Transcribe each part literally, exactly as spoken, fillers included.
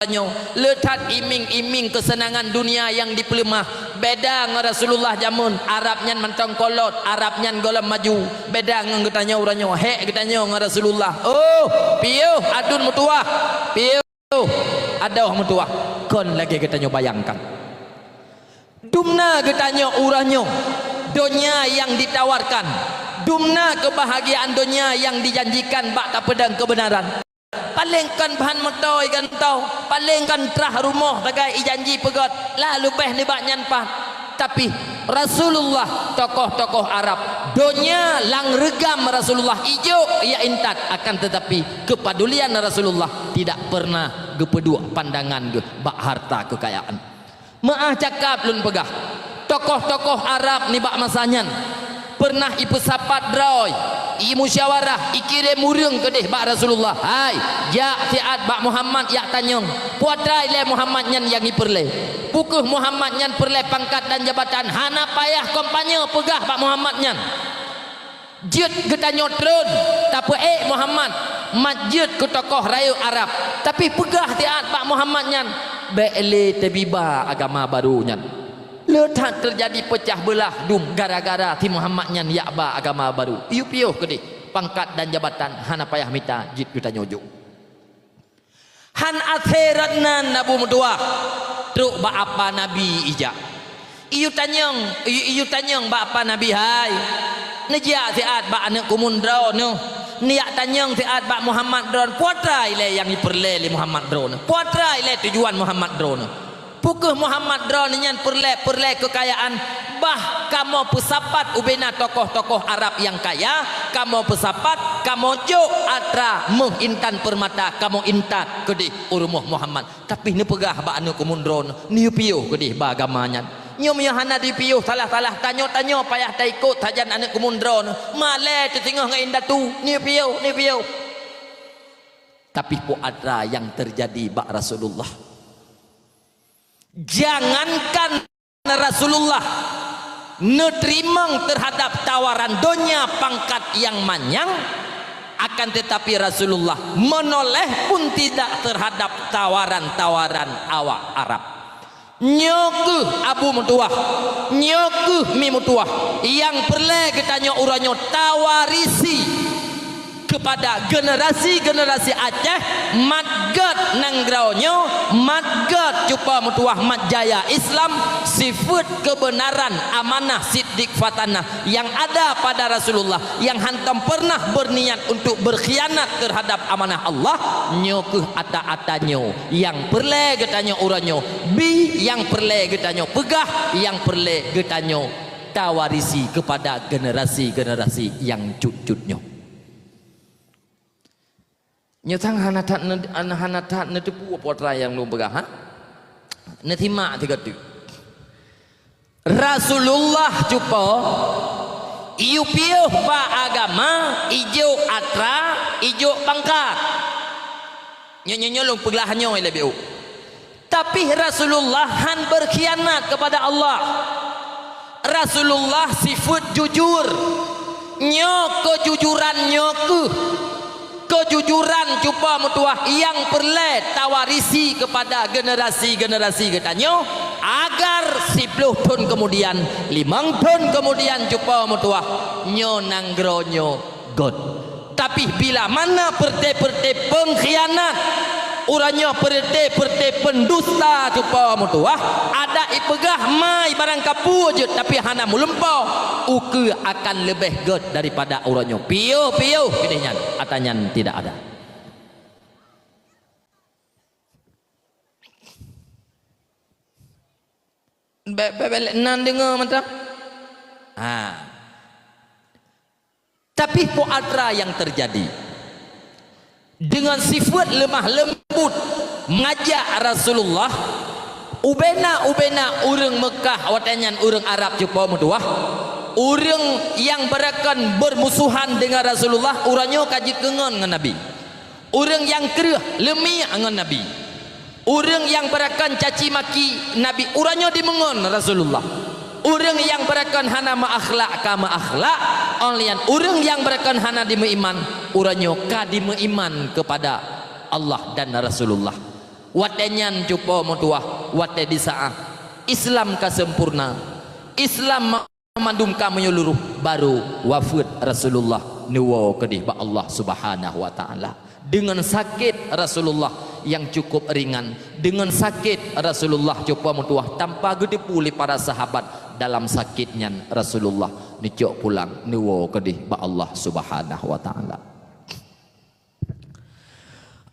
nyoe, le that iming-iming keuseunangan dunia nyang dipeuleumah. Beda ngon Rasulullah jameun, Arab nyan mantong kolot, Arab nyan gohlom maju. Beda ngon geutanyoe uroe nyoe, hék geutanyoe ngon Rasulullah. Oh, piôh aduen meutuwah, piôh adoh meutuwah. Kon lagée geutanyoe bayangkan. Dumna geutanyoe uroe nyoe, donya nyang ditawarkan, dumna keubahgiaan donya nyang dijanjikan bak tapeudong keubeunaran. Paleng kon bahan meuto igantoe, paleng kon trah rumoh sagai ijanji peugét, lalu beh nibak nyan pat. Tapi Rasulullah, tokoh-tokoh Arab, donya lam reugam Rasulullah ijok ya intat, akan tetapi kepedulian Rasulullah tidak pernah geupeuduek pandangan geuh bak harta keukayaan. Meu'ah cakap lôn peugah, tokoh-tokoh Arab nibak masa nyan pernah ipeusapat droe, imusyawarah, ikirém ureuëng keudeh bak Rasulullah, "Hai, jak siat bak Muhammad yak tanyong, peue atra ilée Muhammad nyan nyang ipeureulée. Peu kheueh Muhammad nyan peureulée pangkat dan jabatan, hana payah kamoe peugah bak Muhammad nyan." Jeuet geutanyoe treun tapeuék Muhammad mat jeuet keu tokoh rayeuk Arab, tapi peugah siat bak Muhammad nyan, bék lé teubiba agama barô nyan. Le that teujadi peucah beulah dum gara-gara si Muhammad nyan jak ba agama barô. Iyue piôh keudeh pangkat dan jabatan, hana payah mita, jeuet geutanyoe jok. Han asé rot nan Abu Meutuwah, trok bak apa Nabi ijak. Iyue tanyong, iyue, iyue tanyong bak apa Nabi, "Hai, neujak siat bak aneuëk kumun droeneuh, neujak tanyong siat bak Muhammad droeneuh, peue atra ilée nyang ipeureulée lé Muhammad droeneuh, peue atra ilée tujuan Muhammad droeneuh." Peu kheueh Muhammad droeneuh nyan peureulée-peureulée keukayaan, bah kamoe peusapat ubena tokoh-tokoh Arab nyang kaya, kamoe peusapat, kamoe jok atra méuh intan peurmata, kamoe intat keudeh u rumoh Muhammad. Tapi neupeugah bak aneuëk kumun droeneuh, "Neuyue piôh keudeh bak agama nyan." Nyoe meunyoe hana dipiôh, salah-salah, tanyoe-tanyoe payah taikot sajan aneuëk kumun droeneuh, malée teusingoh ngon indatu, "Neuyue piôh, neuyue piôh." Tapi peue atra nyang teujadi bak Rasulullah. Jangankan Rasulullah neuteurimong teuhadap tawaran donya pangkat nyang manyang, akan tetapi Rasulullah meunoléh pun tidak teuhadap tawaran-tawaran awak Arab. Nyoe kheueh Abu Meutuwah, nyoe kheueh Mi Meutuwah nyang peureulée geutanyoe uroe nyoe tawarisi keupada generasi-generasi Aceh, mat gét nanggroe nyoe, mat gét cupa meutuwah mat jaya Islam, sifeuet keubeunaran amanah siddiq fatanah nyang ada pada Rasulullah, nyang hántom peureunah beurniat untuk beurkhianat teuhadap amanah Allah, nyoe kheueh ata-ata nyoe nyang peureulée geutanyoe uroe nyoe bi, nyang peureulée geutanyoe peugah, nyang peureulée geutanyoe tawarisi keupada generasi-generasi nyang cut-cut nyoe. Nyoe sang hana that ne-, hana that neuteupeue peue atra nyang lôn peugah, ha? Neusimak sigoe teuk. Rasulullah cupo, iyue piôh bak agama, ijok atra, ijok pangkat. Nyoe, nyoe, nyoe lôn peugah nyoe leubeh u. Tapi Rasulullah han beurkhianat keupada Allah. Rasulullah sifeuet jujur. Nyoe keujujuran nyoe kheueh keujujuran cupa meutuwah nyang peureulée tawarisi keupada generasi-generasi geutanyoe, agar siploh thon keumudian, limong thon keumudian cupa meutuwah nyoe nanggroe nyoe gét. Tapi bila mana peureuté-peureuté peungkhianat, uroe nyoe peureuté-peureuté peundusta cupa meutuwah, adak ipeugah mai barang kapeue jeuet tapi hana meulumpo, ukeue akan leubeh gét daripada uroe nyoe. Piôh, piôh, keudeh nyan, ata nyan tidak ada. Be-, be-, be-, nan deungoe mantong. Ha. Tapi peue atra nyang teujadi? Deungon sifeuet leumah leumbut mengajak Rasulullah, ubena-ubena ureuëng Meukah watée nyan ureuëng Arab cupo meutuwah, ureuëng nyang beurakon beurmusohan deungon Rasulullah, uroe nyoe ka jikeungon ngon Nabi. Ureuëng nyang kreueh leumie ngon Nabi. Ureuëng nyang beurakon caci maki Nabi, uroe nyoe dimeungon Rasulullah. Ureuëng nyang beurakon hana meuakhlak ka meuakhlak, óh lheueh nyan ureuëng nyang beurakon hana dimeuiman, uroe nyoe ka dimeuiman keupada Allah dan Rasulullah. Watée nyan cupo meutuwah, watée di saát Islam ka sempurna, Islam mandum ka meunyeuluruh, baru wafeuet Rasulullah neuwoe keudeh bak Allah Subhanahu wa Ta'ala. Deungon sakét Rasulullah nyang cukup ringan, deungon sakét Rasulullah cupo meutuwah tanpa geuteupeue lé para sahabat, dalam sakét nyan Rasulullah neucok pulang neuwoe keudeh bak Allah Subhanahu wa Ta'ala.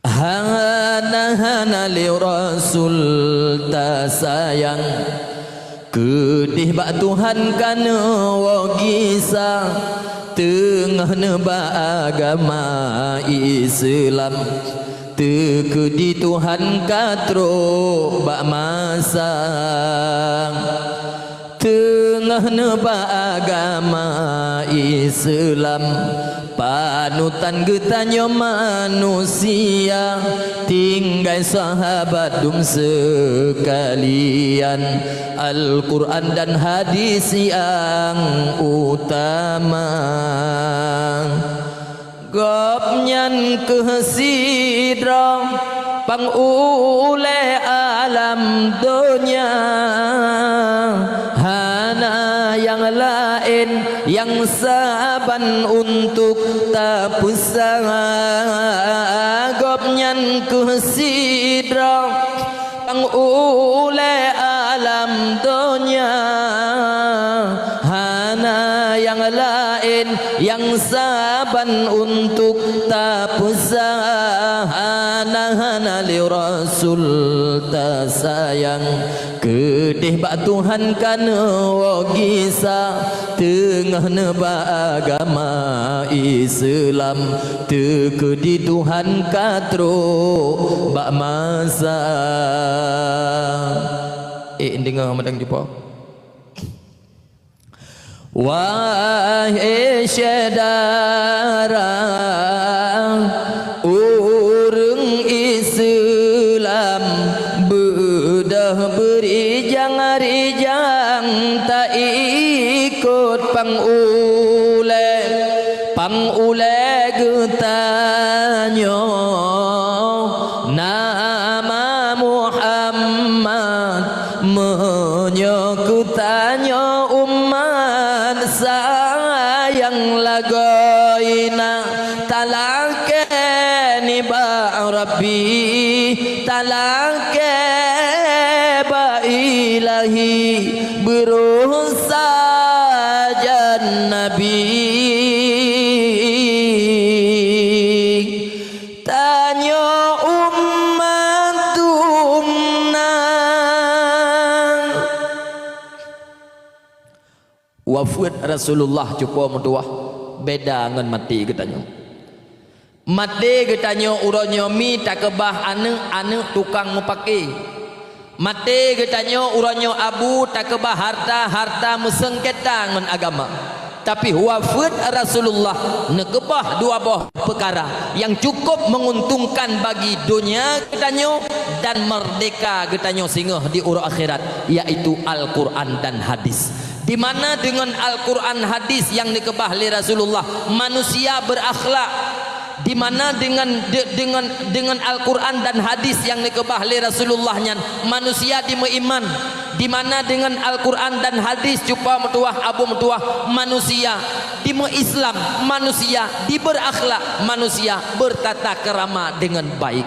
Hana, hana lé Rasul tasayang, keudeh bak Tuhan ka neuwoe gisa, teungoh neuba agama Islam, teukeudi Tuhan ka trok bak masa. Teungoh neuba agama Islam, panutan geutanyoe manusia, tinggai sahabat dum seukalian, Al-Quran dan hadis nyang utama. Gobnyan kheueh sidroe pangulée alam donya, hana nyang laén nyang saban untuk tapeusa. Gobnyan kheueh sidroe pangulée alam donya, hana nyang laén nyang saban untuk tapeusa. Hana, hana lé Rasul tasayang, keudeh bak Tuhan ka neuwoe gisa, teungoh neuba agama Islam, teukeudi Tuhan ka trok bak masa. Eh, deungoe meudang dipo. Wahai syedara, ureuëng Islam, beudôh beurijang-rijang taikot pangulée. Pangulée geutanyoe nama Muhammad, meunyoe geutanyoe umat sayang lagoina, talakée nibak Rabbi, talakée bak Ilahi, beurôh sajan Nabi. Tanyoe umat dumna. Wafeuet Rasulullah cupo meutuwah beda ngon maté geutanyoe. Maté geutanyoe uroe nyoe mi takeubah aneuëk-aneuëk tukang meupaké. Maté geutanyoe uroe nyoe abu takeubah harta, harta meuseungketa ngon agama. Tapi wafeuet Rasulullah neukeubah dua boh peukara nyang cukup menguntungkan bagi donya geutanyoe dan meurdeka geutanyoe singoh di uroe akhirat, yaitu Al-Quran dan hadis. Di mana deungon Al-Quran hadis nyang neukeubah lé Rasulullah, manusia beurakhlak. Di mana deungon, de-, deungon, deungon Al-Quran dan hadis nyang neukeubah lé Rasulullah nyan, manusia dimeuiman. Di mana deungon Al-Quran dan hadis cupo meutuwah, abu meutuwah, manusia dimeuislam, manusia dibeurakhlak, manusia beurtata keurama deungon baik.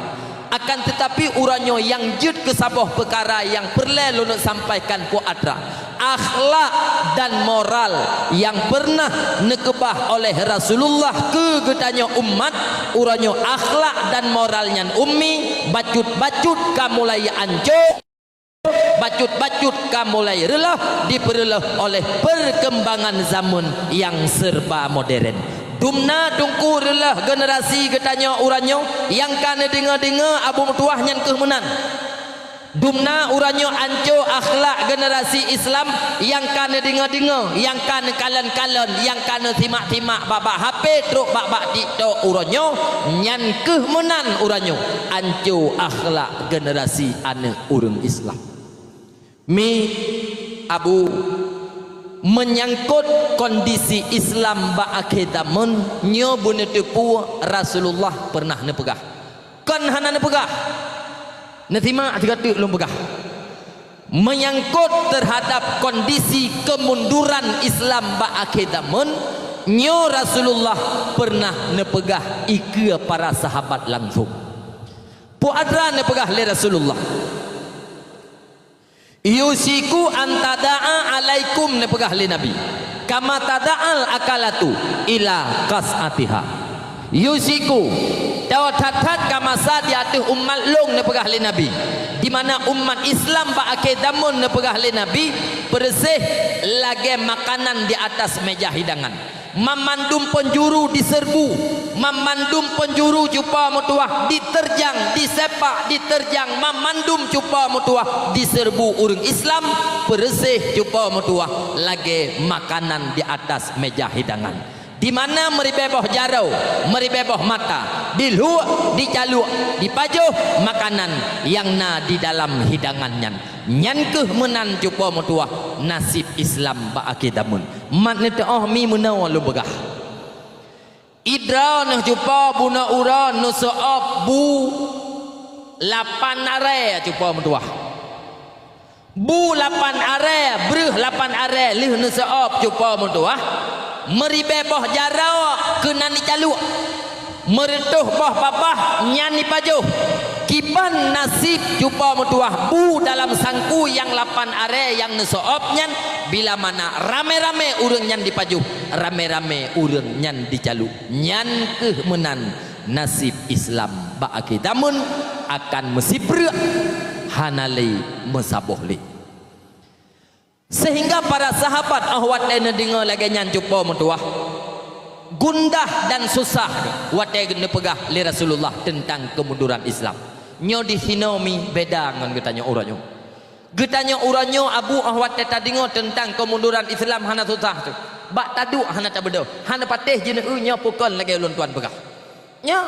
Akan teutapi uroe nyoe nyang jeuet keu saboh peukara nyang peureulée lôn sampaikan po atra, akhlak dan moral nyang peureunah neukeubah oleh Rasulullah keu geutanyoe umat, uroe nyoe akhlak dan moral nyan ummi, bacut-bacut ka mulai anco, bacut-bacut ka mulai reuloh, dipeureuloh oleh peurkembangan zameun nyang serba modern. Dumna teungku reuloh generasi geutanyoe uroe nyoe nyang ka neudeungoe-deungoe abu meutuwah nyan kheueh meunan. Dumna uroe nyoe anco akhlak generasi Islam nyang ka neudeungoe-deungoe, nyang ka neukalon-kalon, nyang ka neusimak-simak bak-bak H P trok bak-bak TikTok uroe nyoe, nyan kheueh meunan uroe nyoe anco akhlak generasi aneuëk ureuëng Islam. Mi, abu, meunyangkot kondisi Islam bak akhé zameun nyoe beuneuteupeu Rasulullah peureunah neupeugah. Kon hana neupeugah. Neusimak sigoe teuk lôn peugah. Menyangkut terhadap kondisi kemunduran Islam bak akhé zaman, nyoe Rasulullah pernah neupeugah ikeue para sahabat langsung. Peue atra neupeugah lé Rasulullah? "Yushiku an tada'a alaikum," neupeugah lé Nabi, "kama tada'al akalatu ila qas'atiha." "Yushiku, tao that-that ka masa di ateueh umat lôn," neupeugah lé Nabi, di mana umat Islam bak akhé zaman, neupeugah lé Nabi, peureuséh lagée makanan di atas meja hidangan. Mamandum peunjuru diseureubu, mamandum peunjuru cupa meutuwah diterjang, disepak, diterjang, mamandum cupa meutuwah diseureubu ureuëng Islam, peureuséh cupa meutuwah lagée makanan di atas meja hidangan. Di mana meuribée boh jaroe, meuribée boh mata, diluek, dicaluk, dipajoh makanan nyang na di dalam hidangan nyan. Nyan kheueh meunan cupa meutuwah naseb Islam bak akhé zaman. Mat neuteuoh mi meunoe lôn peugah. Idroe neuh cupa bunoe uroe neuseuôb bu lapan arée cupa meutuwah. Bu lapan arée, breuh lapan arée lheueh neuseuôb cupa meutuwah, meuribée boh jaroe keunan dicaluk. Meureutoh boh babah nyan dipajoh. Kiban naseb cupa meutuwah bu dalam sangku nyang lapan arée nyang neuseuôb nyan, bila mana ramé-ramé ureuëng nyan dipajoh, ramé-ramé ureuëng nyan dicaluk. Nyan kheueh meunan naseb Islam bak akhé zaman, akan meusipreuk, hana lé meusaboh lé. Sehingga para sahabat óh watée neudeungoe lagée nyan cupa meutuwah, gundah dan susah watée neupeugah lé Rasulullah teuntang kemunduran Islam. Nyoe di sinoe mi beda ngon geutanyoe uroe nyoe. Geutanyoe uroe nyoe Abu óh watée tadeungoe teuntang kemunduran Islam hana susah teuh. Bak taduek hana tabeudôh, hana patéh jineu nyoe peukon lagée ulôn tuan peugah. Nyoe,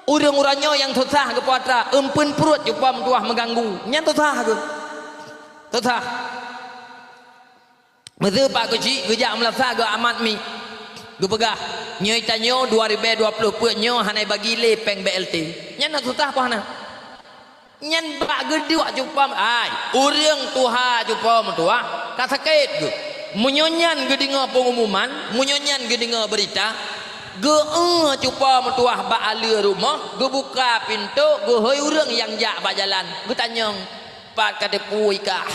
ureuëng uroe nyoe nyang susah geupeue atra, eumpeuen pruet cupa meutuwah meuganggu. Nyan susah geuh. Susah. Meuseu Pak Keuchik geujak meulasa geuh amat mi. Geupeugah, nyoe tanyoe dua ribée dua ploh peuet nyoe hana bagi lé péng B L T. Nyan na susah peue hana? Nyan bak geuduek cupa, ai, ureuëng tuha cupa meutuwah ka sakét geuh. Meunyoe nyan geudeungoe peungumuman, meunyoe nyan geudeungoe beurita, geu-eu cupa meutuwah bak aleue rumoh, geubuka pintoe, geuhôi ureuëng nyang jak bak jalan, geutanyong, "Pat ka teupue kah?"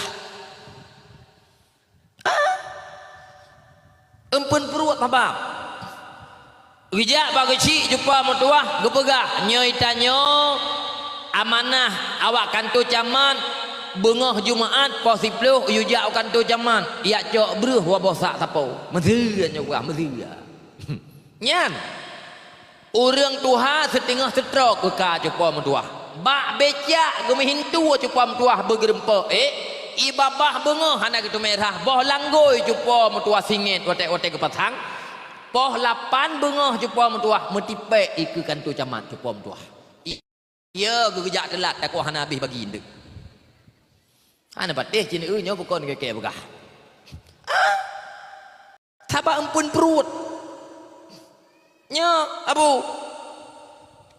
Eumpeuen pruet babah. Geujak bak Keuchik cupa meutuwah, geupeugah, "Nyoe tanyoe amanah awak kantô camat, beungoh Jumaat poh siploh yue jak u kantô camat, jak cok breuh dua boh sak sapo." Meuseu nyoe peugah, meuseu. Nyan, ureuëng tuha siteungoh seutrok geuka cupa meutuwah. Bak becak geumeuhintu cupa meutuwah beugeureumpok ék, ié babah beungoh hana geuteumé rhah, boh langgôi cupa meutuwah singét watée-watée geupasang, poh lapan beungoh cupa meutuwah meutipék ikeue kantô camat cupa meutuwah. Iya geuh geujak teulat, takot hana habéh bagi eunteuk. Hana patéh cit nyoe bukon keu kée peugah. Ah! Sabab eumpeuen pruet. Nyoe, Abu.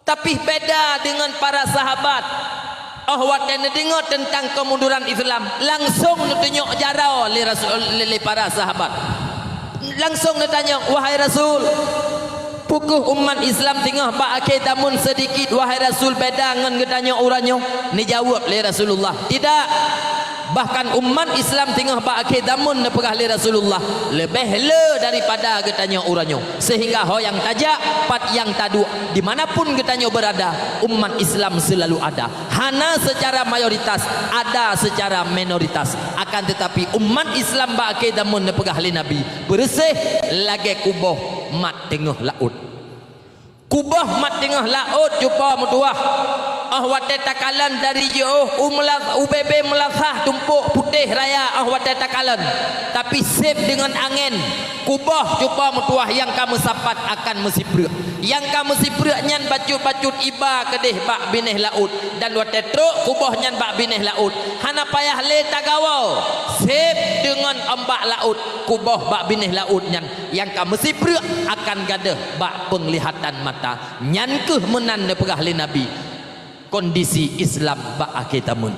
Tapi beda deungon para sahabat. Óh watée neudeungoe teuntang kemunduran Islam, langsong neutunyok jaroe lé Rasul, lé, lé para sahabat. Langsong neutanyong, "Wahai Rasul, peu kheueh umat Islam singoh bak akhé zaman seudikit, wahai Rasul, beda ngon geutanyoe uroe nyoe?" Neujaweueb lé Rasulullah, "Tidak. Bahkan umat Islam singoh bak akhé zaman," neupeugah lé Rasulullah, "leubeh le daripada geutanyoe uroe nyoe. Sehingga ho nyang tajak, pat nyang taduek, di mana pun geutanyoe beurada, umat Islam seulalu ada." Hana seucara mayoritas, ada seucara minoritas. Akan teutapi, umat Islam bak akhé zaman neupeugah lé Nabi, beureuséh lagée kuboh mat teungoh laôt. Kuboh mat teungoh laôt cupa meutuwah. Óh watée takalon dari jiôh u meula-, u bebe meulasah tumpôk putéh raya óh watée takalon. Tapi seb deungon angén, kuboh cupa meutuwah nyang ka meusapat akan meusipreuk. Nyang ka meusipreuk nyan bacut-bacut iba keudeh bak binéh laôt, dan watée trok kuboh nyan bak binéh laôt, hana payah lé tagawoe, seb deungon ombak laôt, kuboh bak binéh laôt nyan nyang ka meusipreuk akan gadôh bak peunglihatan mata. Nyan kheueh meunan neupeugah lé Nabi. kondisi Islam bak akhé zaman.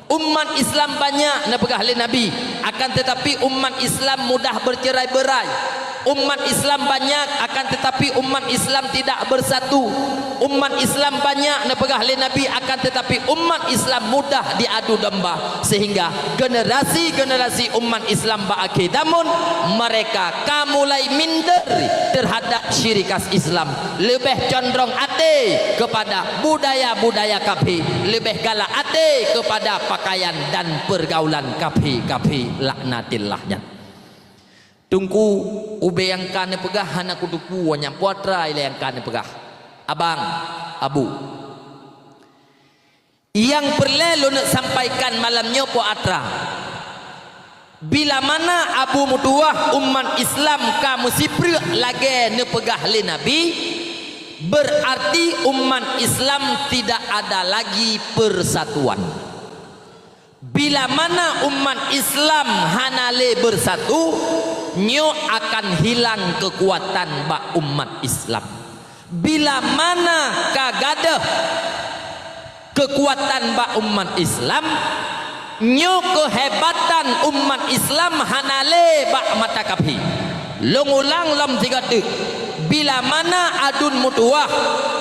Umat Islam banyak neupeugah lé Nabi, akan tetapi umat Islam mudah bercerai-berai. Umat Islam banyak, akan tetapi umat Islam tidak bersatu. Umat Islam banyak neupeugah lé Nabi, akan tetapi umat Islam mudah diadu domba, sehingga generasi-generasi umat Islam bak akhé zaman, mereka ka mulai minder terhadap ciri khas Islam, leubeh condrong até kepada budaya-budaya kafé, leubeh galak até kepada pakaian dan pergaulan kafé-kafé laknatillah nyan. Teungku, ubé nyang ka neupeugah hana kuteupue nyang putra ilée nyang ka neupeugah. Abang, Abu. Nyang peureulée lôn sampaikan malam nyoe po atra. Bila mana Abu meutuwah umat Islam ka meusipreuk lagée neupeugah lé Nabi, berarti umat Islam tidak ada lagi persatuan. Bila mana umat Islam hana lé bersatu, nyoe akan hilang keukuatan bak umat Islam. Bila mana ka gadôh keukuatan bak umat Islam, nyoe keuhebatan umat Islam hana lé bak mata kafé. Lôn ulang lom sigoe teuk, bila mana aduen meutuwah,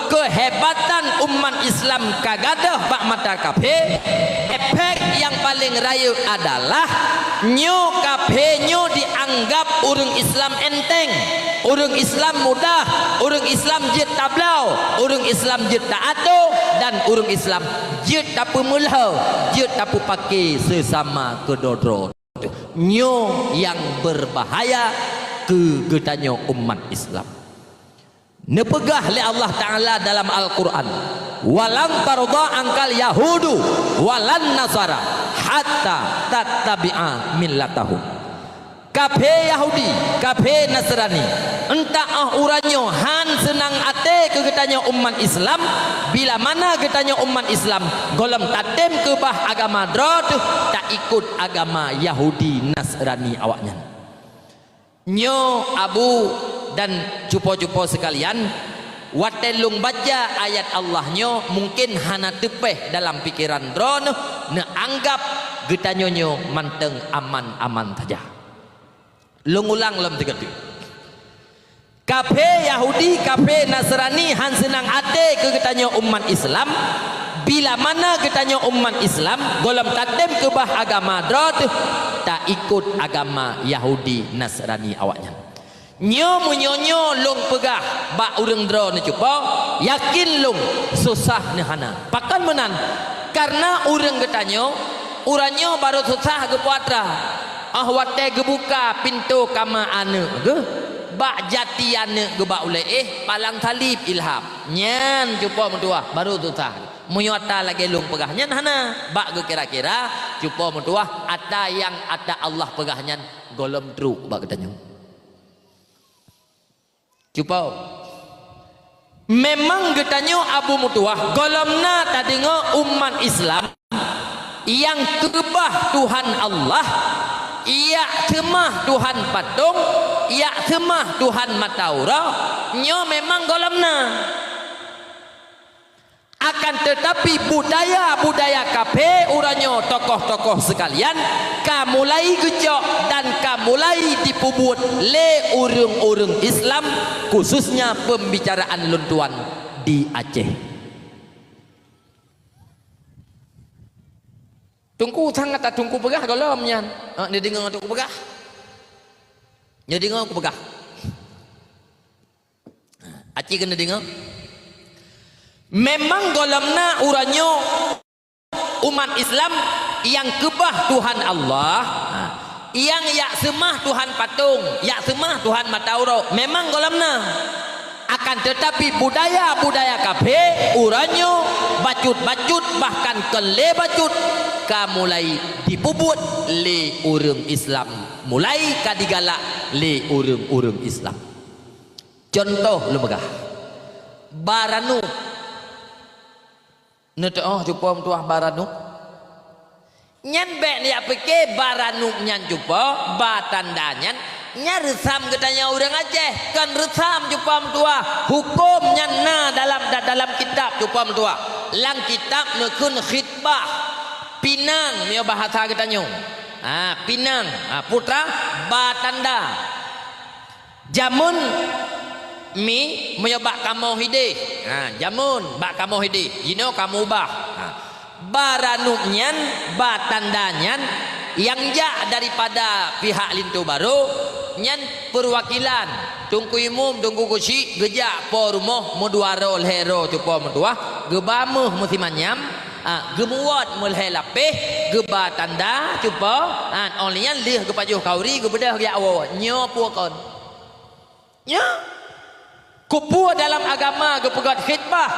keuhebatan umat Islam ka gadôh bak mata kafé, efek nyang paleng rayeuk adalah nyoe kafé nyoe dianggap ureuëng Islam enteng. Ureuëng Islam mudah, ureuëng Islam jeuet tabloe, ureuëng Islam jeuet taato, dan ureuëng Islam jeuet tapeumeulhô, jeuet tapeupake seusama keudroe-droe. Nyoe nyang beubahaya keu geutanyoe umat Islam. Neupeugah lé Allah Taala dalam Al-Qur'an, "Walan tardha angkal yahudu walan nasara hatta tattabi'a millatahum." Kafé Yahudi, kafé Nasrani, entah óh uroe nyoe han seunang até keu geutanyoe umat Islam, bila mana geutanyoe umat Islam gohlom tatem keubah agama droe teuh taikot agama Yahudi Nasrani awaknyan. Nyoe Abu dan cupo-cupo seukalian, watée lôn baca ayat Allah nyoe mungken hana teupéh dalam pikeran droeneuh, neuanggap geutanyoe nyoe mantong aman-aman saja. Lôn ulang lom sigoe teuk. Kafé Yahudi, kafé Nasrani han seunang até keu geutanyoe umat Islam, bila mana geutanyoe umat Islam gohlom tatem keubah agama droe teuh taikot agama Yahudi Nasrani awaknyan. Nyoe meunyoe nyoe lôn peugah bak ureuëng droeneuh cupo, yakin lôn susah neuhana. Pakon meunan? Kareuna ureuëng geutanyoe, uroe nyoe barô susah geupeue atra. Óh watée geubuka pintoe kama aneuëk geuh, bak jati aneuëk geuh bak ulée éh palang saleb ilham. Nyan cupo meutuwah barô susah. Meunyoe atra lagée lôn peugah nyan hana, bak geukira-kira cupo meutuwah atra nyang atra Allah peugah nyan gohlom trok bak geutanyoe. Cupo. Memang geutanyoe Abu meutuwah gohlom na tadeungoe umat Islam nyang keubah Tuhan Allah, jak seumah tuhan patong, jak seumah tuhan mata uroe, nyoe memang gohlom na. Akan teutapi budaya-budaya kafé uroe nyoe tokoh-tokoh seukalian ka mulai geucok dan ka mulai jipeubuet lé ureuëng-ureuëng Islam, khususnya pembicaraan lôn tuan di Aceh. Teungku sangat that teungku peugah gohlom nyan. Ha, neudeungoe teungku peugah. Neudeungoe kupeugah. Aci keuneuk deungoe. Memang gohlom na uroe nyoe umat Islam nyang keubah Tuhan Allah, ha, nyang jak seumah tuhan patong, jak seumah tuhan mata uroe, memang gohlom na. Akan teutapi budaya-budaya kafé uroe nyoe bacut-bacut bahkan kon lé bacut ka mulai jipeubuet lé ureuëng Islam, mulai ka jigalak lé ureuëng-ureuëng Islam. Cuntoh lôn peugah, ba ranup. Neuteuoh cupo meutuwah ba ranup? Nyan bék neujak pike ba ranup nyan cupo, ba tanda nyan, Nyan reusam geutanyoe ureuëng Aceh, kon reusam cupo meutuah. Huköm nyan na dalam, da-, dalam kitab cupo meutuah. Lam kitab neukheun khitbah. Pinang meunyoe bahasa geutanyoe. Ha, pinang, ha, putra, ba tanda. Jameun mi meunyoe bak kamoe hideh. Ha, jameun bak kamoe hideh. Jinoe kamoe ubah. Ha. Ba ranub nyan, ba tanda nyan, nyang jak daripada pihak linto barô, nyan peuwakilan Teungku Imum, Teungku Keuchik geujak po rumoh meudua droe lhée droe cupo meutuah, geuba méuh meusimanyam, a, geumuwot meulhée lapéh, geuba tanda cupo, a, óh lheueh nyan lheueh geupajoh khanduri geubeudôh geujak woe. Nyoe peue kon? Nyoe. Keupeue dalam agama geupeugét khitbah,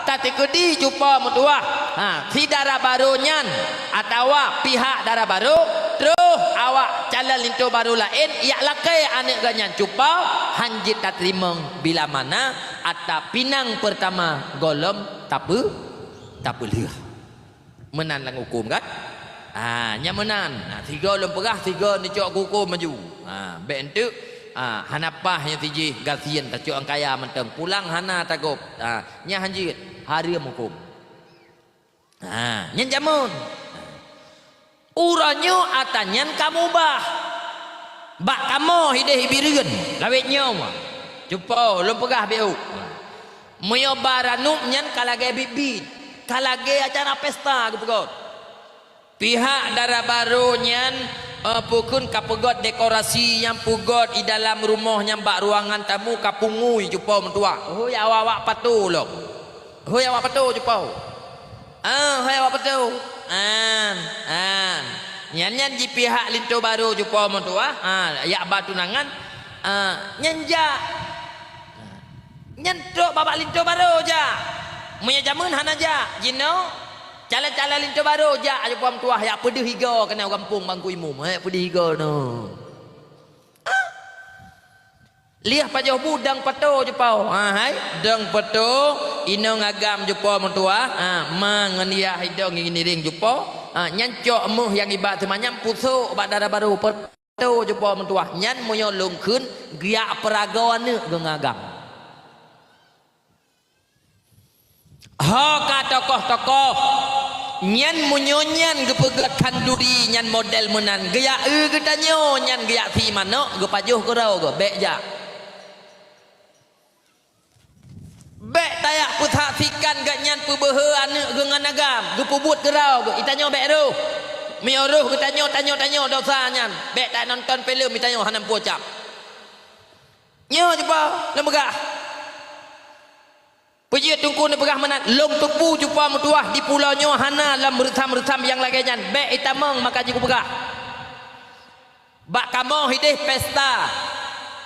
tateukeudi cupo meutuah, ha, si dara barô nyan atawa pihak dara barô, troh awak calon linto barô laén jak lakée aneuëk geuh nyan cupo, hán jeuet tateurimong bila mana ata pinang peurtama gohlom tapeu-, tapeulheueh. Meunan lam huköm kan? Ha, nyan meunan. Ha, sigoe lôn peugah, sigoe neucok keu huköm laju. Ha, bék enteuk, ha, hana paih nyan sijih gasien tacok nyang kaya mantong. Pulang hana tagob. Ha, nyan hán jeuet. Hareuem huköm. Ha, nyan jameun. Uroe nyoe ata nyan kamoe ubah. Bak kamoe hideh Bireuen, lawét nyoe. Cupo, lôn peugah bék ôk. Meunyoe ba ranub nyan ka lagée biet-biet, ka lagée acara pesta geupeugét. Pihak dara barô nyan, eh, peue kheun ka peugét dekorasi nyang peugét di dalam rumoh nyan bak ruangan tamu ka pungui cupo meutuah. Hôi awak-awak pato lom. Hôi awak pato cupo. Ah, hôi awak pato. An, an. Nyan, nyan jipihak linto barô cupo meutuah. Ah, yak ba tunangan. Ah, nyan jak. Nyan trok babah linto barô jak. Meunyoe jameun hana jak, jinoe calon-calon linto barô jak, aju po meutuah yak peudeuh igoe keunoe gampông bangku imum, yak peudeuh igoe keunoe. Ah. Lheueh pajoh bu dang pato cupo. Ha, hai, dang pato, inong agam cupo meutuah. Ha, ma ngon yah idong ngiring cupo. Ha, nyan cok méuh nyang iba teumanyam pusok bak dara barô. Pato cupo meutuah, nyan meunyoe lôn kheun geujak peuragoe aneuëk geuh ngon agam. Ho ka tokoh-tokoh, nyan meunyoe nyan geupeugét khanduri nyan model meunan, geujak eu geutanyoe nyan geujak sie manok geupajoh keudroe geuh, bék jak. Bék tajak peusaksikan geuh nyan peubeuhe aneuëk geuh ngon agam, geupeubuet keudroe geuh, itanyoe bék roh. Meunyoe roh geutanyoe, tanyoe-tanyoe desya nyan, bék tanonton filem itanyoe hana meupucam. Nyoe cupo lôn peugah. Peue jeuet Teungku neupeugah meunan, lôn teupeue cupo meutuah di pulo nyoe hana lam reusam-reusam nyang lagée nyan, bék itamong maka jih kupeugah. Bak kamoe hideh pesta,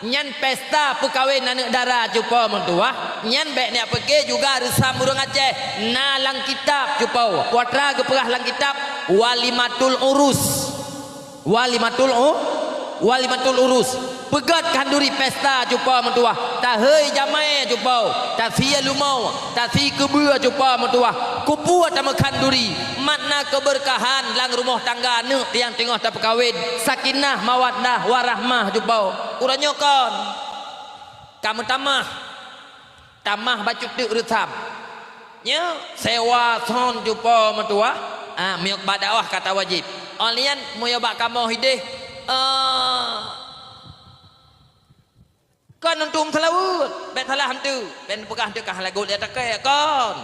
nyan pesta peukawen aneuëk dara cupo meutuah, nyan bék neujak pike juga reusam ureuëng Aceh, na lam kitab cupo. Peue atra geupeugah lam kitab, walimatul urus. Walimatul u-, walimatul urus. Peugét khanduri pesta cupo meutuah. Tahei jamé cupo. Tasie lumo. Tasie keubeue cupo meutuah. Kupeue tameukhanduri. Makna keubeurkahan lam rumoh tangga aneuëk nyang teungoh tapeukawen. Sakinah, mawaddah, warahmah cupo. Uroe nyoe kon. Ka meutamah. Tamah bacut teuk reusam. Nyoe sewa son cupo meutuah, ah, miyok bak dakwah kata wajéb. Óh lheueh nyan meunyoe bak kamoe hideh, ah, kon untuk meuseulaweuet, bék salah hantu, bék peugah hantu kah lagu dia takée kon.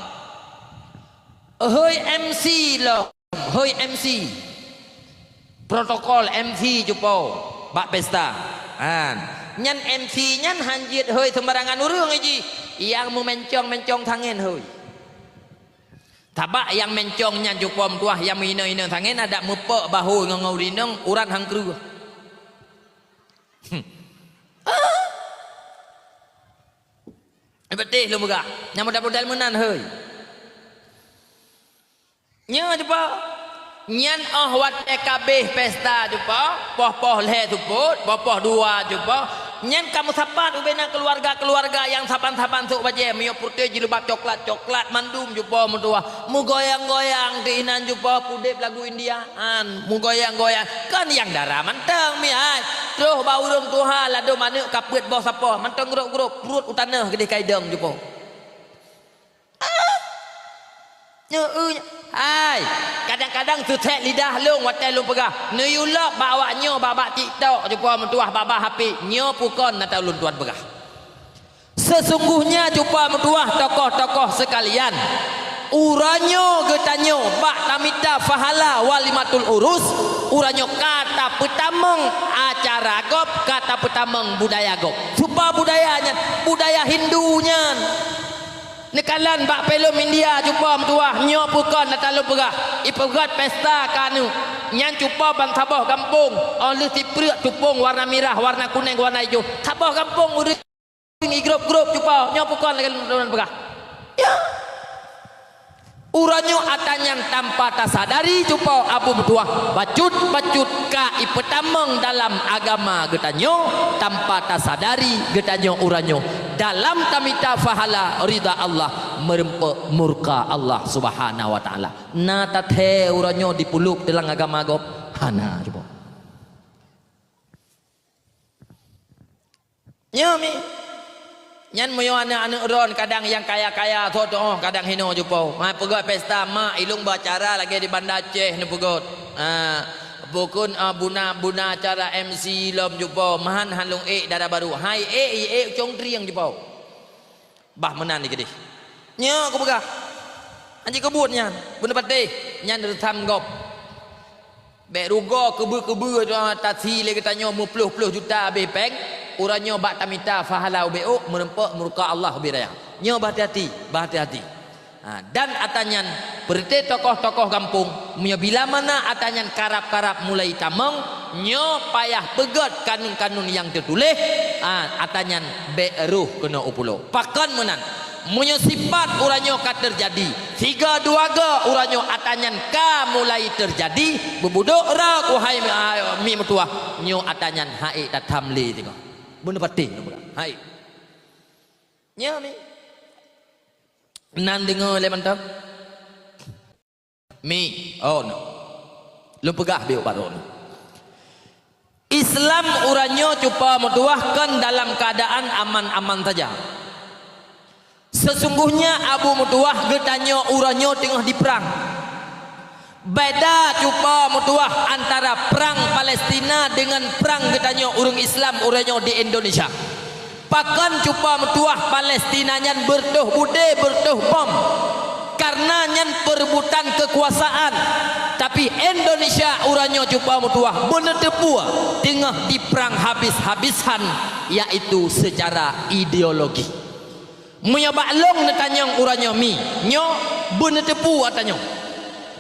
Hôi M C lo. Hôi M C. Protokol M C cupo bak pesta. Han. Nyan M C nyan han jeuet hôi seumbarangan ureuëng jih. Nyang meumencong-mencong sangen hôi. Sabab nyang mencong nyan cupo meutuah nyang meuhino-hino sangen adak meupok bahôi ngon ureuëng inong urat han kreueh. Hmm. Ah. Beuteh lôn peugah. Nyang model-model meunan hôi. Nyoe cupo. Nyan óh watée ka abéh pesta cupo, poh-poh lhée seupôt, poh-poh dua cupo. Nyan ka meusapat ubena keuluwarga-keuluwarga nyang saban-saban sôk bajée, meunyoe putôh jilbab coklat-coklat mandum cupo meutuah. Meugoyang-goyang keuinan cupo pudeb lagu India. An, meugoyang-goyang. Kon nyang dara mantong mihai. Troh bak ureuëng tuha ladôm aneuëk ka peuet boh sapoh, mantong grob-grob, pruet u tanoh keudeh ka idong cupo. Ah! Nyoe, eu, nyoe. Hai, kadang-kadang seusék lidah lôn watée lôn peugah, neuyue lop bak awak nyoe bak-bak TikTok, cupo meutuwah bak-bak H P, nyoe peue kon ata ulôn tuan peugah. Sesungguhnya cupa meutuwah tokoh-tokoh sekalian, uroe nyoe geutanyoe bak tamita pahala walimatul urus, uroe nyoe ka tapeutamong acara gob, ka tapeutamong budaya gob. Cupa budaya nyan, budaya Hindu nyan. Neukalon bak filem India cupa meutuwah, nyoe peue kon ata lôn peugah, ipeugét pesta keu aneuëk. Nyan cupa ban saboh gampông, óh lheueh sipreuk tupông warna mirah, warna kunéng, warna ijo. Saboh gampông ureuëng Igrop-grop cupa, nyoe peue kon lagée lôn peugah. Ya. Uroe nyoe ata nyan tanpa tasadari cupa abu meutuwah, bacut-bacut ka ipeutamong dalam agama geutanyoe, tanpa tasadari geutanyoe uroe nyoe dalam tamita pahala ridha Allah, meureumpok murka Allah Subhanahu wa Taala. Na tathée uroe nyoe dipulop dalam agama gob? Hana cupa. Nyoe mi. Nyan meunyoe aneuëk-aneuëk droen kadang nyang kaya-kaya, tho-tho kadang hinoe cupo. Ma peugét pesta mak ilung beuacara lagée di Banda Aceh neupeugét. Ha, bukon, ah, buna-buna acara M C lom cupo, mahan han lôn ék dara barô. Hai ék, i ék cong trieng cupo. Bah meunan di keudeh. Nyoe kupeugah. Hanjeuet keubuet nyan, beuneupatéh, nyan reusam gob. Bék rugoe keubeu-keubeu tasie lé geutanyoe meuploh-ploh juta abéh péng, uroe nyoe bak tamita pahala ubé ôk, meureumpok murka Allah ubé raya. Nyoe bah hati-hati, bah hati-hati. Ha, dan ata nyan, peureuté tokoh-tokoh gampông, meunyoe bila mana ata nyan karab-karab mulai tamong, nyoe payah peugét kanun-kanun nyang teutuléh, ha, ata nyan bék rôh keunoe u pulo. Pakon meunan? Meunyoe sipat uroe nyoe ka teujadi, siga dua ga uroe nyoe ata nyan ka mulai teujadi, beubudok rot, wahai mi, a, mi meutuwah, nyoe ata nyan han ék tatham lé singoh. Beuneupatéh nyoe budak. Han ék. Nyoe mi. Nan deungoe lé mantong. Mi, oh no. Lôn peugah biôk bak droeneuh. Islam uroe nyoe cupa meutuwah kon dalam keuadaan aman-aman saja. Sesungguhnya abu meutuwah geutanyoe uroe nyoe teungoh diprang. Beda cupa meutuwah antara prang Palestina deungon prang geutanyoe ureuëng Islam uroe nyoe di Indonesia. Pakon cupa meutuwah Palestina nyan beureutoh budé, beureutoh bom? Kareuna nyan peurebutan keukuasaan. Tapi Indonesia uroe nyoe cupa meutuwah beuneuteupue teungoh diprang habis-habisan, yaitu seucara ideologi. Meunyoe bak lôn neutanyong uroe nyoe mi, nyoe beuneuteupue ata nyoe.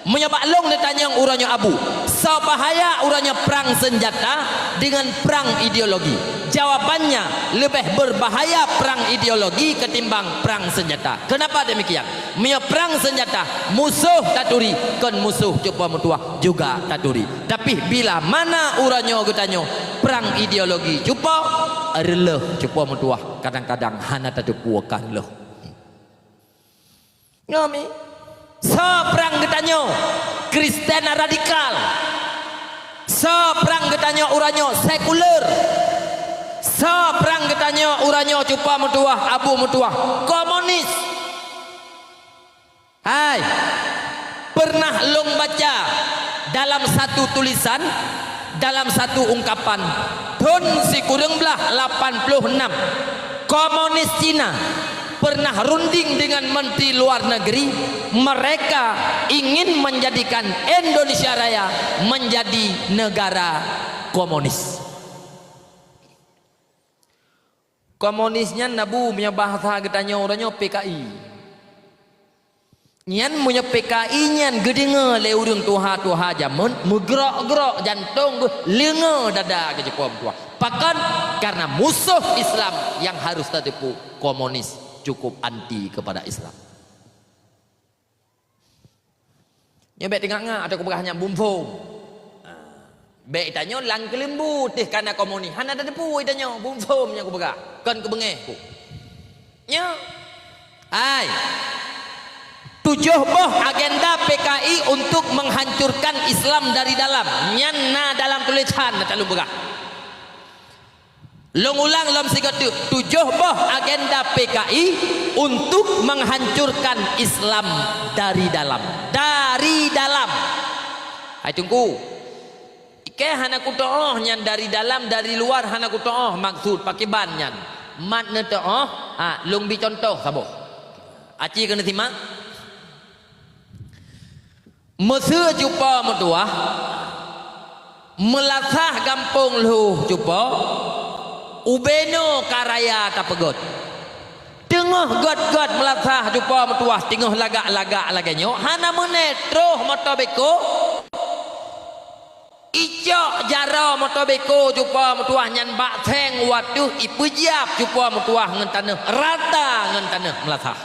Meunyoe bak lôn neutanyong uroe nyoe abu, soe bahaya uroe nyoe prang seunjata deungon prang ideologi? Jawabannya, leubeh beubahaya prang ideologi keutimbang prang seunjata. Keunapa deumikian? Meunyoe prang seunjata, musoh taturi, kon musoh cupa meutuwah juga taturi. Tapi bila mana uroe nyoe geutanyoe prang ideologi cupa, reuloh cupa meutuwah kadang-kadang hana tateupeue ka reuloh. Nyoe mi. Soe prang geutanyoe? Kristen radikal. Soe prang geutanyoe uroe nyoe? Sekuler. Soe prang geutanyoe uroe nyoe cupa meutuwah, abu meutuwah? Komunis. Hai, pernah lôn baca dalam satu tulisan, dalam satu ungkapan, thon sikureueng blah lapan ploh enam, komunis Cina pernah runding dengan menteri luar negeri, mereka ingin menjadikan Indonesia Raya menjadi negara komunis. Komunis nyan na bu meunyoe bahasa geutanyoe uroe nyoe P K I. Nyan meunyoe P K I nyan geudeungoe lé ureuëng tuha-tuha jameun, meugrok-grok jantong geuh, leungoe dada geuh cupa meutuwah. Pakon? Karena musoh Islam nyang harus tateupeue, komunis cukup anti kepada Islam. Nyoe bék teungak-ngak atau kupeugah nyan bumphom. Ha. Bék tanyoe lam keuleumbu teuh kana komunis. Hana tateupeue tanyoe bumphom nyang kupeugah. Kon keubeungéh ku. Nyoe. Hai. Tujoh boh agenda P K I untuk menghancurkan Islam dari dalam. Nyan na dalam tulisan na talu peugah. Lôn ulang lom sigoe teuk, tujoh boh agenda P K I untuk menghancurkan Islam dari dalam. Dari dalam. Hai Teungku, ikei hana kutoh nyan dari dalam, dari luar hana kutoh maksud pakriban nyan. Mat neuteu'oh, ha, lôn bi contoh saboh. Aci keuneuk simak. Meuseu cupo meutuwah, meulasah gampông lhôh cupo, ubé noe ka raya tapeugöt. Teungoh göt-göt meulasah cupo meutuwah, teungoh lagak-lagak lagée nyoe, hana meuné troh moto beko. Icok jaroe moto beko cupo meutuwah nyan bak seng u ateueh, ipeujiab cupo meutuwah ngon taneuh, rata ngon taneuh meulasah.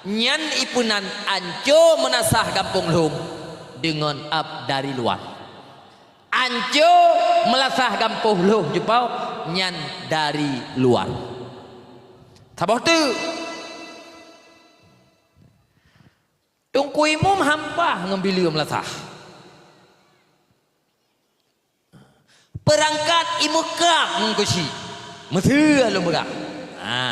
Nyan ipeunan anco meunasah gampông lhôh deungon ab dari luar. Anco meulasah gampông lhôh cupo nyan dari luar. Saboh teuk. Teungku Imum hampah ngon bileue meulasah. Peurangkat imeukab ngon keuchik. Meuseu lôn peugah. Ha.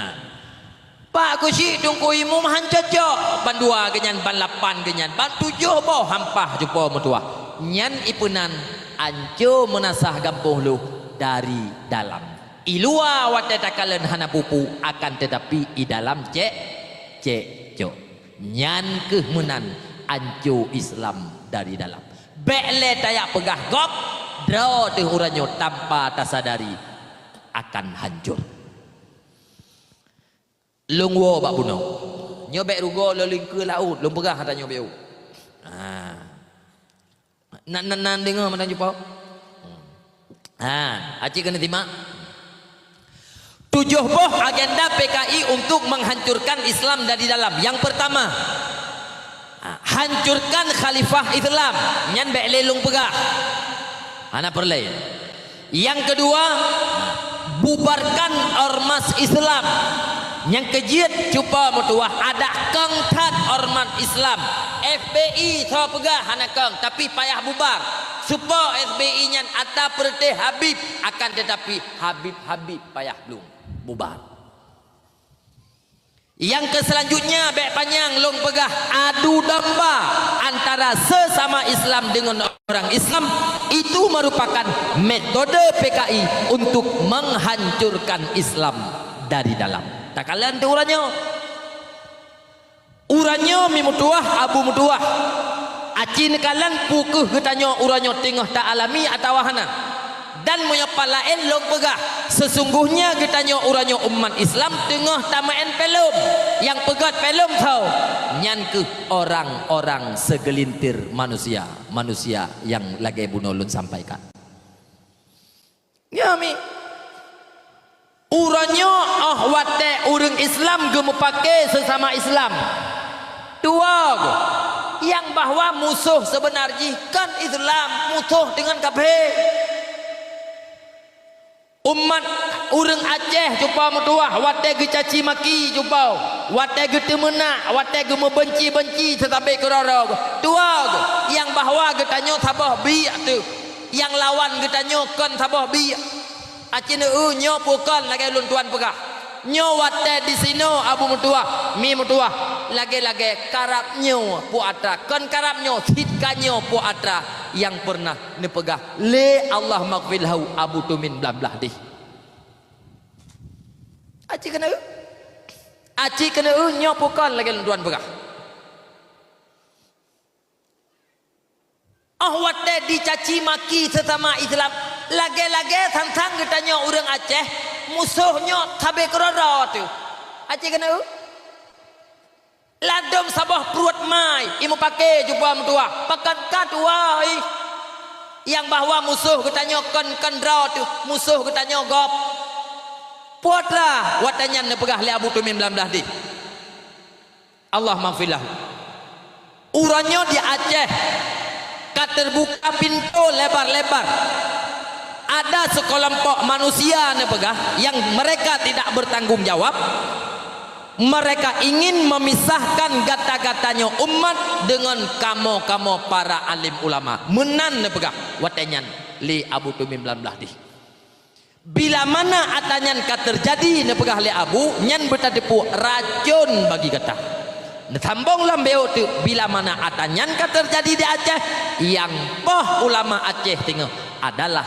Pak keuchik Teungku Imum han cocok, ban dua geuh nyan, ban lapan geuh nyan, ban tujoh boh hampah cupo meutuwah. Nyan ipeunan anco meunasah gampông lhôh dari dalam. I luwa watée takalon hana peue-peue, akan teutapi i dalam cek, cek cok. Nyan keuh meunan anco Islam dari dalam. Bék lé tajak peugah gob, droe teuh uroe nyoe tanpa tasadari akan hancor. Lôn woe bak bunoe. Nyoe bék rugoe lôn lingkeue laôt, lôn peugah ata nyoe bék. Ah. Nan, nan, nan deungoe mantong cupo. Ha, aci keuneuk simak. Tujoh boh agenda P K I untuk menghancurkan Islam dari dalam. Yang pertama, ha, hancurkan khalifah Islam. Nyan bék lé lôn peugah. Hana peureulée. Yang kedua, bubarkan ormas Islam. Nyang keujeuet cupo meutuwah adak kong that ormas Islam. F B I soe peugah hana kong, tapi payah bubar. Soe po F B I nyan ata peureuté Habib, akan teutapi Habib-Habib payah blong bubar. Nyang keu selanjutnya bék panyang lôn peugah adu domba antara sesama Islam dengan orang Islam, itu merupakan metode P K I untuk menghancurkan Islam dari dalam. Takalon teuh uroe nyoe. Uroe nyoe mi meutuwah, abu meutuwah. Aci neukalon peu kheueh geutanyoe uroe nyoe teungoh ta alami atawa hana. Dan meunyoe pat laén lôn peugah, sesungguhnya geutanyoe uroe nyoe umat Islam teungoh tameu'en filem. Nyang peugöt filem soe? Nyan kheueh orang-orang segelintir manusia, manusia nyang lagée bunoe lôn sampaikan. Nyoe mi. Uroe nyoe óh watée ureuëng Islam geumeupaké sesama Islam. Tuwoe, nyang bahwa musoh seubeuna jih kon Islam, musoh deungon kafé. Umat ureuëng Aceh cupo meutuwah watée geucaci maki cupo, watée geuteumeunak, watée geumeubenci-benci teutabé keudroe-droe. Tuwoe, nyang bahwa geutanyoe saboh biek teuh. Nyang lawan geutanyoe kon saboh biek. Aci neu-eu nyoe peu kon lagée lôn tuan peugah. Nyoe watée disinoe abu meutuwah, mi meutuwah, lagée-lagée karab nyoe peu atra, kon karab nyoe, sit ka nyoe peu atra nyang peureunah neupeugah lé Allah maghfir lahu Abu Tumin Blah-Blah dih. Aci keuneuk, aci keuneuk nyoe peu kon lagée lôn tuan peugah. Óh watée dicaci maki sesama Islam, lagée-lagée sang-sang geutanyoe ureuëng Aceh, musoh nyoe sabe keudroe-droe teuh. Aci keuneuk? Ladom saboh pruet mai, imeupaké jubah meutuwah, pakon ka tuwai. Nyang bahwa musoh geutanyoe kon, kon droe teuh, musoh geutanyoe gob. Puet lah, watée nyan neupeugah lé Abu Tumin Blah-Blah dih. Allah maghfir lahu. Uroe nyoe di Aceh ka teubuka pintoe lebar-lebar. Ada sekelompok manusia neupeugah yang mereka tidak bertanggung jawab, mereka ingin memisahkan gata-gata nyoe umat dengan kamoe-kamoe para alim ulama. Meunan neupeugah watée nyan lé Abu Tumin Blah-Blah dih. Bila mana atra nyan ka teujadi, neupeugah lé Abu, nyan beutateupeue racôn bagi gata. Neusambông lom beuôt teuk, bila mana atra nyan ka teujadi di Aceh, nyang poh ulama Aceh teungoh adalah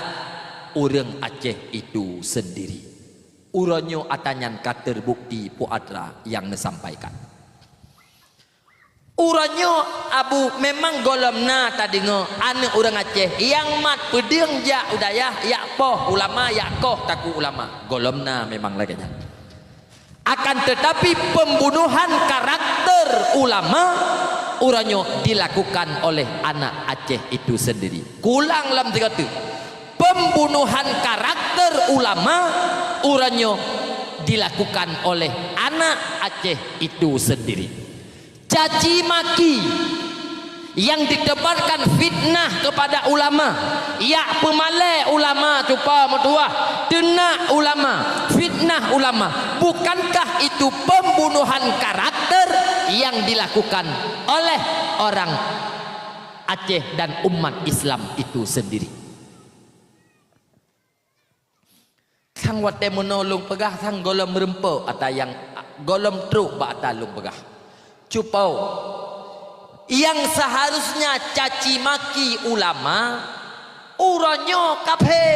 ureuëng Aceh itu sendiri. Uroe nyoe atra nyan ka teubukti peue atra nyang neusampaikan. Uroe nyoe Abu, memang gohlom na tadeungoe aneuëk ureuëng Aceh nyang mat peudeueng jak u dayah, jak poh ulama, jak koh takue ulama. Gohlom na memang lagée nyan. Akan tetapi, pembunuhan karakter ulama uroe nyoe dilakukan oleh anak Aceh itu sendiri. Kulang lom sigoe teuk, pembunuhan karakter ulama uroe nyoe dilakukan oleh anak Aceh itu sendiri. Caci maki yang ditebarkan fitnah kepada ulama, jak peumalée ulama cupa meutuwah, teunak ulama, fitnah ulama, bukankah itu pembunuhan karakter yang dilakukan oleh orang Aceh dan umat Islam itu sendiri? Sang watée meunoe lôn peugah, sang gohlom meurumpok atra nyang, gohlom trok bak atra lôn peugah. Cupo, nyang seharusnya caci maki ulama, uroe nyoe kafé.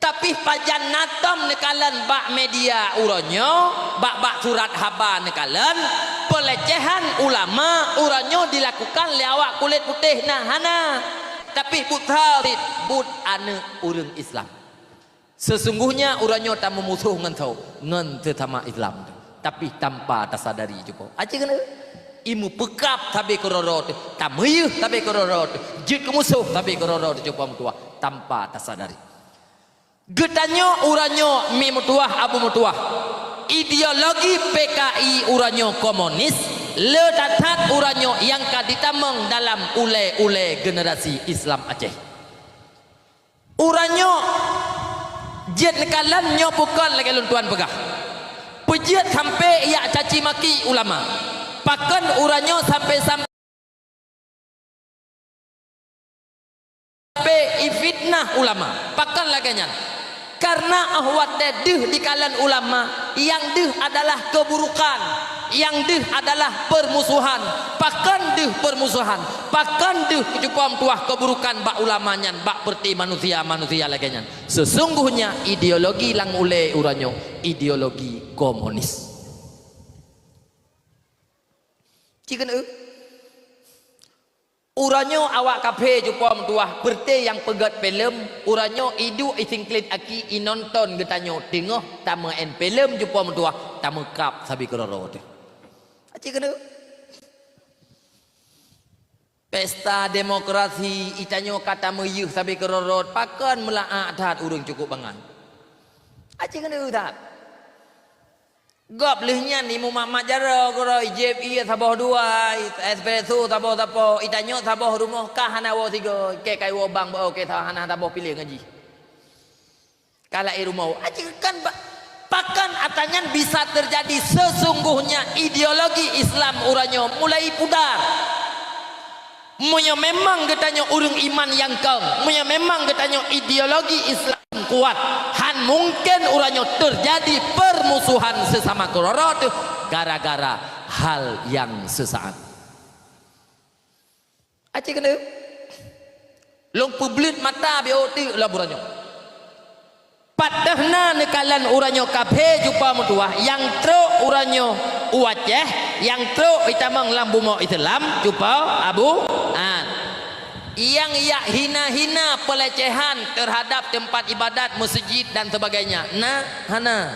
Tapi pajan na tom neukalon bak media uroe nyoe, bak-bak surat haba neukalon, peulecehan ulama uroe nyoe dilakukan lé awak kulét putéh na hana. Tapi buet that, buet aneuëk ureuëng Islam. Sesungguhnya uroe nyoe tameumusoh ngon soe? Ngon sesama Islam. Tapi tanpa tasadari cupo. Aja keuneuk imeupeukab sabe keuroro teuh, tameuyeuh sabe keuroro teuh, jeuet keumusoh sabe keuroro teuh cupo meutuwah tanpa tasadari. Geutanyoe uroe nyoe mi meutuwah abu meutuwah, ideologi P K I uroe nyoe komunis, le that-that uroe nyoe nyang ka jitamong dalam ulée-ulée generasi Islam Aceh. Uroe nyoe jeuet neukalon nyoe bukon lagée lôn tuan peugah. Peujeuet sampoe jak caci maki ulama. Pakon uroe nyoe sampoe-sampoe ifitnah ulama? Pakon lagée nyan? Karena óh watée deuh dikalon ulama, nyang deuh adalah keuburukan. Nyang deuh adalah peurmusohan. Pakon deuh peurmusohan? Pakon deuh cupo meutuwah keuburukan bak ulama nyan, bak peureuté manusia-manusia lagée nyan? Sesungguhnya ideologi nyang ulée uroe nyoe ideologi komunis. Ci keuneuk. Uroe nyoe awak kafé cupo meutuwah, peureuté nyang peugét filem, uroe nyoe iduek isingklet aki inonton geutanyoe teungoh tameuén filem cupo meutuwah, tameukab sabe keuroro teuh. Aci keuneuk. Pesta demokrasi itanyoe ka tameuyeuh sabe keuroro, pakon meulaa that ureuëng cukup bangai. Aci keuneuk that. Gob lheueh nyan imumat-mat jaroe keudroe, ijép ié saboh dua, espresso saboh sapo, itanyoe saboh rumoh ka hana woe sigoe, kée kayue woe bank bak oke hana saboh piléng ngaji. Ka laén rumoh, aji kan ba-, pakon atra nyan bisa teujadi? Sesungguhnya ideologi Islam uroe nyoe mulai pudar. Meunyoe memang geutanyoe ureuëng iman nyang kong, meunyoe memang geutanyoe ideologi Islam kuat, han mungken uroe nyoe teujadi peurmusohan seusama keudroe teuh gara-gara hal nyang seusaat. Aci keuneuk lôn peubleuet mata biôh teuk lom uroe nyoe. Pat deuh na neukalon uroe nyoe kafé cupa meutuwah, nyang trok uroe nyoe u Aceh, nyang trok itamong lam bumoe Islam cupa Abu, ha. Nyang jak hina-hina peulecehan teuhadab teumpat ibadat, meuseujid dan sebagainya. Na? Hana.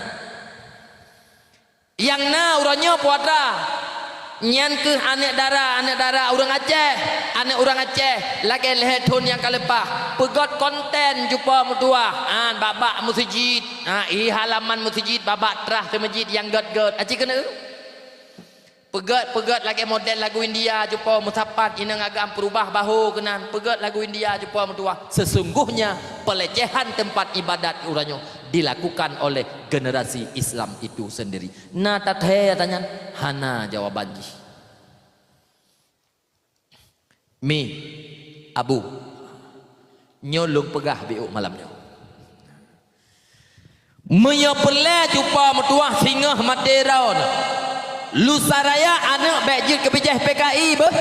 Nyang na uroe nyoe puatra, nyan kheueh aneuëk dara, aneuëk dara ureuëng Aceh, aneuëk ureuëng Aceh lagée lhée thon nyang ka leupah, peugét konten cupa meutuwah, ha, bak-bak meuseujid, ha, i halaman meuseujid, bak-bak trah seumeujid nyang gét-gét. Aci keuneuk? Peugét-peugét lagée model lagu India cupa meusapat inong agam peurubah bahô keunan, peugét lagu India cupa meutuwah. Sesungguhnya peulecehan teumpat ibadat uroe nyoe dilakukan oleh generasi Islam itu sendiri. Na that-that nyan? Hana jawaban jih. Mi, Abu, nyoe lôn peugah biôh malam nyoe. Meunyoe peureulée cupa meutuwah singoh maté droeneuh, lusa raya aneuëk bék jeuet keu bijéh P K I beuh.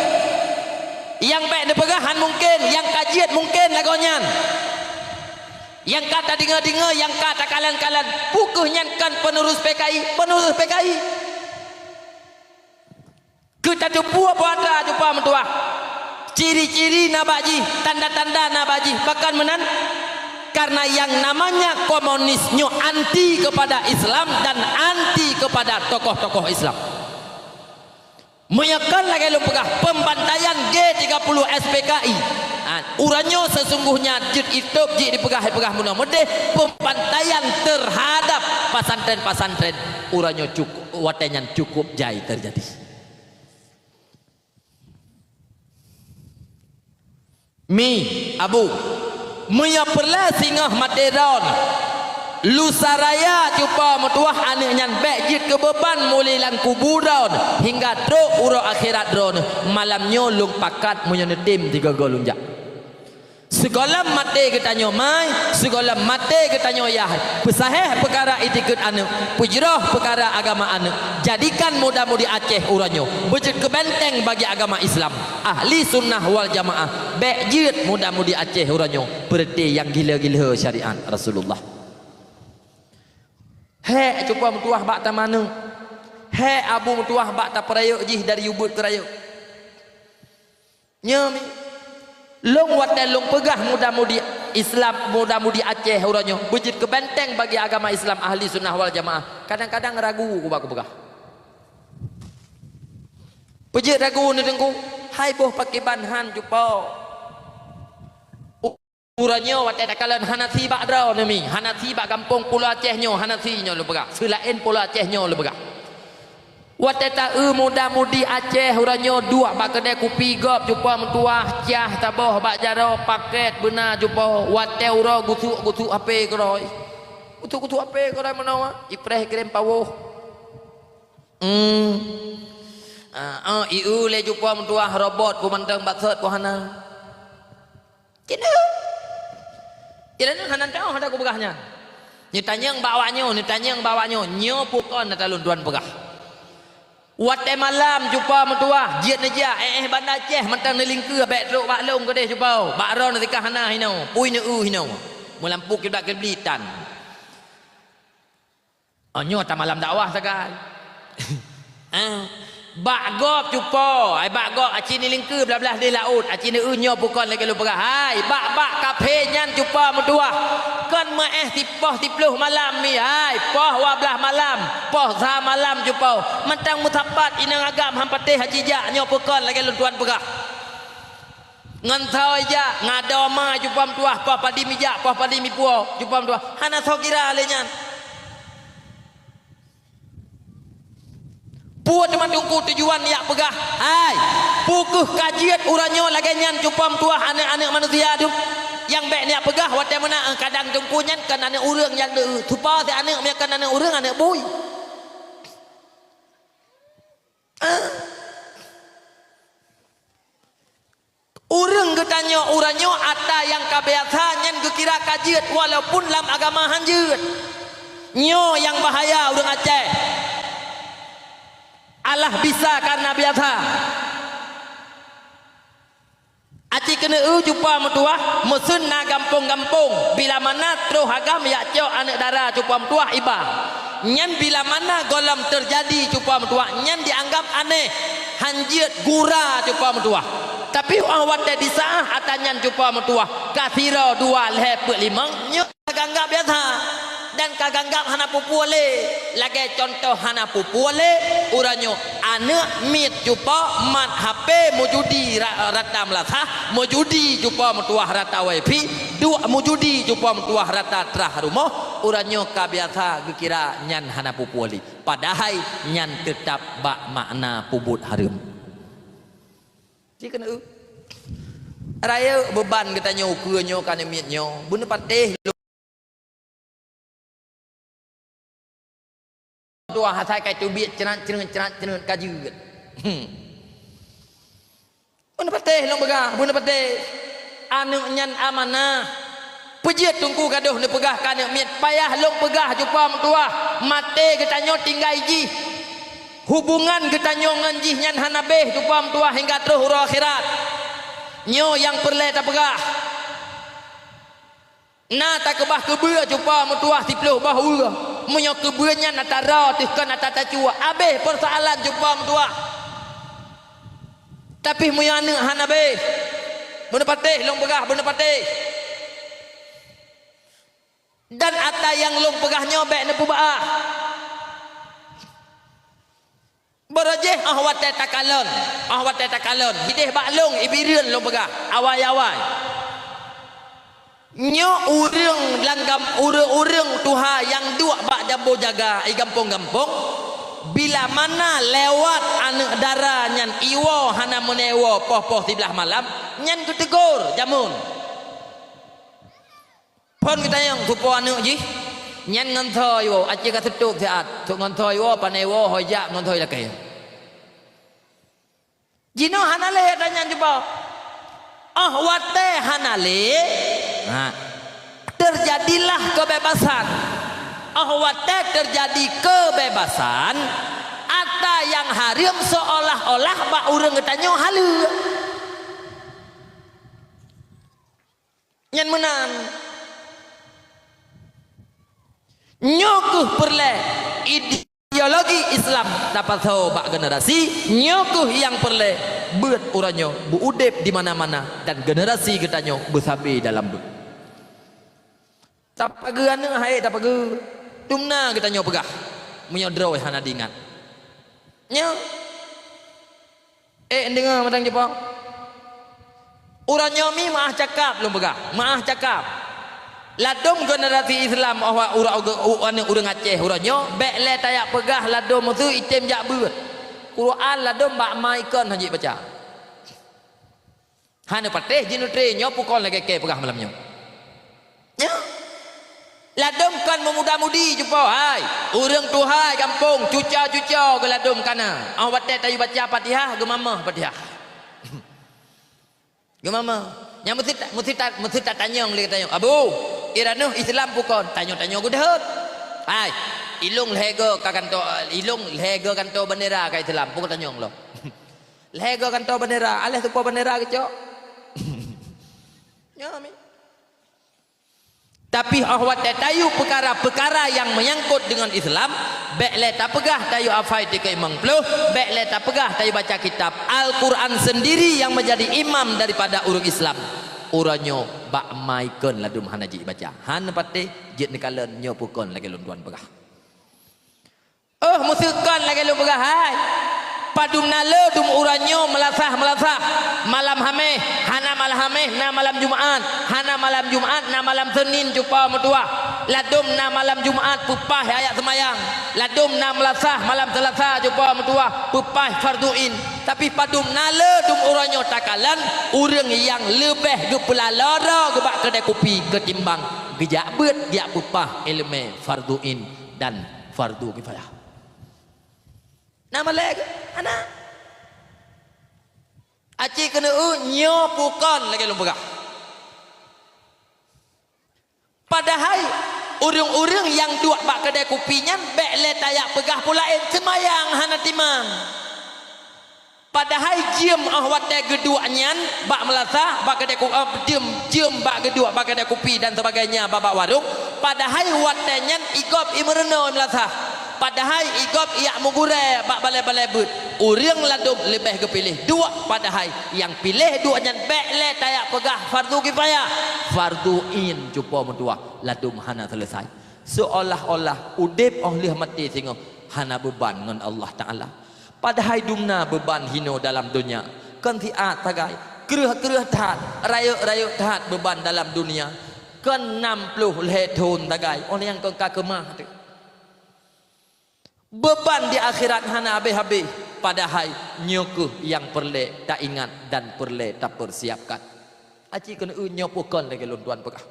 Nyang bék neupeugah han mungken, nyang ka jeuet mungken lagoe nyan. Nyang ka tadeungoe-deungoe, nyang ka takalon-kalon, peu kheueh nyan kon peunurus P K I, peunurus P K I. Keu tateupeue peue atra cupa meutuwah. Ciri-ciri na bak jih, tanda-tanda na bak jih, pakon meunan? Karena yang namanya komunis nyoe anti kepada Islam dan anti kepada tokoh-tokoh Islam. Meunyoe kon lagée lôn peugah, pembantaian G tiga puluh S P K I, ha, uroe nyoe sesungguhnya jeuet itôb jih dipeugah-peugah meunoe meudeh, pembantaian terhadap pesantren-pesantren uroe nyoe cukup, watée nyan cukup jai terjadi. Mi, Abu, meunyoe peureulée singoh maté droeneuh, lusa raya cupa meutuwah aneuëk nyan bék jeuet keu beuban mulai lam kubu droeneuh hingga trok uroe akhirat droeneuh, malam nyoe lôn pakat meunyoe neutem tiga goe lôn jak. Sigohlom maté geutanyoe mai, sigohlom maté geutanyoe yah, peusahéh peukara itikeuet aneuëk, peujroh peukara agama aneuëk, jadikan muda-mudi Aceh uroe nyoe beujeuet keu benteng bagi agama Islam. Ahli sunnah wal jamaah, bék jeuet muda-mudi Aceh uroe nyoe peureuté nyang gila-gila syariat Rasulullah. Hék cupa meutuwah bak tamaneuëk, hék abu meutuwah bak tapeurayeuk jih dari ubeuet keu rayeuk. Nyoe mi, lôn watée lôn peugah muda-mudi Islam, muda-mudi Aceh uroe nyoe beujeuet keu benteng bagi agama Islam ahli sunnah wal jamaah. Kadang-kadang ragu kuba kupeugah. Peujeuet ragu neuteungku, hai boh pakiban han cupo. Uroe nyoe watée takalon hana si bak droeneuh mi, hana si bak gampông Pulo Aceh nyoe, hana si nyoe lôn peugah. Seulaén Pulo Aceh nyoe lôn peugah. Watée ta-eu muda-mudi Aceh uroe nyoe duek bak keudée kupi gob cupa meutuwah cah saboh bak jaroe pakét beuna cupa watée uroe gusuk-gusuk H P keudroe. Gusuk-gusuk H P keudroe meunoe, ipreh kirém pawoh. Hmm. Ah, ah, i-eu lé cupa meutuwah robot peumantong baksot pun hana. Cit neu. Cit neu hana teuh hana kupeugah nyan. Neutanyong bak awak nyoe, neutanyong bak awak nyoe, nyoe peue kon ata lôn tuan peugah. Watée malam cupa meutuwah, jeuet neujak, éh, éh, Banda Aceh mantong neulingkeue bék trok bak lôn keudeh cupa, bak droeneuh sikah hana hinoe, pui neu-eu hinoe. Meulampu kiblat keublitan. Oh, nyoe tamalam dakwah sagai. Ah, bak gob cupo, ai bak gob aci neulingkeue blah-blah di laôt, aci neu-eu nyoe bukon lagée lôn peugah. Hai, bak-bak kaphé nyan cupa meutuwah. Kon meuéh sipoh siploh malam mi, hai, poh dua blaih malam, poh sa malam cupo. Mantong meusapat inong agam han patéh aci jak nyoe bukon lagée lôn tuan peugah. Ngon soe ijak, ngon adoe ma cupa meutuwah, poh padum ijak, poh padum ipuwoe cupa meutuwah. Hana soe kira lé nyan. Peue teuma teungku tujuan jak peugah? Hai, peu kheueh ka jeuet uroe nyoe lagée nyan cupa meutuwah aneuëk-aneuëk manusia dum? Nyang bék neujak peugah watée meunan, kadang teungku nyan kon aneuëk ureuëng nyang deuh, tupa si aneuëk meunyo kon aneuëk ureuëng, aneuëk bui. Ah. Ureuëng geutanyoe uroe nyoe ata nyang ka biasa nyan geukira ka jeuet walaupun lam agama han jeuet. Nyoe nyang bahaya ureuëng Aceh. Allah bisa kareuna biasa. Aci keuneuk eu cupa meutuwah, meuseun na gampông-gampông, bila mana troh agam jak cok aneuëk dara cupa meutuwah iba. Nyan bila mana gohlom teujadi cupa meutuwah, nyan jianggab aneh, han jeuet gura cupa meutuwah. Tapi óh watée disaáh ata nyan cupa meutuwah, ka sidroe dua lhée peuet limong, nyoe ka ganggab biasa dan ka ganggab hana peue-peue lé. Lagée cuntoh hana peue-peue lé, uroe nyoe aneuëk miet cupa mat H P, meujudi ra-, rata meulasah, meujudi cupa meutuwah rata wifi, duek meujudi cupa meutuwah rata trah rumoh, uroe nyoe ka biasa geukira nyan hana peue-peue lé. Padahai nyan teutab bak makna peubuet hareuem. Ci keuneuk eu. Rayeuk beuban geutanyoe ukeue nyoe ka neumiet nyoe, beuneupatéh lôn tuwah asai ka teubiet ceurat-ceureut, ceurat-ceureut ka jeuet. Hmm. Beuneupatéh lôn peugah, beuneupatéh. Aneuëk nyan amanah. Peue jeuet Teungku gadôh neupeugah keu aneuk miet, payah lôn peugah cupa meutuwah, maté geutanyoe tinggai jih. Hubungan geutanyoe ngon jih nyan hana béh cupa meutuwah hingga troh uroe akhirat. Nyoe nyang peureulée tapeugah. Na takeubah keubeue cupa meutuwah siplôh boh ueh. Meunyoe keubeue nyan ata droe teuh kon ata tacue, abéh peusoalan cupa meutuwah. Tapi meunyoe aneuk hana béh, beuneupatéh lôn peugah, beuneupatéh. Dan ata nyang lôn peugah nyoe bék neupeubeu'ah. Barô jih óh watée takalon, óh watée takalon, hideh bak lôn, i Bireuen lôn peugah, awai-awai. Nyoe ureuëng lam gam-, ureuëng-ureuëng tuha nyang duek bak jambo jaga i gampông-gampông, bila mana lewat aneuk dara nyan iwoe hana meunewoe poh-poh siblaih malam, nyan geuteugor jameun. Phon geutanyong, "Soe po aneuk jih?" "Nyan ngon soe iwoe, aci ka seutôb siat, sôk ngon soe iwoe, pane iwoe, hôi jak ngon soe ilakée." Jinoe hana lé ata nyan cuba. Óh watée hana lé, ha, teujadilah keubebasan. Óh watée teujadi keubebasan, ata nyang hareuem seolah-olah bak ureuëng geutanyoe haleue. Nyan meunan. Nyoe kheueh peureulée ideologi Islam tapasoe bak generasi, nyoe kheueh nyang peureulée beuet uroe nyoe beu-udeb di mana-mana dan generasi geutanyoe beusabe dalam beuet. Tapageue aneuk hai tapageue, dumna geutanyoe peugah, meunyoe droe hana diingat. Nyoe. Eh, deungoe mantong jipong. Uroe nyoe mi meu'ah cakap lôn peugah, meu'ah cakap. Ladôm generasi Islam, oh, ura-, uga-, u-, aneuk ureuëng Aceh uroe nyoe, bék lé tajak peugah ladôm meuseu item jak beuet. Quran ladôm bak ma ikon hana jibaca. Hana patéh jinutre nyoe pukon lagée kée peugah malam nyoe. Nyoe. Ladôm kon meumuda-mudi cupo, hai. Ureuëng tuha gampông, cuco-cuco geuladôm kana. Óh watée tayue baca Fatihah, geumamah Fatihah. Geumamah. Nyang meusit, meusit, meusit tatanyong lé tanyong, "Abu, iraneuh Islam pukon?" Tanyoe-tanyoe geudeut. Hai, ilong lhée go ka kanto, ilong lhée go kanto bandera ka Islam, pukon tanyong lo. Lhée go kanto bandera, aléh tupo bandera geucok. Nyoe mi. Tapi óh watée tayue peukara-peukara nyang meunyangkot deungon Islam, bék lé tapeugah tayue hafai tikeu limong ploh, bék lé tapeugah tayue baca kitab. Al-Quran sendiri nyang meujadi imam daripada ureuëng Islam. Uroe nyoe bak ma ikon ladôm hana jibaca. Hana patéh jeuet neukalon nyoe pukon lagée lôn tuan peugah. Óh, meuseukon lagée lôn peugah hai. Padum na le dum uroe nyoe meulasah-meulasah. Malam Haméh, hana malam Haméh, na malam Jumat. Hana malam Jumat, na malam Seunin cupo meutuwah. Ladôm na malam Jumat peupaih ayat seumayang. Ladôm na meulasah malam Seulasa cupo meutuwah peupaih fardhu ain. Tapi padum na le dum uroe nyoe takalon ureuëng nyang leubeh geupeulalo droe geuh bak keudée kupi keutimbang geujak beuet geujak peupaih iéleumé fardhu ain dan fardhu kifayah. Na malée geuh? Hana. Aci keuneuk nyoe pukon lagée lôn peugah. Padahai ureuëng-ureuëng nyang duek bak keudée kupi nyan bék lé tajak peugah peue laén, seumayang hana timang. Padahai jeuem óh watée geuduek nyan bak meulasah, bak keudée ku-, eh, jeuem, jeuem bak geuduek bak keudée kupi dan sebagainya bak, bak warong, padahai watée nyan i gob i meureunoe i meulasah, padahai i gob i jak meugurée bak balée-balée beuet. Ureuëng ladôm leubeh geupiléh duek, padahai nyang piléh duek nyan bék lé tajak peugah fardhu kifayah, fardhu ain cupo meutuwah ladôm hana seuleusai. Seolah-olah udeb óh lheueh maté singoh hana beuban ngon Allah Taala. Padahai dumna beuban hinoe dalam donya, kon siat sagai, kreueh-kreueh that, rayeuk-rayeuk that beuban dalam dunia, kon nam ploh lhée thon sagai, óh lheueh nyan kon ka keumah teuh. Beuban di akhirat hana habéh-habéh, padahai nyoe kheueh nyang peureulée taingat dan peureulée tapeusiapkan. Aci keuneuk nyoe pukon lagée lôn tuan peugah.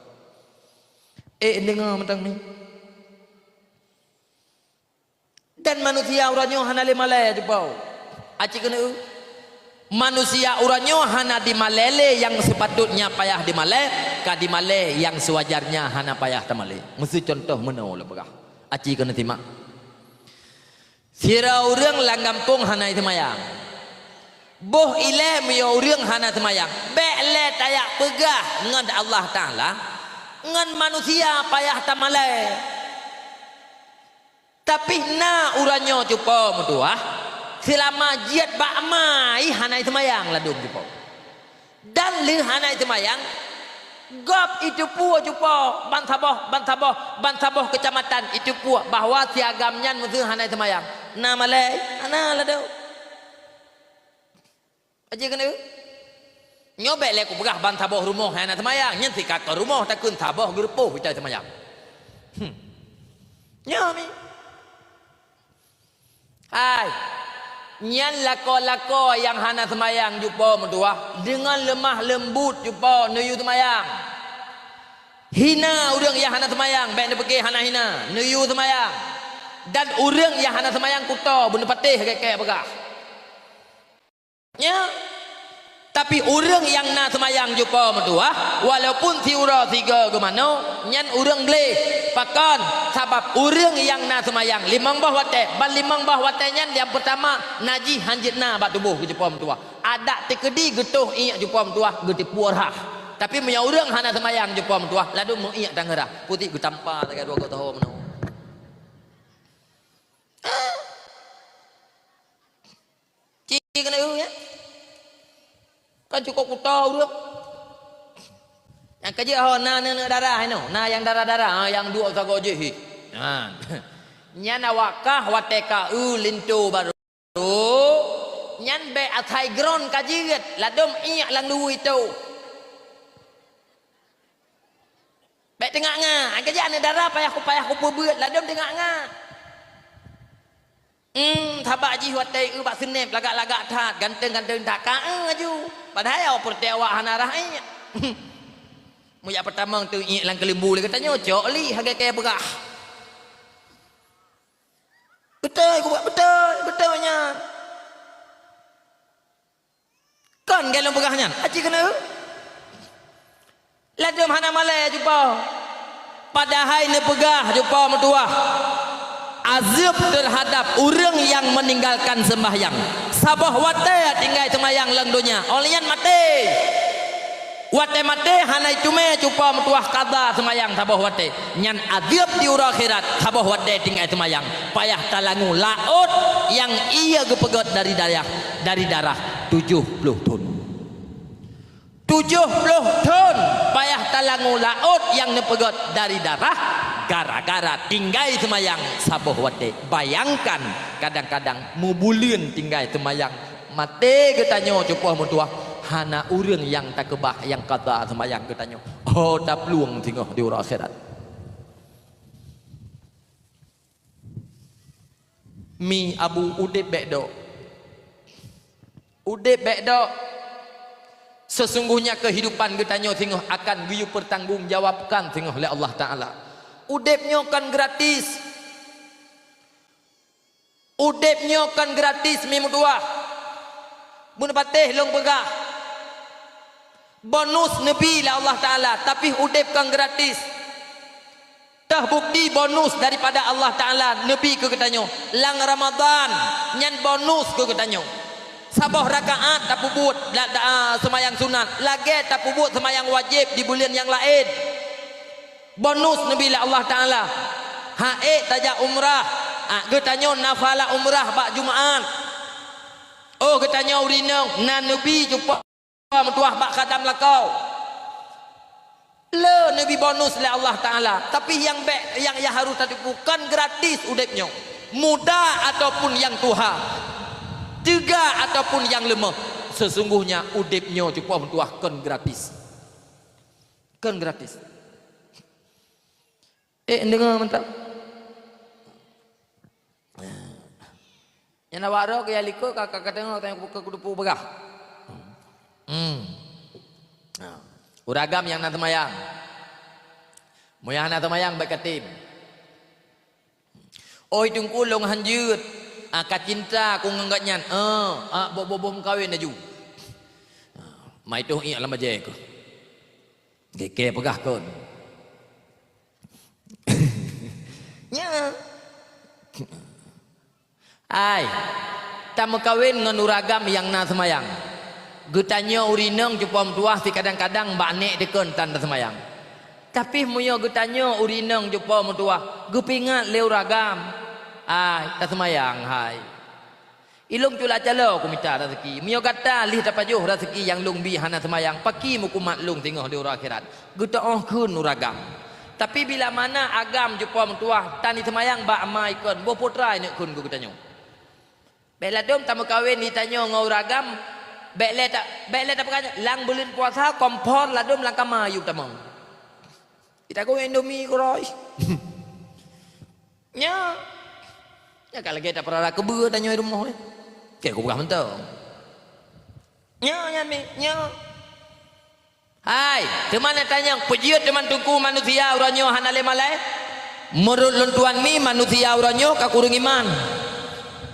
Eh, deungoe mantong mi. Dan manusia uroe nyoe hana lé malée jipau. Aci keuneuk, manusia uroe nyoe hana dimalée lé nyang seupatutnya payah dimalée, Ka dimalée nyang seuwajarnya hana payah tamalée. Meuseu cuntoh meunoe lôn peugah. Aci keuneuk simak. Sidroe ureuëng lam gampông hana seumayang. Boh ilée meunyoe ureuëng hana seumayang, bék lé tajak peugah ngon Allah Taala, ngon manusia payah tamalée. Tapi na uroe nyoe cupo meutuwah, seulama jeuet bak ma jih hana seumayang ladôm cupo. Dan lheueh hana seumayang, gob jiteupeue cupo bansaboh, bansaboh, bansaboh keucamatan jiteupeue bahwa si agam nyan meuseu hana seumayang. Na malée? Hana ladôm. Aja keuneuk. Nyoe bék lé kupeugah bansaboh rumoh hana seumayang, nyan sikakoe rumoh takheun saboh geurupoh itai seumayang. Hmm. Nyoe mi. Hai. Nyan lakoe-lakoe nyang hana seumayang cupo meutuwah, deungon leumah leumbut cupo neuyue seumayang. Hina ureuëng nyang hana seumayang, bék neupike hana hina, neuyue seumayang. Dan ureuëng nyang hana seumayang kuto beuneupatéh lagée kée peugah. Nya, tapi ureuëng nyang na seumayang cupo meutuwah, walaupun siuroe sigoe geumanoe, nyan ureuëng gleh. Pakon? Sabab ureuëng nyang na seumayang limong boh watée, ban limong boh watée nyan nyang peurtama najih hanjeuet na bak tuboh geucupo meutuwah. Adak teukeudi geutoh iék cupo meutuwah geuteupeue rhah. Tapi meunyoe ureuëng hana seumayang cupo meutuwah, ladôm meuiék tangeurah, putik geutampa lagée dua goe toho meunoe. Ci keuneuk eu, ya? Kan cukôp kuto ureuëng. Nyang keujeuet ho na neuneuk darah inoe, na nyang darah-darah, ha, nyang duek sagoe jih. Ha. Nyan awak kah watée ka eu linto barô, nyan bék asai gron ka jeuet, ladôm iék lam luweue itu. Bék teungak-ngak, ai keujak aneuk dara payah ku, payah kupeubeuet, ladôm teungak-ngak. Hmm, sabab jih watée eu bak seuneb lagak-lagak that, ganteng-ganteng that, ka eu aju. Padahai awak peureute awak hana rhah iék. Meujak peutamong teuiék lam keuleumbu lé geutanyoe, cok li lagée kée beurah. Beutôi, kubuet beutôi, beutôi nyan. Kon lagée lôn peugah nyan, aci keuneuk. Ladôm hana malée cupo. Padahai neupeugah cupo meutuwah, azeueb teuhadab ureuëng nyang meuninggalkan seumbahyang. Saboh watée tinggai seumayang lam donya, óh lheueh nyan maté. Watée maté hana iteumé cupo meutuwah qadha seumayang saboh watée. Nyan azeueb di uroe akhirat saboh watée tinggai seumayang. Payah talangue laôt nyang ie geupeugét dari dayah, dari darah tujoh ploh thon. Tujoh ploh thon payah talangue laôt nyang neupeugét dari darah gara-gara tinggai seumayang saboh watée. Bayangkan, kadang-kadang meubuleuen tinggai seumayang. Maté geutanyoe cupo meutuwah, hana ureuëng nyang takeubah nyang qadha seumayang geutanyoe. Ho taplueng singoh di uroe akhirat. Mi Abu, udeb bék dok. Udeb bék dok. Sesungguhnya kehidupan geutanyoe singoh akan geuyue peutanggong jawabkan singoh lé Allah Taala. Udeb nyoe kon gratis. Udeb nyoe kon gratis mi meutuwah. Beuneupatéh lôn peugah. Bonus neubi lé Allah Taala, tapi udeb kon gratis. Teuh bukti bonus daripada Allah Taala neubi keu geutanyoe. Lam Ramadhan nyan bonus keu geutanyoe. Saboh rakaat tapeubuet la-, da-, seumayang sunat, lagée tapeubuet seumayang wajéb di buleuen nyang laén. Bonus neubi lé Allah Taala. Ha ék tajak umrah, ha, geutanyoe na pahala umrah bak Jumaat. Oh, geutanyoe ureuëng inong na neubi cupo meutuwah bak khadam lakoe. Le neubi bonus lé Allah Taala, tapi nyang bék, nyang, nyang harôh tateupeue, kon gratis udeb nyoe. Muda ataupun nyang tuha, teuga ataupun nyang leumoh, sesungguhnya udeb nyoe cupo meutuwah kon gratis. Kon gratis. Eh, deungoe mantap. Nyan awak droe keu nyang likot ka, ka, ka teungoh tanyong keu, keu dupu peugah. Hmm. Nah, ureuëng agam nyang na seumayang. Meunyo hana seumayang, bék katem. Oi Teungku, lôn hanjeuet. Ah, ka cinta ku ngon gobnyan. Ah, ah, boh-boh meukawen laju. Ah, mai toh iék lam bajée keuh. Kèe-kèe peugah kon. Nyan. Hai, tameukawen ngon ureueng agam nyang na seumayang. Geutanyoe ureueng inong cupo meutuwah, si kadang-kadang bak nèk teuh kon tan taseumayang. Tapi meunyoe geutanyoe ureueng inong cupo meutuwah, geupeuingat lé ureueng agam, hai, taseumayang, hai. Ilôn cula calo kumita raseuki. Meunyoe gata lheueh tapajoh raseuki nyang lôn bi hana seumayang, pakri meukumat lôn singoh di uroe akhirat? Geuteu'oh kheun ureueng agam. Tapi bila mana agam cupo meutuwah, tan jiseumayang bak amai kon, boh putra neuk kheun keu geutanyoe. Bèk ladôm tameukawen geutanyoe ngon ureueng agam, bèk lé ta-, bèk lé tapeukawen, lam buleuen puasa kompor ladôm lam kama yum tamong. Ita keu Indomie keuroi. Nyo. Nyo ka lagèe tapeurara keubeue tanyoe di rumoh, eh. Kèe kupeugah mantong. Nyo, nyan mi, nyo. Hai, teuma na tanyong, peue jeuet teuma teungku manusia uroe nyoe hana lé malèe? Meunurot lôn tuan mi, manusia uroe nyoe ka kureueng iman.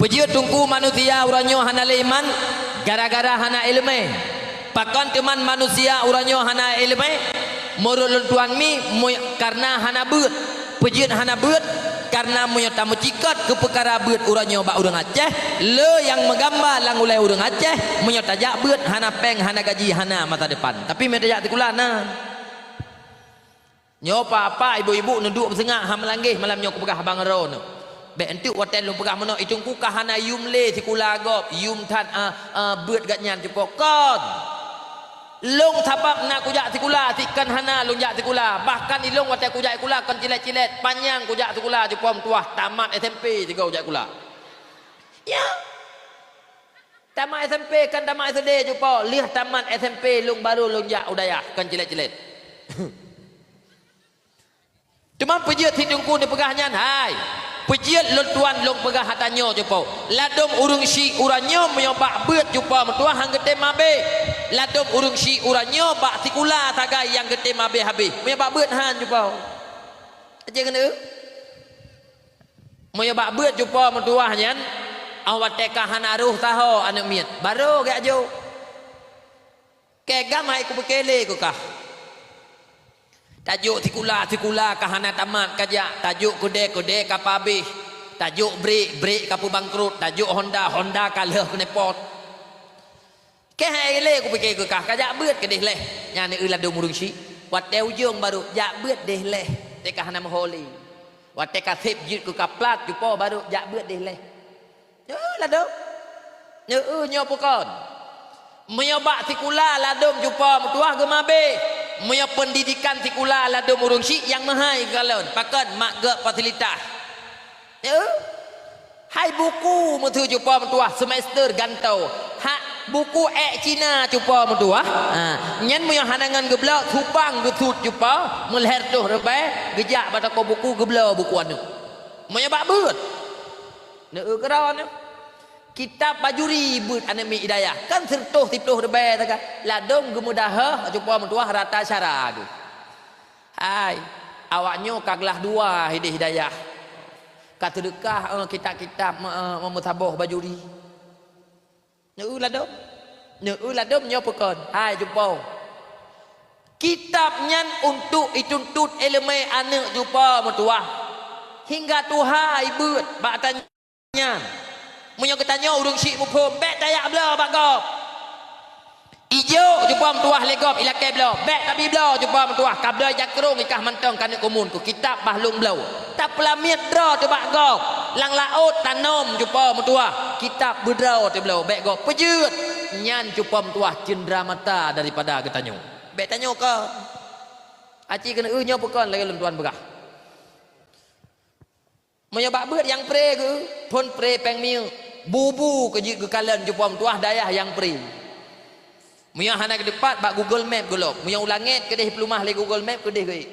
Peue jeuet teungku manusia uroe nyoe hana lé iman? Gara-gara hana iéleumé. Pakon teuma manusia uroe nyoe hana iéleumé? Meunurot lôn tuan mi, mu-, kareuna hana beuet. Peue jeuet hana beuet? Kareuna meunyoe tameucikot keu peukara beuet uroe nyoe bak ureueng Aceh, le nyang meugamba lam ulèe ureueng Aceh, meunyoe tajak beuet hana pèng, hana gaji, hana masa depan. Tapi meunyoe tajak sikula na. Nyoe papa, ibu-ibu neuduek beuseungab, ha meulanggeh malam nyoe kupeugah haba ngon droeneuh. Bèk eunteuk watèe lôn peugah meunoe, i teungku ka hana yum lé sikula gob, yum that, a, a, beuet gobnyan cupo kon. Lôn sabab na kujak sikula, sikon hana lôn jak sikula. Bahkan ilôn watèe kujak sikula kon cilét-cilét, panyang kujak sikula cupo meutuwah, tamat S M P sigoe jak sikula. Ya. Tamat S M P, kon tamat S D cupo, lheueh tamat S M P lôn barô lôn jak u dayah, kon cilét-cilét. Teuma peue jeuet si teungku neupeugah nyan, hai? Peue jeuet lôn tuan lôn peugah ata nyoe cupo? Ladôm ureueng syik uroe nyoe meunyoe bak beuet cupo meutuwah han geutem abéh. Ladôm ureueng syik uroe nyoe bak sikula sagai nyang geutem abéh-abéh. Meunyoe bak beuet han cupo. Aja keuneuk. Meunyoe bak beuet cupo meutuwah nyan, 'oh watèe ka hana roh saho aneuk miet, barô geujak jok. Kèe gam hai kupeuke lé keu kah. Tajok sikula, sikula ka hana tamat kajak, tajok keudè, keudè ka pabéh, tajok brek, brek ka peubangkrot, tajok honda, honda ka lheueh keuneupot. Kèe hai lé kupike keu kah, kajak beuet keudeh leh. Nyan eu ladôm ureueng syik. Watèe ujong barô jak beuet deh leh, teuka hana meuho lé. Watèe ka sép jeuet keu ka plat cupo barô jak beuet deh leh. Nyoe ladôm. Nyoe eu nyoe peue kon. Meunyoe bak sikula ladôm cupo meutuwah geumabéh. Meunyoe peundidikan sikula ladôm ureueng syik nyang meuhai geukalon, pakon mak geuh fasilitas. Nyoe eu. Hai buku meuteujeuet cupo meutuwah semester gantoe. Hak buku ék Cina cupo meutuwah. Ha, nyan meunyoe hana ngon geubloe, subang geusut cupo, meulhèe toh reubai, geujak bak toko buku geubloe buku aneuk. Meunyoe bak beuet. Neu keudroe nyoe. Kitab Bajuri beuet aneuk miet i dayah, kan sireutoh siploh ribèe taga. Ladôm geumeudahoh cupo meutuwah rata syara geuh. Hai, awak nyoe ka glah dua hideh i dayah. Ka teudeukah, eh, kitab-kitab me-, eh, meumeusaboh Bajuri. Neu ladôm. Neu ladôm nyoe peukon. Hai, cupo. Kitab nyan untuk ituntot iéleumé aneuk cupo meutuwah. Hingga tuha ibeuet bak tanyoe. Nyan, meunyoe geutanyoe ureueng syik muphom, bèk tajak bloe bak gob. Ijok cupo meutuwah lé gob, ilakèe bloe, bèk tabi bloe cupo meutuwah, ka bloe jakrong ikah mantong keuneuk kumun keu kitab bah lôn bloe. Tapeulamiet droe teuh bak gob, lam laôt tanom cupo meutuwah, kitab beudroe teuh bloe, bèk gob peujeuet. Nyan cupo meutuwah ceundramata daripada geutanyoe. Bèk tanyoe kon. Aci keuneuk eu nyoe peukon lagèe lôn tuan peugah. Meunyoe bak beuet nyang pre geuh, phôn pre péng minyeuk, bubu keu jeuet geukalon cupo meutuwah dayah nyang pre. Meunyoe hana keudeupat bak Google Map gohlom, meunyoe u langèt keudeh peuleumah lé Google Map keudeh geuék.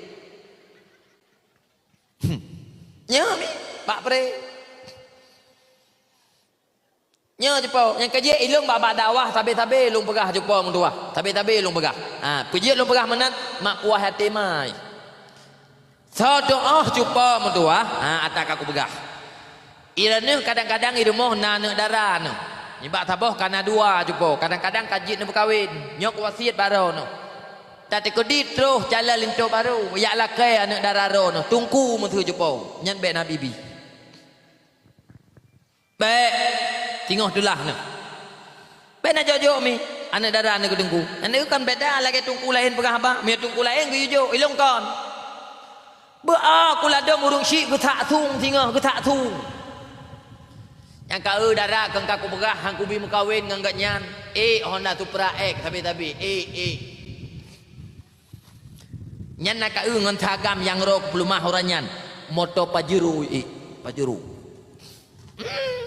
Nyoe mi, bak pre. Nyoe cupo, nyang keujeuet ilôn bak, bak dakwah sabe-sabe lôn peugah cupo meutuwah. Sabe-sabe lôn peugah. Ha, peujeuet lôn peugah meunan, mak puah até mai. Soe teu'oh cupo meutuwah, ha, ata ka kupeugah. Ireuneuh kadang-kadang i rumoh na aneuk dara neuh. Nibak saboh ka na dua cupo, kadang-kadang ka jeuet neumeukawen. Nyoe kuwasiet baroe neuh. Tateukeudi troh calon linto barô, jak lakée aneuëk dara droeneuh, teungku meuteue cupo, nyan bék na bibi. Bék, singoh teulah neuh. Bék na jok-jok mi, aneuëk dara neuh keu teungku. Aneuëk kan beda lagée teungku laén peugah haba, meunyoe teungku laén geuyue jok, ilong kon. Beu a kuladom ureuëng syik geutak thung singoh, geutak thung. Nyang ka eu dara keu ka kupeugah han kubi meukawen ngon gobnyan. Ék Honda Supra X sabe-sabe, ék, ék. Nyan na ka eu ngon sagam nyang roh keupeuleumah uroe nyan. Moto Pajero, ék, Pajero. Hmm.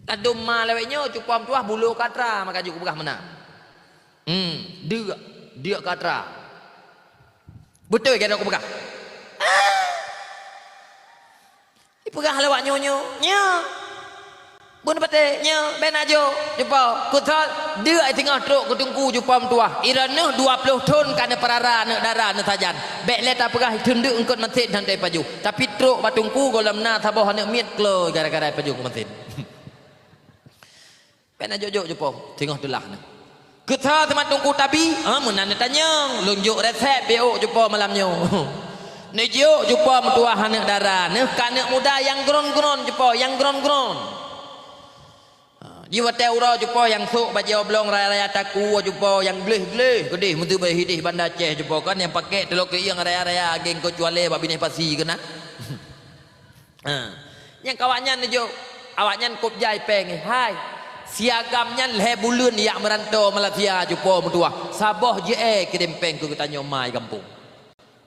Ladom ma lawét nyoe cupo meutuah bulo katra maka jeuet kupeugah meunan. Hmm, deuk, deuk katra. Beutôi keu kupeugah. Ipeugah lé awak nyoe-nyoe, "Nyoe, bun patéh, nyoe, bék na jok, cupo, kuthot, deuk singoh trok keu teungku cupo meutuah. Droeneuh dua ploh thon ka neupeurara aneuëk dara neusajan. Bék lé tapeugah teundeuk eungkot meusit hana ipajoh. Tapi trok bak teungku gohlom na saboh aneuëk miet klo gara-gara ipajoh meusit." Bék na jok-jok cupo, singoh teulah neuh. Keu sa teuma teungku tabi, ha, meunan neutanyong, lôn jok resep piôh cupo malam nyoe. Neujok cupo meutuah aneuëk dara neuh, ka aneuëk muda nyang gron-gron cupo, nyang gron-gron. Ha, ji watée uroe cupo nyang sôk bajée oblong raya-raya takue cupo nyang gleh-gleh, keudeh meuteubée hideh Banda Aceh cupo kan nyang pakék teulok keuieng raya-raya ageng keucuali bak binéh pasi keunan. Ha. Nyang keu awaknyan neujok, awaknyan kôb jai péng, hai, si agam nyan lhée buleuen jak meuranto Malaysia cupo meutuah, saboh jeuet kirém péng keu geutanyoe ma i gampông.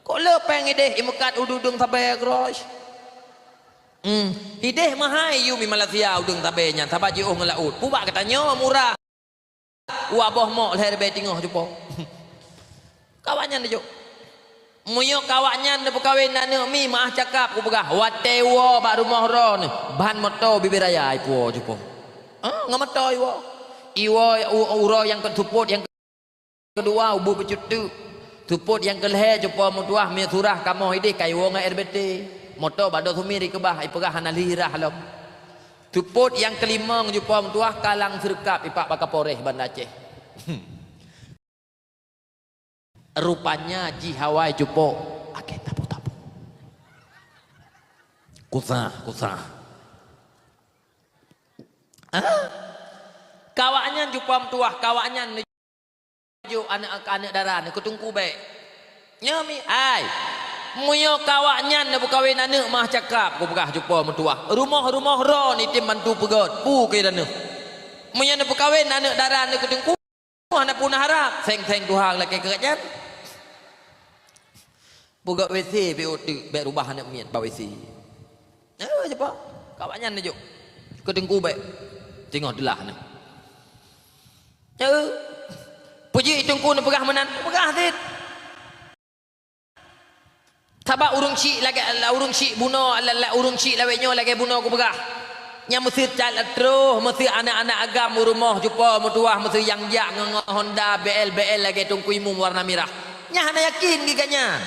Kok le péng ideh imeukat u dudeung sabe grosh? Hmm, ideh meuhai yum i Malaysia u dudeung sabe nyan, saban jiôh ngon laôt. Pubak geutanyoe murah. Wak boh mok lhée ribée teungoh cupo. Keu awaknyan neujok. Meunyoe keu awaknyan neupeukawen aneuëk mi meuah cakap kupeugah, watée woe bak rumoh droeneuh, ban moto bibée raya ipuwoe cupo. Ah, ngon moto iwoe. Iwoe u-, uroe nyang keu seupôt nyang keudua ubeut bacut teuk. Seupôt nyang keulhée cupo meutuah meunyoe surah kamoe ideh ka iwoe ngon R B T. Moto bak Doh Sumir ikeubah, ipeugah hana lhirah lom. Seupôt nyang keulimong cupo meutuah kalang seureukab ipak bak Kapolres Banda Aceh. Rupanya jih awai cupo, akhé tapu-tapu. Kusah, kusah. Ah? Keu awaknyan cupo meutuah, keu awaknyan neujok aneuëk, aneuëk dara neuh keu teungku bék. Nyoe mi, ai. Meunyoe keu awaknyan neupeukawen aneuëk meuah cakap, kupeugah cupo meutuah. Rumoh-rumoh droeneuh item bantu peugét, pu keu droeneuh. Meunyoe neupeukawen aneuëk dara neuh keu teungku, hana peue neuharab, seng-seng tuha lakée keu gobnyan. Peugét W C piôh teuk, bék rubah aneuëk miet bak W C. Eh, cupo, keu awaknyan neujok. Keu teungku bék. Singoh teulah neuh. Eh, peujeuet teungku neupeugah meunan, peugah cit. Sabab ureuëng syik lagée, ureuëng syik bunoe, la-, la-, ureuëng syik lawét nyoe lagée bunoe kupeugah. Nyang meuseuti troh, meuseuti aneuëk-aneuëk agam u rumoh cupo meutuah, meuseuti nyang jak ngon, ngon Honda B L B L lagée teungku imum warna mirah. Nyan hana yakin geuh gobnyan.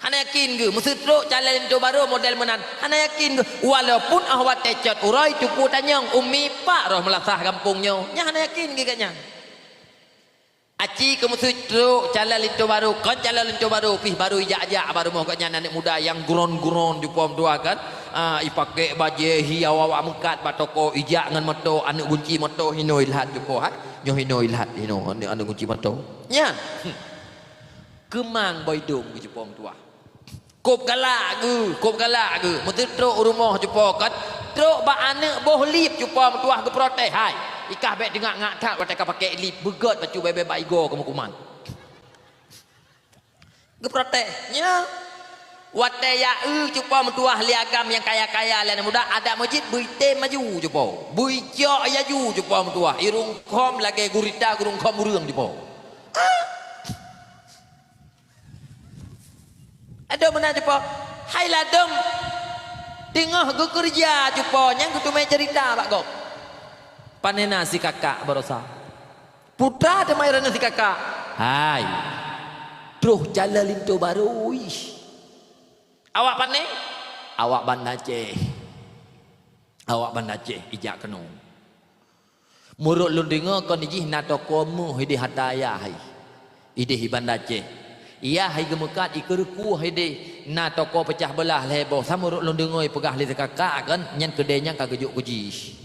Hana yakin geuh, meuseuti trok calon linto barô model meunan. Hana yakin geuh, walaupun óh watée cot uroe teupeu tanyong, "Umi, pak roh meulasah gampông nyoe?" Nyan hana yakin geuh gobnyan. Aci keu meuseuti trok calon linto barô, kon calon linto barô pih barô ijak-jak bak rumoh gobnyan aneuëk muda nyang gron-gron cupo meutuah kan. Ah, ipakék bajée hi awak-awak meukat bak toko ijak ngon moto, aneuëk gunci moto hinoe ilhat cupo hai. Nyoe hinoe ilhat, hinoe aneuëk, aneuëk gunci moto. Nyan. Keumang boh idong geuh cupo meutuah. Kôb galak geuh, kôb galak geuh. Meuseuti trok u rumoh cupo kan, trok bak aneuëk boh lip cupo meutuah geuprotes, "Hai, ikah bék teungak-ngak that watée ka pakék lip, beugét bacut bée-bée bak igoe keu meukuman." Geuprotes, nyoe. Watée jak eu cupo meutuah lé agam nyang kaya-kaya lé aneuëk muda, adak meujieb beuitem maju cupo. Beuicok laju cupo meutuah, irungkhom lagée gurita geurungkhom ureuëng cupo. Ah! Adoe meunan cupo, hai ladom teungoh geukeureuja cupo nyang geuteumé ceurita bak gob. Pane na si kakak barosa. Putra teuma ireuna si kakak. Hai. Troh calon linto barô, ish. Awak pane? Awak Banda Aceh. Awak Banda Aceh ijak keunoe. Meurot lôn deungoe kon jih na toko meuh ideh ata ayah hai. Ideh i Banda Aceh. Yah i geumeukat i keureukuh ideh. Na toko peucah beulah lhée boh. Samurot lôn deungoe peugah lé si kakak kan, nyan keudée nyan ka geujok keu jih.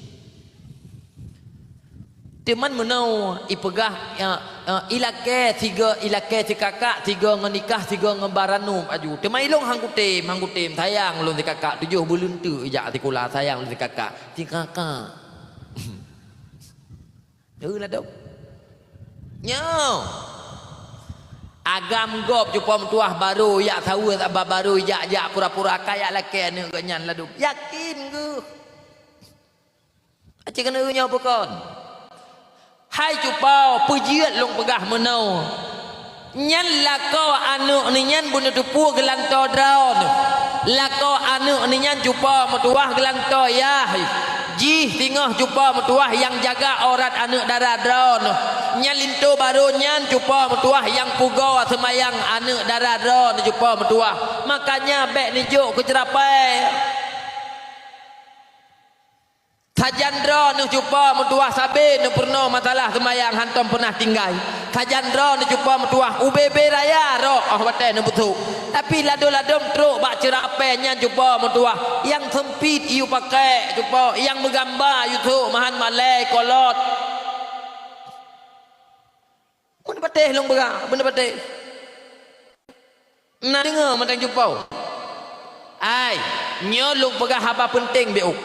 Teuma meunoe ipeugah, ya, ya, ilakée sigoe, ilakée si kakak sigoe ngon nikah sigoe ngon baranu aju. Teuma ilong han kutem, han kutem, sayang lôn si kakak, tujoh buleuen teuk ijak sikula, sayang lôn si kakak. Si kakak. Eh, ladom. Nyoe. Agam gob cupo meutuah barô ijak saweue saba barô ijak-jak pura-pura kaya lakée aneuëk geuh nyan ladom. Yakin geuh. Aci keuneuk nyoe bukon. Hai cupo, peujeuet lôn peugah meunoe. Nyan lakoe aneuëk ni nyan beuneuteupue geulantoe droeneuh. Lakoe aneuëk ni nyan cupo meutuah geulantoe yah. Jih singoh cupo meutuah nyang jaga aurat aneuëk dara droeneuh. Nyan linto barô nyan cupo meutuah nyang pugoe seumayang aneuëk dara droeneuh cupo meutuah. Makanya bék neujok keu ceurapée. Sajan droeneuh cupo meutuah sabe neupeurunoe masalah seumayang hantom peunah tinggai. Sajan droeneuh cupo meutuah ubé-bé raya rok óh watée neubeusôk. Tapi ladom-ladom trok bak ceurapée nyan cupo meutuah nyang seumpit iyue pakai cupo nyang meugamba yue sôk mahan malée kolot. Beuneupatéh lôn peugah, beuneupatéh. Na deungoe mantong cupo. Ai, nyoe lôn peugah haba peunteng bék ôk.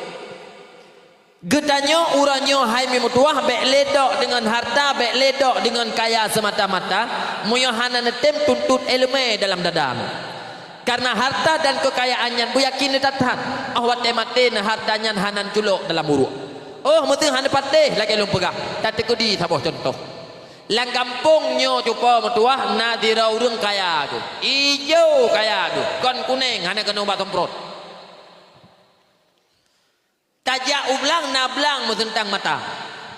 Geutanyoe uroe nyoe hai mi meutuah bék lé dok deungon hareuta, bék lé dok deungon kaya seumata-mata, meunyoe hana neutem tuntot iéleumé dalam dada. Kareuna hareuta dan keukayaan nyan beuyakin that-that, óh watée maté na hareuta nyan hana neuculok dalam uruek. Óh meuseuh hana patéh lagée lôn peugah, tateukeudi saboh cuntoh. Lam gampông nyoe cupo meutuah na sidroe ureuëng kaya geuh, ijo kaya geuh, kon kunéng hana keunoe bak seumprot. Tajak u blang na blang meuseuntang mata.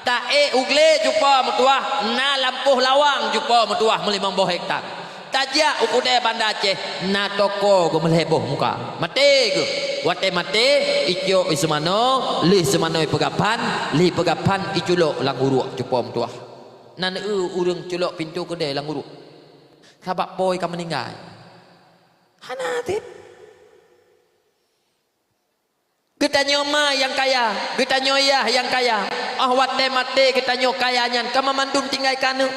Taék u glé cupo meutuah na lampôh lawang cupo meutuah meulimong boh hektar. Tajak u keudée Banda Aceh na toko geuh meulhée boh muka. Maté geuh. Watée maté, icok i seumanoe, lheueh seumanoe ipeugaphan, lheueh ipeugaphan iculok lam uruek cupo meutuah. Na neu ureuëng culok pintoe keudée lam uruek. Sabab po ka meuninggai. Hana cit. Geutanyoe ma nyang kaya, geutanyoe yah nyang kaya. Óh watée maté geutanyoe kaya nyan ka mamandum tinggai keu aneuëk.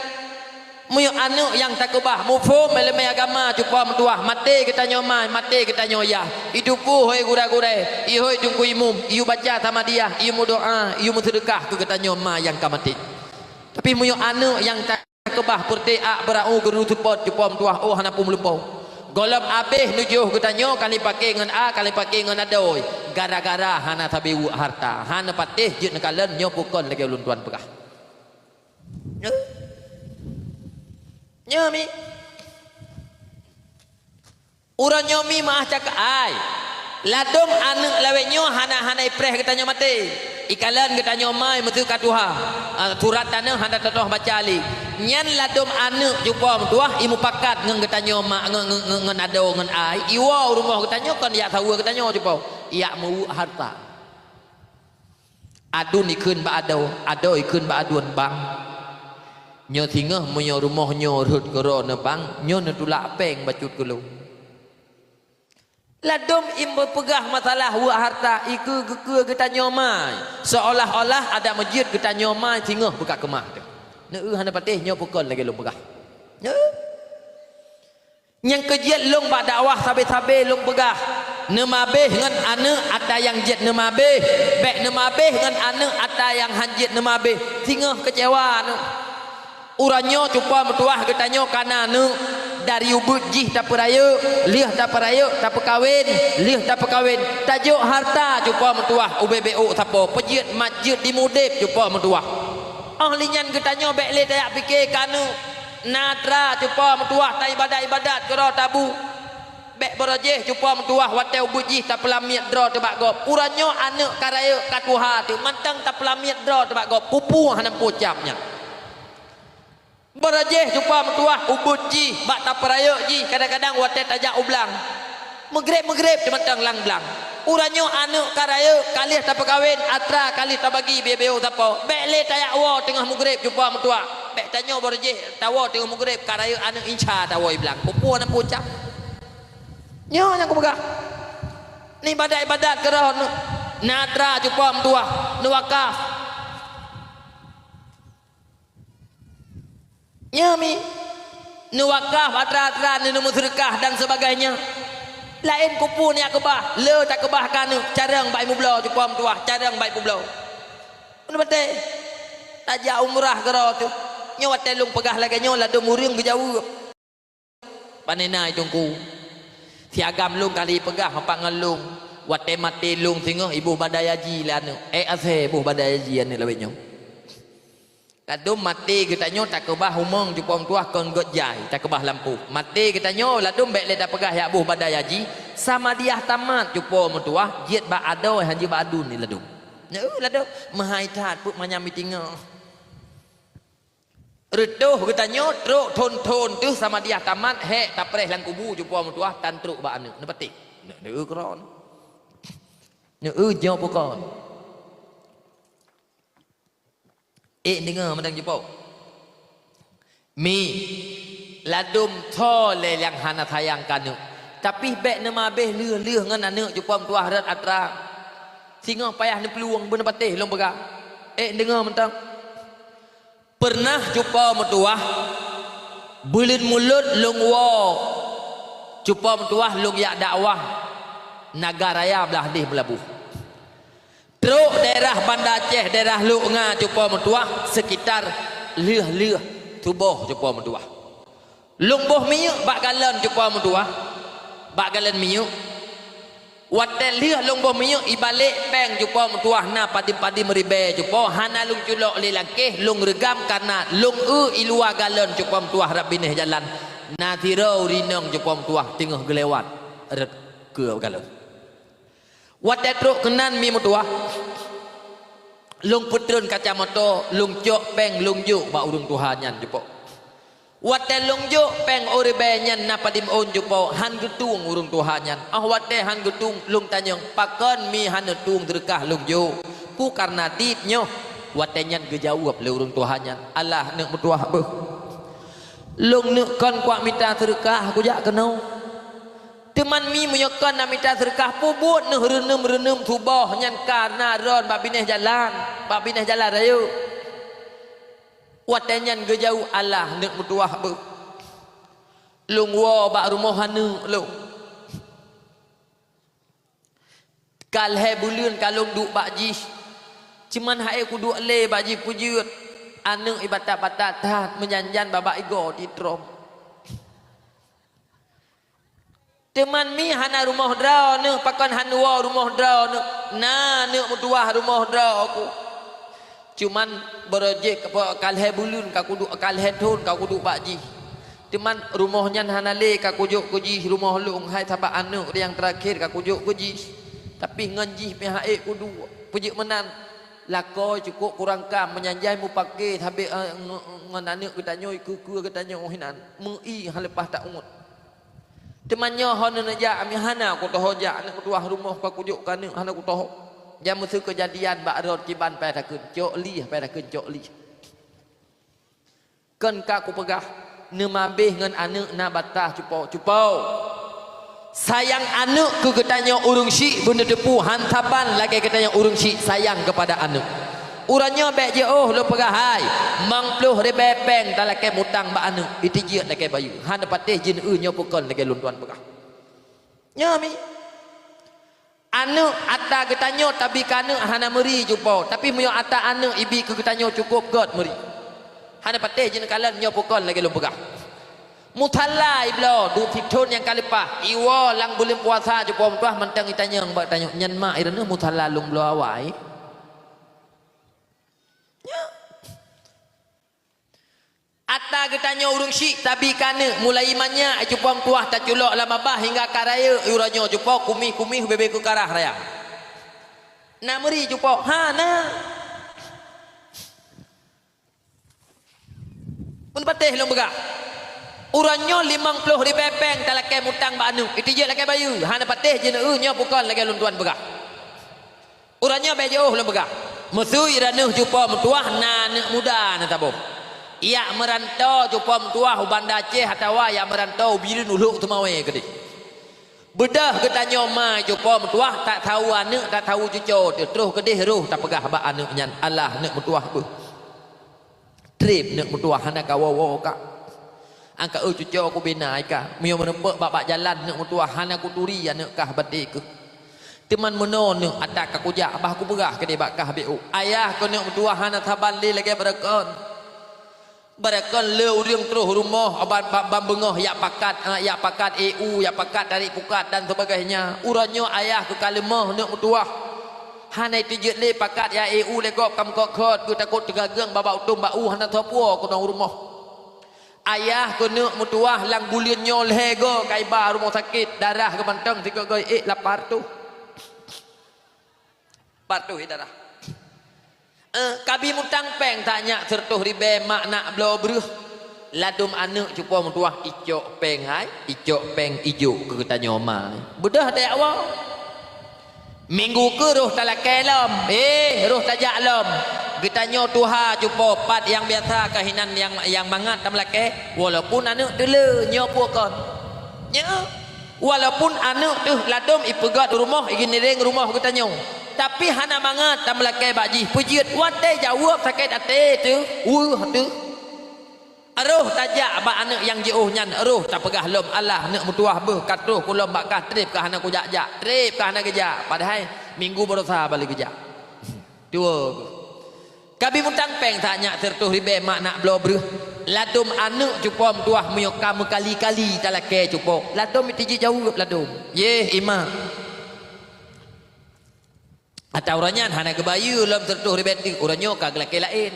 Meunyoe aneuëk nyang takeubah muphom iéleumé agama cupo meutuah, maté geutanyoe ma, maté geutanyoe yah. Itupeue hôi gurée-gurée, ihôi teungku imum, iyue baca samadiyah, iyue meudoá, iyue meuseudeukah keu geutanyoe ma nyang ka maté. Tapi meunyoe aneuëk nyang ta keubah peureuté ak beurau geuru seupôt cupo meutuah óh hana peue meulumpo. Gohlom abéh nujoh geutanyoe ka lheueh paké ngon a, ka lheueh paké ngon adoe. Gara-gara hana sabe weuek hareuta, hana patéh jeuet neukalon nyoe peue kon lagée ulôn tuan peugah. Nyoe. Nyoe mi. Uroe nyoe mi meuah cakap ai. Ladom aneuëk lawét nyoe hana-hana ipreh geutanyoe maté. Ikalon geutanyoe mai meuseuka tuha. Ah, surat taneuh hana tatoh baca lé. Nyan ladom aneuëk cupo meutuah imupakat ngon geutanyoe ma, ngon, ngon, ngon, ngon adoe ngon ai. Iwoe u rumoh geutanyoe kon ijak saweue geutanyoe cupo. Ijak meuweuek hareuta. Aduen ikheun bak adoe, adoe ikheun bak aduen, "Bang, nyoe singoh meunyoe rumoh nyoe rhot keudroe neuh bang, nyoe neutulak péng bacut keu lôn." Ladom imeupeugah masalah weuek hareuta, ikeue geukeue geutanyoe mai, seuolah-olah adak meujeuet geutanyoe mai singoh beuka keumah teuh. Neu hana patéh nyoe peue kon lagée lôn peugah. Neu. Nyang keujeuet lôn bak dakwah sabe-sabe lôn peugah, neumabéh ngon aneuëk atra nyang jeuet neumabéh, bék neumabéh ngon aneuëk atra nyang hán jeuet neumabéh, singoh keucewa aneuëk. Uroe nyoe cupo meutuah geutanyoe kana aneuëk, dari ubeuet jih tapeurayeuk, lheueh tapeurayeuk tapeukawen, lheueh tapeukawen tajok hareuta cupo meutuah ubé bék ôk sapo, peujeuet mat jeuet dimudeb cupo meutuah. Óh lheueh nyan geutanyoe bék lé tajak pike keu aneuëk. Na atra cupo meutuah taibadat-ibadat keudroe tabu. Bék beurojéh cupo meutuah watée ubeuet jih tapeulamiet droe teuh bak gob. Uroe nyoe aneuëk ka rayeuk ka tuha teuh mantong tapeulamiet droe teuh bak gob. Peue-peue hana peue cap nyan. Beurojéh cupo meutuah ubeuet jih bak tapeurayeuk jih kadang-kadang watée tajak u blang. Meugreb-meugreb teuh mantong lam blang. Uroe nyoe aneuëk ka rayeuk ka lheueh tapeukawen atra ka lheueh tabagi biyeu-biyeu sapo. Bék lé tajak woe teungoh meugreb cupo meutuah. Bèk tanyoe baroe jih tawoe teungoh meugreb ka rayeuk aneuk insa tawoe i blang. Peue-peue na pucak. Nyoe nyang kupeugah. Ni ibadat-ibadat keudroe na atra cupo meutuah, neuwakaf. Nyoe mi, neuwakaf atra-atra, neumeuseudeukah dan sebagainya. Laén kupu niat keubah, le takeubah keu aneuk, carông bak mubloe cupo meutuah, carông bak mubloe. Meunan patéh, tajak umrah keudroe teuh. Nyoe watèe lôn peugah lagèe nyoe ladôm ureueng geujaweueb. Pane na i teungku. Si agam lôn kali peugah apat ngon lôn, watèe maté lôn singoh iboh badai haji lé aneuk. Ék asèe boh badai haji aneuk lawét nyoe. Ladôm maté geutanyoe takeubah umong cupo meutuah kon gét jai, takeubah lampôh. Maté geutanyoe ladôm bèk lé tapeugah jak boh badai haji, samadiah tamat cupo meutuah, jeuet bak adoe han jeuet bak aduen ni ladôm. Nyoe ladôm, meuhai that peuet manyam mitingoh. Reutôh geutanyoe trok thon-thon teuh samadiah tamat, hék tapreh lam kubu cupo meutuah tan trok bak aneuk. Neupatéh. Neu-, neu-, keudroe. Neu-, nyoe peue kon. Ék deungoe mantong cupo. Mi, ladôm tho lé nyang hana sayang keu aneuk. Tapi bèk neuma abéh lheueh-lheueh ngon aneuk cupo meutuah rot atra. Singoh payah neuplueng beuneuk patéh lôn peugah. Ék deungoe mantong. Peureunah cupo meutuah, buleuen mulod lôn woe cupo meutuah lôn jak dakwah Nagan Raya blah deh Meulaboh. Trok daerah Banda Aceh, daerah Lhokseumawe cupo meutuah, sekitar lheueh-lheueh suboh cupo meutuah. Lôn boh minyeuk bak galon cupo meutuah, bak galon minyeuk. Watèe lheueh lôn boh minyeuk, ibalék péng cupo meutuah na padum-padum ribèe cupo, hana lôn culok lé langkéh, lôn reugam kareuna lôn eu i luwa galon cupo meutuah rab binéh jalan. Na sidroe ureueng inong cupo meutuah teungoh geulewat rot keu galon. Watèe trok keunan mi meutuah, lôn peutreun kaca moto, lôn cok péng lôn jok bak ureueng tuha nyan cupo. Watèe lôn jok péng ribèe nyan na padum ôn cupo, han geutueng ureueng tuha nyan. Óh watèe han geutueng, lôn tanyong, "Pakon mi hana tueng seudeukah lôn jok? Peue kareuna tiep nyoe?" Watèe nyan geujaweueb lé ureueng tuha nyan, "Alah, aneuk meutuah beuh. Lôn neuk kon kuak mita seudeukah kujak keunoe." Teuma mi meunyoe kon na mita seudeukah, peubuet neuh reuneuem-reuneuem suboh nyan ka na ron bak binéh jalan, bak binéh jalan rayeuk. Watèe nyan geujaweueb, "Alah, aneuk meutuah beuh. Lôn woe bak rumoh aneuk lôn. Ka lhèe buleuen ka lôn duek bak jih. Cuman han ék kuduek lé bak jih peue jeuet. Aneuk i batat-batat that, meujan-jan babah igoe di trom." Teuma mi hana rumoh droeneuh, pakon han woe rumoh droeneuh? Na aneuk meutuah rumoh droe ku. Cuman baroe jih ka lhèe buleuen ka kuduek, ka lhèe thon ka kuduek bak jih. Teuma rumoh nyan hana lé ka kujok keu jih, rumoh lôn hai sabab aneuk nyang teurakhé ka kujok keu jih. Tapi ngon jih pih han ék kuduek. Peue jeuet meunan? Lakoe cukôp kurang kam, meujan-jan mupaké sabé, eh, nge-, ngon aneuk geutanyoe, keue-keue geutanyoe hinan. Meu-ie han leupah taôt. Teuma nyoe hana neujak, ami hana kutoho jak, aneuk meutuah rumoh ka kujok keu aneuk hana kutoho. Jan meuseu keujadian bak rot kiban payah takheun cok lih, payah takheun cok lih. Kon ka kupeugah, neuma abéh ngon aneuk na bataih cupo-cupo. Sayang aneuk keu geutanyoe ureueng syik beuneuteupeu han saban lagèe geutanyoe ureueng syik sayang keupada aneuk. Uroe nyoe bèk jiôh lôn peugah hai, limong ploh ribèe péng talakèe mutang bak aneuk, iteujeuet lakèe bayeue. Hana patéh jeuet eu nyoe peue kon lagèe lôn tuan peugah. Nyoe mi. Aneuk ata geutanyoe tabi keu aneuk hana meuri cupo, tapi meunyoe ata aneuk ibi keu geutanyoe cukôp gèt meuri. Hana patéh jeuet kalon nyoe peue kon lagèe lôn peugah. Musala ibloe duek sithon nyang ka leupah, iwoe lam buleuen puasa cupo meutuah mantong itanyong bak tanyoe, "Nyan mak, droeneuh musala lôn bloe awai?" Nyoe. Ata geutanyoe ureueng syik tabi keu aneuk, mulai manyak cupo meutuah taculok lam babah hingga ka rayeuk, uroe nyoe cupo kumih-kumih bebe keu karah raya. Na meuri cupo? Hana. Pun patéh lôn peugah. Uroe nyoe limong ploh ribèe péng talakèe mutang bak aneuk, iteujeuet lakèe bayeue, hana patéh jeuet eu nyoe peue kon lagèe lôn tuan peugah. Uroe nyoe bèk jiôh lôn peugah. Meuseu droeneuh cupo meutuah na aneuk muda na saboh. Jak meuranto cupo meutuwah u Banda Aceh atawa jak meuranto u Bireuen, u Lhok Seumawé keudeh. Beudôh geutanyoe ma cupo meutuwah, tak thawa aneuëk, tak thawa cuco teuh, troh keudeh roh tapeugah bak aneuëk nyan, "Alah, aneuëk meutuwah beuh. Treb aneuëk meutuwah, hana kawoe-woe ka. Angka eu cuco kubina ka. Meunyoe meurumpok bak-bak jalan aneuëk meutuwah, hana kuturi aneuëk kah batée keuh. Teuma meunoe aneuëk ata ka kujak, bah kupeugah keudeh bak kah B O. Ayah keuh aneuëk meutuwah hana saban lé lagée baroekon. Baroekon le ureuëng troh rumoh ban, ban, ban beungoh jak pakat, eh, jak pakat E U, jak pakat tarék pukat dan sebagainya. Uroe nyoe ayah keuh ka leumoh aneuëk meutuwah. Hana teujeuet lé pakat jak E U lé gob, ka meukhot-khot geutakot teugageueng babah utông bak u hana soe puwoe keunong rumoh. Ayah keuh aneuëk meutuwah lam buleuen nyoe lhée goe ka iba rumoh sakét, darah geumantong sigoe-goe ék lapan reutôh. Lapan reutôh darah. Eh, kabi mutang péng that nyak sireutôh ribée mak nak bloe breueh. Ladôm aneuëk cupo meutuwah icok péng hai, icok péng ijok keu geutanyoe ma. Beudôh dek awak. Minggu keuh roh talakée lom, eh, roh tajak lom. Geutanyoe tuha cupo pat nyang biasa keuh inan nyang, nyang mangat tameulakée, walaupun aneuëk teule nyoe peue kon. Nyoe, walaupun aneuëk teuh ladôm ipeugét rumoh, igeunireng rumoh geutanyoe, tapi hana mangat tameulakée bak jih. Peujeuet watée jaweueb sakét até teuh, weueh teuh. Roh tajak bak aneuëk nyang jiôh nyan, roh tapeugah lom, "Alah, aneuëk meutuwah beuh, ka troh kulom bak kah, treb kah hana kujak-jak, treb kah hana geujak." Padahai minggu baroesa baru geujak. Dua. Kabi mutang péng that nyak sireutôh ribée mak nak bloe breueh. Ladôm aneuëk cupo meutuwah meunyoe ka meukali-kali talakée cupo, ladôm teujijaweueb ladôm, "Yeh, imak." Atawa uroe nyan hana geubayeue lom sireutôh ribée teuk, uroe nyoe ka geulakée laén.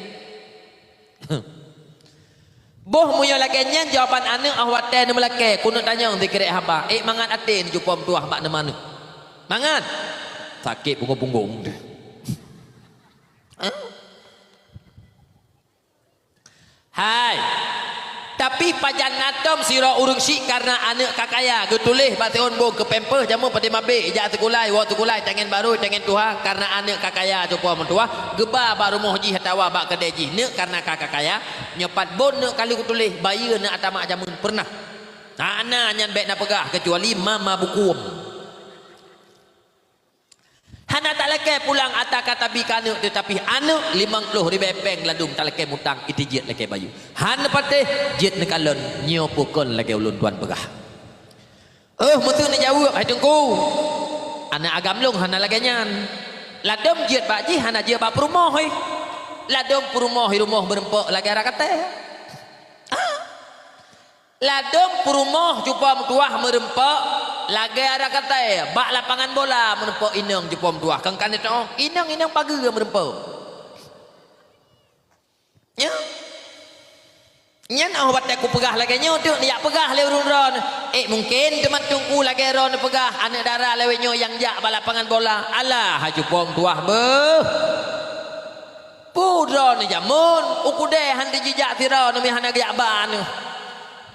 Boh meunyoe lagée nyan jawaban aneuëk óh watée neumeulakée, keuneuk tanyong sikrek haba, ék mangat até neucupo meutuwah bak neumaneuëk. Mangat. Sakét punggong-punggong deh. Hah? Hai. Tapi pajan na tom sidroe ureuëng syiek kareuna aneuëk ka kaya, geutuléh bak siôn bông keu pampers, jameun padé mabék, ijak sikula, iwoe sikula, itangen barô, itangen tuha, kareuna aneuëk ka kaya cupo meutuwah, geuba bak rumoh jih atawa bak keudée jih, neuk kareuna ka, ka kaya, nyoe pat bon neuk ka lheueh kutuléh, bayeue neuk ata mak jameun, peureunah. Hana nyan bék na peugah, keucuali mama bukuem. Hana talakée pulang ata ka tabi keu aneuëk, teutapi aneuëk limong ploh ribée péng ladôm talakée mutang, iteujeuet lakée bayeue. Hana patéh, jeuet neukalon, nyoe peue kon lagée ulôn tuan peugah. "Éh, meuseu neujaweueb, hai Teungku. Aneuëk agam lôn hana lagée nyan. Ladôm jeuet bak jih hana jeuet bak peurumoh, eh. Ladôm peurumoh i rumoh meurumpok lagée ara katée." Ah. Ladôm peurumoh cupo meutuwah meurumpok lagée ara katée, bak lapangan bola meurumpok inong cupo meutuwah. Kan, kan itu, inong-inong pageue meurumpok. Nyoe. Nyan óh watée kupeugah lagée nyoe teuk, neujak peugah lé ureuëng droeneuh, "Ék, mungken teuma Teungku lagée droeneuh peugah, aneuëk dara lawét nyoe nyang jak bak lapangan bola." Alah, hai cupo meutuwah beuh. Peue droeneuh jameun, u keudée han teujijak sidroe, neumi hana geujak ba neuh.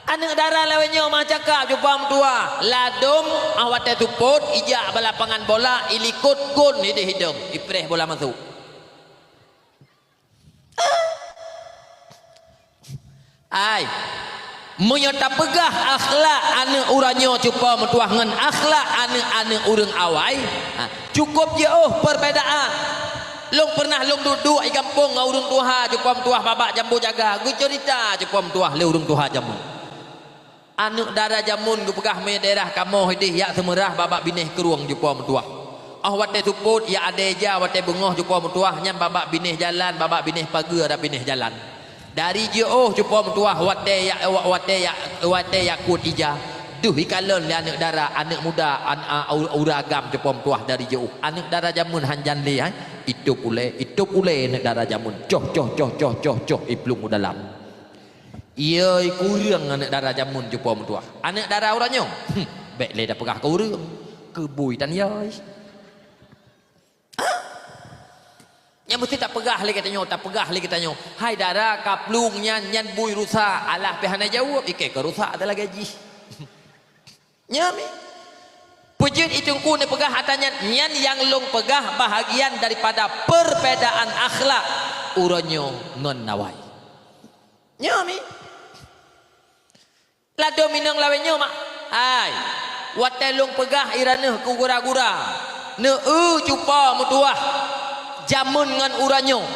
Aneuëk dara lawét nyoe meucakap cupo meutuwah, ladôm óh watée seupôt ijak bak lapangan bola, ilikot gôn ideh idong, ipreh bola masôk. Ai, meunyoe tapeugah akhlak aneuëk uroe nyoe cupo meutuwah ngon akhlak aneuëk-aneuëk ureuëng awai, ha, cukôp jiôh peurbedaan. Lôn peureunah lôn duek-duek i gampông ngon ureuëng tuha cupo meutuwah babah jambo jaga, geuceurita cupo meutuwah lé ureuëng tuha jameun. Aneuëk dara jameun geupeugah meunyoe daerah kamoe ideh jak Seumeurah babah binéh krueng cupo meutuwah. Óh watée seupôt jak Adéja watée beungoh cupo meutuwah nyan babah binéh jalan, babah binéh pageue rab binéh jalan. Dari jiôh cupo meutuwah watée jak, wa-, watée jak, watée jak kuet ija. Deuh ikalon lé aneuëk dara, aneuëk muda, an-, a-, ur-, ureuëng agam cupo meutuwah dari jiôh. Aneuëk dara jameun hanjan lé, hai. Itôb ulée, itôb ulée aneuëk dara jameun. Coh, coh, coh, coh, coh, coh, iplueng u dalam. Yoi kureueng aneuëk dara jameun cupo meutuwah. Aneuëk dara uroe nyoe, hmm, bék lé tapeugah keu ureuëng, keu bui tan yoi. Hah? Nyang meusti tapeugah lé geutanyoe, tapeugah lé geutanyoe, "Hai dara, ka plueng nyan, nyan bui rusak." Alah pih hana jaweueb, ikée ka rusak ata lagée jih. Nyan mi. Peujeuet i Teungku neupeugah ata nyan, nyan nyang lôn peugah bahagian daripada perbedaan akhlak uroe nyoe ngon awai. Nyoe mi. Ladôm inong lawét nyoe mak. Hai, watée lôn peugah i droeneuh keu gura-gura, neueu cupo meutuwah jameun ngon uroe nyoe.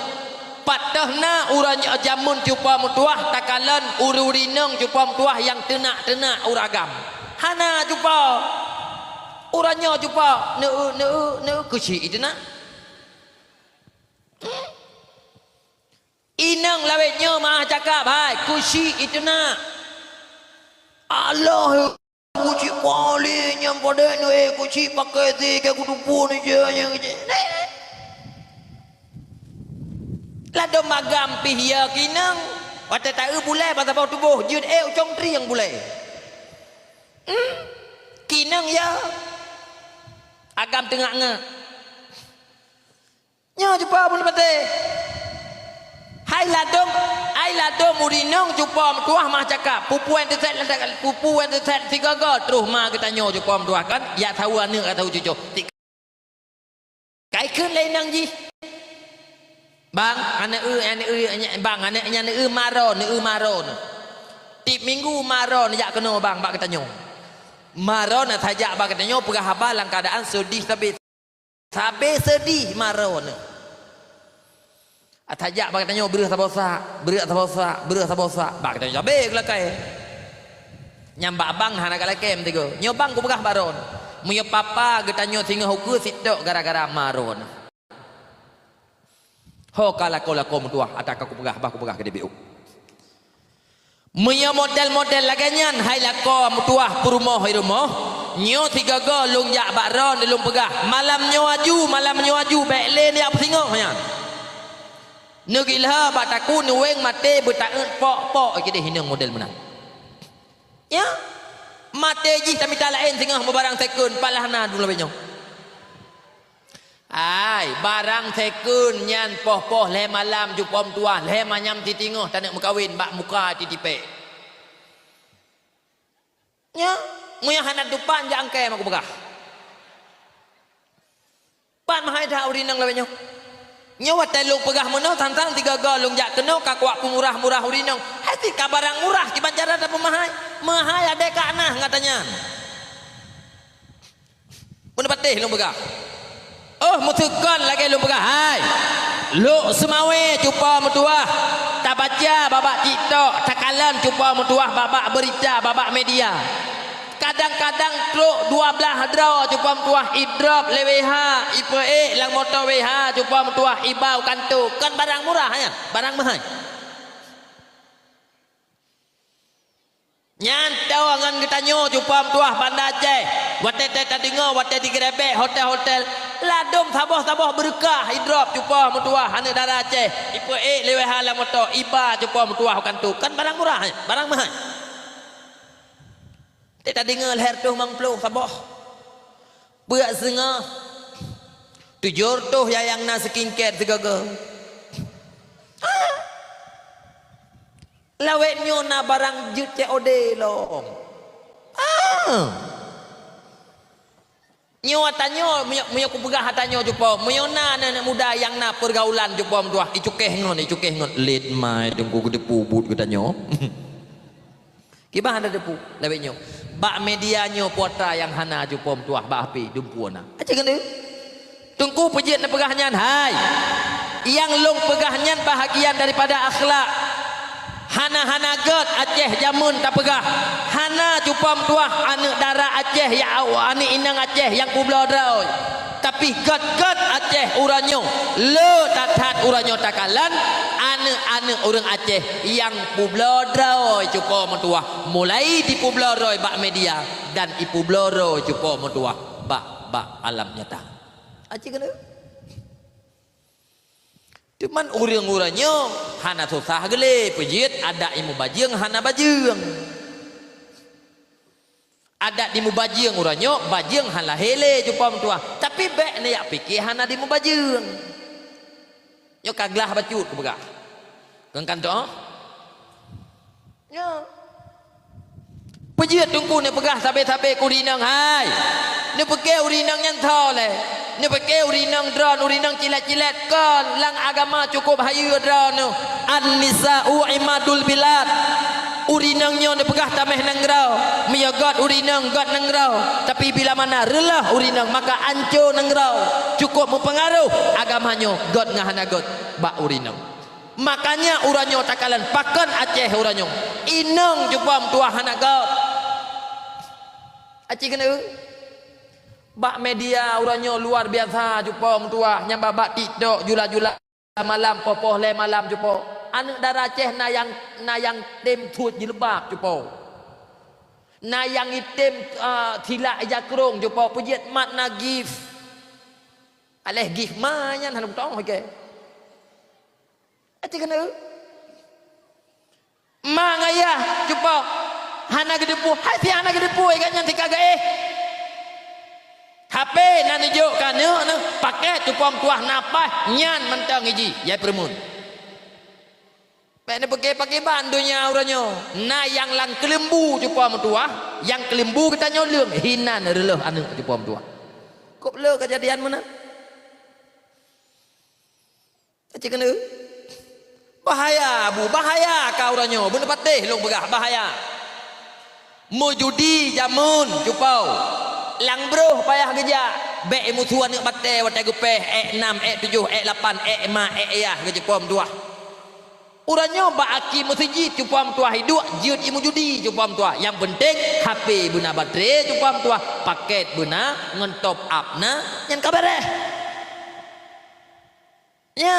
Pat teuh na uroe nyoe jameun cupo meutuwah takalon ureuëng inong cupo meutuwah nyang teunak-teunak ureuëng agam. Hana cupo. Uroe nyoe cupo, neueu, neueu, neueu keuchik i teunak. Inong lawét nyoe meuah cakap, hai, keuchik i teunak. Allah, keuchik paléng nyang padé nyoe, eh, keuchik pakai si, keu kutupeue ni je, nyang je. Ladôm agam pih ya keu inong. Watée taeu bulée bak saboh tuboh, jeuet eh ucong trieng bulée. Hmm? Keu inong ya. Agam teungak-ngak. Nyoe cupo bunoe maté. Hai ladôm, hai ladôm ureuëng inong cupo meutuwah meuah cakap. Pupuan teutet, pupuan teutet sigoe-goe troh ma geutanyoe cupo meutuwah kan? Ya tahu aneuëk, ya tahu cucoe. Kai kheun lé inong jih. Bang, aneuëk eu, aneuëk eu, bang, aneuëk nyan eu maro, neueu maro. Tiep minggu maro neujak keunoe bang bak geutanyoe. Maro na tajak bak geutanyoe peugah haba lam keuadaan seudih sabe. Sabe seudih maro nyoe. Atajak bak geutanyoe breueh saboh sak, breueh saboh sak, breueh saboh sak. Bak geutanyoe sabe geulakai. Nyang bak bang hana galakée meusigoe. Nyoe bang kupeugah baron. Meunyoe papa geutanyoe singoh ukeue sitok gara-gara maron. Ho ka lakoe-lakoe meutuwah ata ka kupeugah bah kupeugah keu D B U. Meunyoe model-model lagée nyan hai lakoe meutuwah peurumoh i rumoh, nyoe sigoe-goe lôn jak bak droe lôn peugah, malam nyoe aju, malam nyoe aju bék lé neujak peusingoh nyan. Neugilha bak takue neuweng maté beutaék pok-pok keudeh inong model meunan. Ya, maté jih tamita laén singoh meubarang sekon palah na dulabé nyoe. Ai, barang sekon nyan poh-poh lhée malam cupo meutuwah, lhée manyam sitingoh taneuk meukawen bak muka titipée. Nyoe, meunyoe hana tupat jak angkai mak kupeugah. Pat meuhai that ureuëng inong lawét nyoe. Nyoe watée lôn peugah meunoe tantang tiga go lôn jak keunoe ka kuwak peumurah-murah ureuëng inong. Hai si ka barang murah kiban cara tapeumeuhai. Meuhai adée ka nah ngata nyan. Meupatéh lôn peugah. Oh, meuseukon lagée lôn peugah, hai. Lhok Seumawé cupo meutuwah, tabaca babak TikTok, takalon cupo meutuwah babak beurita, babak media. Kadang-kadang trok dua blaih droe cupo meutuwah idrop lé W H, ipeuék lam moto W H cupo meutuwah iba u kantô. Kon barang murah nyan, barang meuhai. Nyan toh ngon geutanyoe cupo meutuwah Banda Aceh. Watée teuh tadeungoe, watée digerebek hotel-hotel, ladôm saboh-saboh beureukah idrop cupo meutuwah aneuëk dara Aceh. Ipeuék lé W H lam moto, iba cupo meutuwah u kantô. Kon barang murah, barang meuhai. Teuh tadeungoe lhée reutôh limong ploh saboh. Peuet singoh. Tujoh reutôh ya nyang na skincare sigoe-goe. Lawét nyoe na barang jeuet C O D lom. Ah. Nyoe ata nyoe, meunyoe, meunyoe kupeugah ata nyoe cupo, meunyoe na aneuk-aneuk muda nyang na peurgaulan cupo meutuwah, icukéh ngon, icukéh ngon. Lét mai teungku geuteupeue buet geutanyoe. Kiban hana teupeu lawét nyoe. Bak media nyoe putra nyang hana cupo meutuwah bak H P dumpeue na. Aja keuneuk. Teungku peujeuet neupeugah nyan hai. Nyang lôn peugah nyan bahagian daripada akhlak. Hana-hana gét Aceh jameun tapeugah. Hana cupo meutuwah aneuëk dara Aceh ya aneuëk inong Aceh nyang peubloe droe. Tapi gét-gét Aceh uroe nyoe, le that-that uroe nyoe takalon aneuëk-aneuëk ureuëng Aceh nyang peubloe droe cupo meutuwah, mulai dipeubloe droe bak media dan ipeubloe droe cupo meutuwah bak, bak alam nyata. Aci keuneuk? Teuma ureuëng uroe nyoe hana susah geulée peujeuet adat imum bajeueng hana bajeueng. Adat dimubajeueng uroe nyoe, bajeueng hana lahé lé cupo meutuwah. Tapi bék neujak pike hana dimubajeueng. Nyoe ka glah bacut kupeugah. Keu kantô? Nyoe. Peujeuet teungku neupeugah sabe-sabe keu ureuëng inong hai. Neupike ureuëng inong nyan tho lé. Neupike ureuëng inong droe, ureuëng inong cilét-cilét kon lam agama cukup hayeue droe neuh. "An-nisa'u imadul bilad." Ureueng inong nyoe neupeugah tameh nanggroe. Meunyoe göt ureueng inong, göt nanggroe. Tapi bila mana reuloh ureueng inong, maka anco nanggroe. Cukup meupeungaroh agama nyoe göt ngon hana göt bak ureueng inong. Makanya uroe nyoe takalon pakon Aceh uroe nyoe. Inong cupo meutuwah hana göt. Aci keuneuk? Bak media uroe nyoe luar biasa cupo meutuwah, nyang bak-bak TikTok jula-jula malam, poh-poh lhèe malam cupo. Aneuk dara Aceh na nyang, na nyang tem suet jilbab cupo. Na nyang item, ah, silak ija krông cupo, peujeuet mat na gift. Aléh gift ma nyan hana beutôi, oke. Aci keuneuk? Ma ngon ayah cupo hana geudeupu, hai si hana geudeupu, ikat nyan tika gaéh. H P na neujok keu aneuk neuh, paket cupo meutuwah na paih nyan mantong iji, jai peureumeun. Bèk neupiké pakriban donya uroe nyoe. Na nyang lam keuleumbu cupo meutuwah, nyang keuleumbu geutanyoe leueng, hinan reuloh aneuk cupo meutuwah. Kôp le keujadian meunan. Aci keuneuk? Bahaya, Bu, bahaya ka uroe nyoe. Beuneupatéh lôn peugah, bahaya. Meujudi jameun cupo. Lam broh payah geujak. Bèk meusu aneuk batèe watèe geupéh, èk nam, èk tujoh, èk lapan, èk ma, èk ayah geucupo meutuwah. Uroe nyoe bak aki meuseujid cupo meutuwah iduek, jeuet imeujudi cupo meutuwah. Nyang peunteng, H P beuna baterai cupo meutuwah, paket beuna, ngon top up na, nyan ka bèrèh. Nya.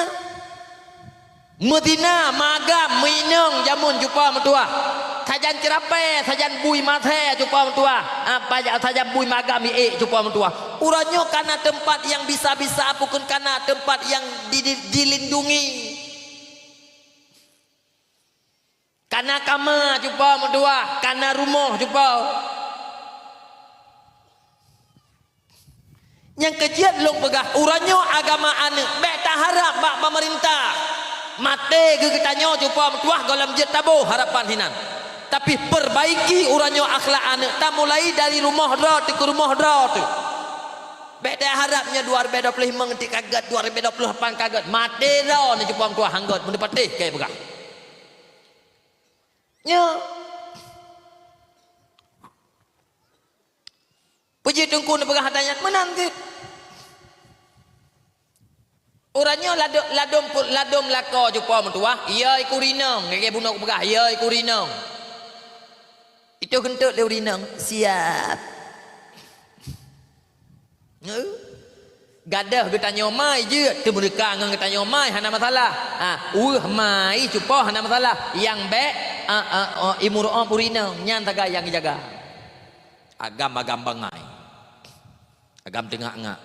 Meuzina, meugam, meuinong jameun cupo meutuwah. Sajan ceurapée, sajan bui masée cupo meutuwah. Apa ja-, sajan bui magam iék cupo meutuwah. Uroe nyoe kana teumpat nyang bisa-bisa, bukon kana teumpat nyang di-, di-, dilindungi. Kana kama cupo meutuwah, kana rumoh cupo. Nyang keujeuet lôn peugah, uroe nyoe agama aneuk, bèk taharab bak peumeurintah. Maté geutanyoe cupo meutuwah gohlom jeuet taboh harapan hinan. Tapi, peurbaiki uroe nyoe akhlak aneuk, tamulai dari rumoh droe teuh keu rumoh droe teuh. Bèk taharab nyoe dua ribèe dua ploh limong ngon tiek ka gèt, dua ribèe dua ploh lapan ka gèt. Maté droeneuh cupo meutuwah han gèt, meuneupatéh keu peugah. Nyoe. Peue jeuet Teungku neupeugah hata nyan? Meunan cit. Uroe nyoe ladôm, ladôm pu-, ladôm lakoe cupo meutuwah, "Ya, i keu ureueng inong," lagèe bunoe kupeugah, "Ya, i keu ureueng inong." Itu geunteuk lé ureueng inong, "Siap." Nyoe. Gadôh geutanyoe mai jeuet, teumeureuka ngon geutanyoe mai hana masalah. Ha, weueh mai cupo hana masalah. Nyang bèk, a, a, a, imeuru'ob ureueng inong, nyan sagai nyang jijaga. Agam-agam bangai. Agam teungak-ngak.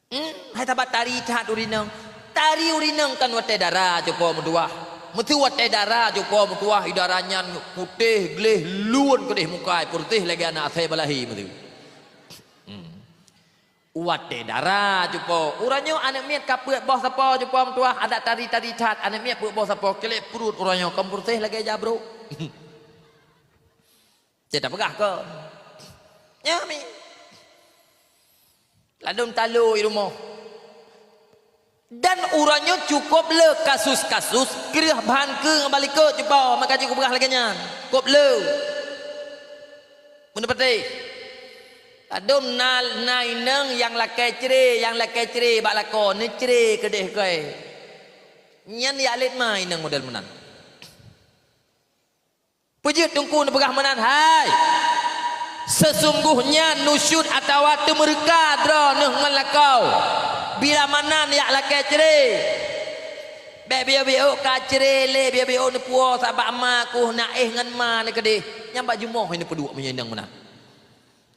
Hmm, hai sabat tari that ureueng inong. Tari ureueng inong kan watèe dara cupo meutuwah. Meuseu watèe dara cupo meutuwah, i dara nyan putéh gleh lôn keudéh muka, peureuseh lagèe aneuk asèe balahé meuseu. Hmm. Watèe dara cupo, uroe nyoe aneuk miet ka peuet boh sapo cupo meutuwah, adak tari-tari that, aneuk miet peuet boh sapo, kilek pruet uroe nyoe, kon peureuseh lagèe jabrôk. Cit tapeugah kon. Nyoe mi. Ladôm talo i rumoh. Dan uroe nyoe cukôp le kasus-kasus kreueh bahan keu ngon balikot cupo, maka jeuet kupeugah lagèe nyan. Kôp le. Meuneupatéh. Ladôm na, na inong nyang lakèe cre, nyang lakèe cre bak lakoe, neucre keudéh keu. Nyan jak lét ma inong model meunan. Peue jeuet Teungku neupeugah meunan, hai? Seusunggohnya nusyut atawa teumeureuka droeneuh ngon lakoe. Bila mana neujak lakèe cre. Bèk biôh-biôh ka cre lé, biôh-biôh neupuwoe sabab ma kuh na éh ngon ma neukeudéh. Nyan bak jumoh neupeuduek meunyoe inong meunan.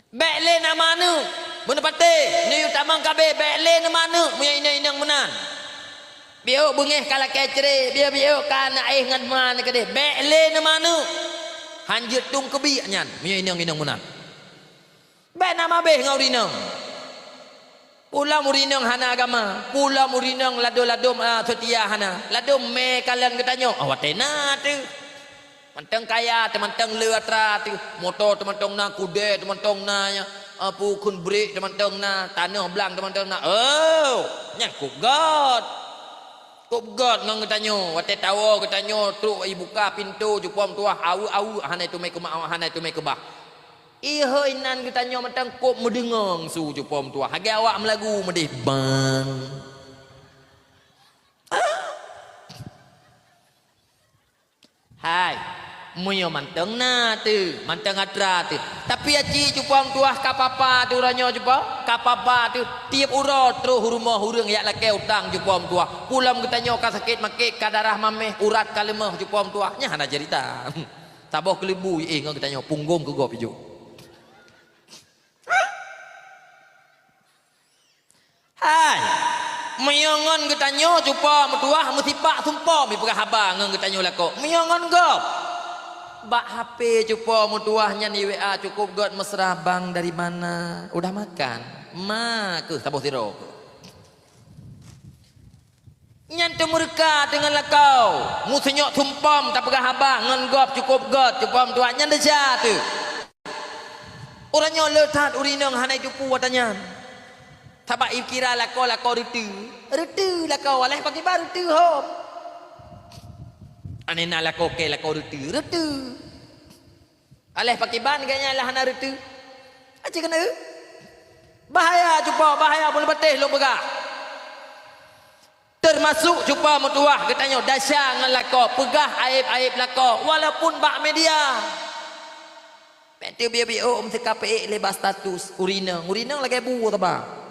Bèk lé na ma aneuk. Meuneupatéh, neuyue tamong ka abéh, bèk lé na ma aneuk meunyoe inong-inong meunan. Biôh beungéh ka lakèe cre, biôh-biôh ka na éh ngon ma neukeudéh, bèk lé na ma aneuk. Han jeuet tueng keubiet nyan meunyoe inong-inong meunan. Bèk na ma abéh ngon ureueng inong. Peue lom ureueng inong hana agama, peue lom ureueng inong ladôm-ladôm, a, seutia hana. Ladôm mè kalon geutanyoe, oh, watèe na teuh. Mantong kaya, teumantong le atra teuh, moto teumantong na, kudè teumantong na, nya, a, peue kheun brek teumantong na, tanoh blang teumantong na. Oh, nyan kôp göt. Kôp göt ngon geutanyoe, watée tawoe geutanyoe trok ibuka pintoe cupo meutuwah, aweuek-aweuek hana teumé keumah, hana teumé keubah. Ihôi nan geutanyoe mantong kôp meudeungoe su cupo meutuwah. Hagée awak meulagu meudeh bang. Hai, meunyoe mantong na teuh, mantong atra teuh. Tapi aci cupo meutuwah ka papa teuh uroe nyoe cupo, ka papa teuh. Tieb uroe troh u rumoh ureuëng jak lakée utang cupo meutuwah. Pulom geutanyoe ka sakét makét, ka darah maméh, urat ka leumoh cupo meutuwah. Nyan hana cerita. Saboh keuleubui éh ngon geutanyoe, punggong keu gob ijok. Hai, meunyoe ngon geutanyoe cupo meutuwah meusipak sumpom ipeugah haba ngon geutanyoe lakoe. Meunyoe ngon gob, bak H P cupo meutuwah nyan i-W A cukôp göt mesra, "Bang, dari mana? Udah makan?" Ma keuh saboh sidroe keuh. Nyan teumeureuka teungon lakoe, meusinyok sumpom tapeugah haba ngon gob cukôp göt cupo meutuwah, nyan desya teuh. Uroe nyoe le that ureuëng inong hana jiteupeue ata nyan. Sabab ikira lakoe, lakoe reuteu. Reuteu lakoe, alah pakriban reuteu hom. Aneuëk na lakoe kée, lakoe reuteu, reuteu. Alah pakriban geuhnyan lah hana reuteu. Aci keuneuk. Bahaya cupo, bahaya, bunoe patéh lôn peugah. Teumasok cupo meutuwah geutanyoe desya ngon lakoe, peugah aéb-aéb lakoe, walaupun bak media. Bék teubiôh-biôh meusikat peuék lé bak status, ureuëng inong, ureuëng inong lagée bu taba.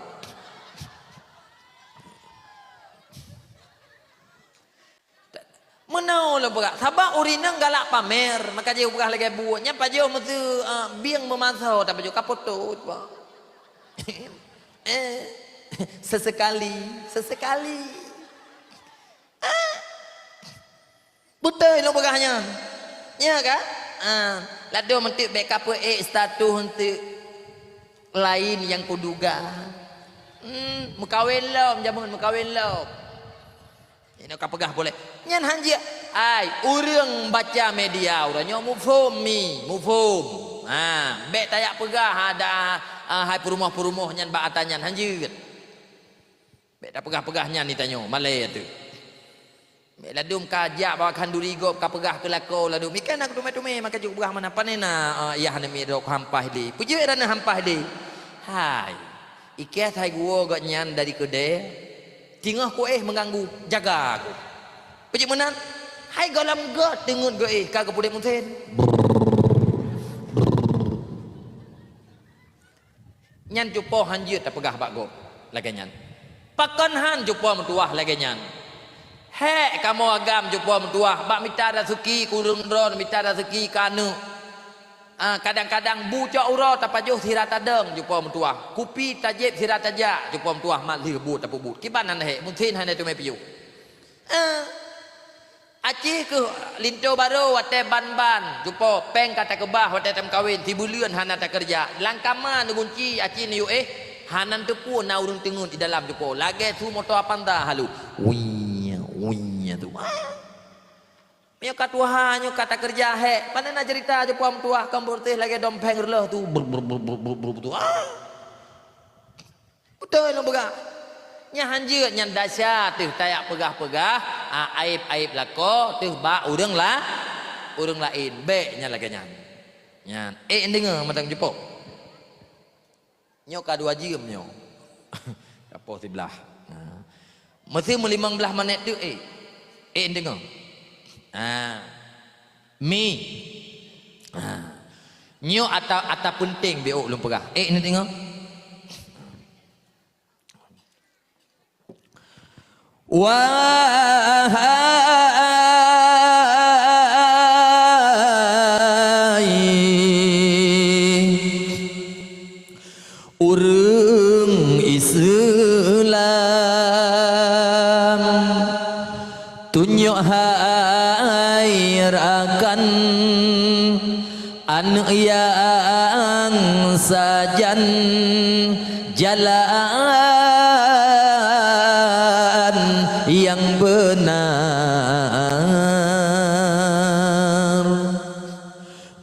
Meunoe lôn peugah, sabab ureuëng inong galak pamer, maka jeuet peugah lagée bu, nyan pajoh meuseu, eh, bieng meumasoe, tapajoh ka poto cupo. Eh, sesekali, sesekali. Ah, beutôi lôn peugah nyan. Nya kan? Ah, ladôm eunteuk bék ka peuék status eunteuk laén nyang kuduga. Hmm, meukawen lom jameun, meukawen lom. Inoe ka peugah boleh. Nyan han jeuet. Ai, ureuëng baca media uroe nyoe muphom mi, muphom. Ha, bék tajak peugah ada, ah, hai peurumoh-peurumoh nyan bak ata nyan, han jeuet. Bék tapeugah-peugah nyan di tanyoe, malée teuh. Bék ladôm ka jak bak khanduri gob ka peugah keu lakoe ladôm. Ikan na keuteumé-teumé maka jeuet peugah mana pane na, ah, yah namiet rot hampah deh. Peujeuet rana hampah deh. Hai. Iké hai geuwoe gobnyan dari keudée, teungoh kuéh meuganggu, jaga ku. Peujeuet meunan, hai gohlom göt teungeut geuéh ka geupudeb meusén. Nyan cupo han jeuet tapeugah bak gob lagée nyan. Pakon han cupo meutuwah lagée nyan. Hék kamoe agam cupo meutuwah bak mita raseuki keu ureuëng droe, mita raseuki keu aneuëk. Ah, kadang-kadang bu cok uroe tapajoh sira tadong cupo meutuwah. Kupi tajieb sira tajak cupo meutuwah mat lheueh buet tapeubuet. Kiban nan hék, meusén hana teumé piôh. Eh, aci keuh linto barô watée ban-ban cupo péng ka takeubah watée tameukawen, sibuleuen hana takeureuja. Lam kama neugunci aci neuyue éh, hana teupeue na ureuëng teungeut di dalam cupo. Lagée su moto Avanza halu. Wih, wih tu. Ah. Nyoe ka tuha, nyoe ka takeureuja hék. Pane na cerita cupo meutuwah, ka beureutéh lagée dompéng reuloh tu. Brr, brr, brr, brr, brr, brr, tu. Ah. Beutôi lôn peugah. Nyan han jeuet, nyan desya teuh tajak peugah-peugah, ah, aéb-aéb lakoe teuh bak ureuëng la-, ureuëng laén. Bék nyan lagée nyan. Nyan, ék deungoe mantong cupo. Nyoe ka dua jeuem nyoe. Ka poh siblaih. Ha. Meuseu meulimong blaih manét teuk, ék. Ék deungoe. Ha. Mi. Ha. Nyoe ata, ata peunteng bék lôn peugah. Ék neudeungoe. Wahai ureuëng Islam, tunyok hai rakan aneuëk nyang sajan, jalan nyang beunar.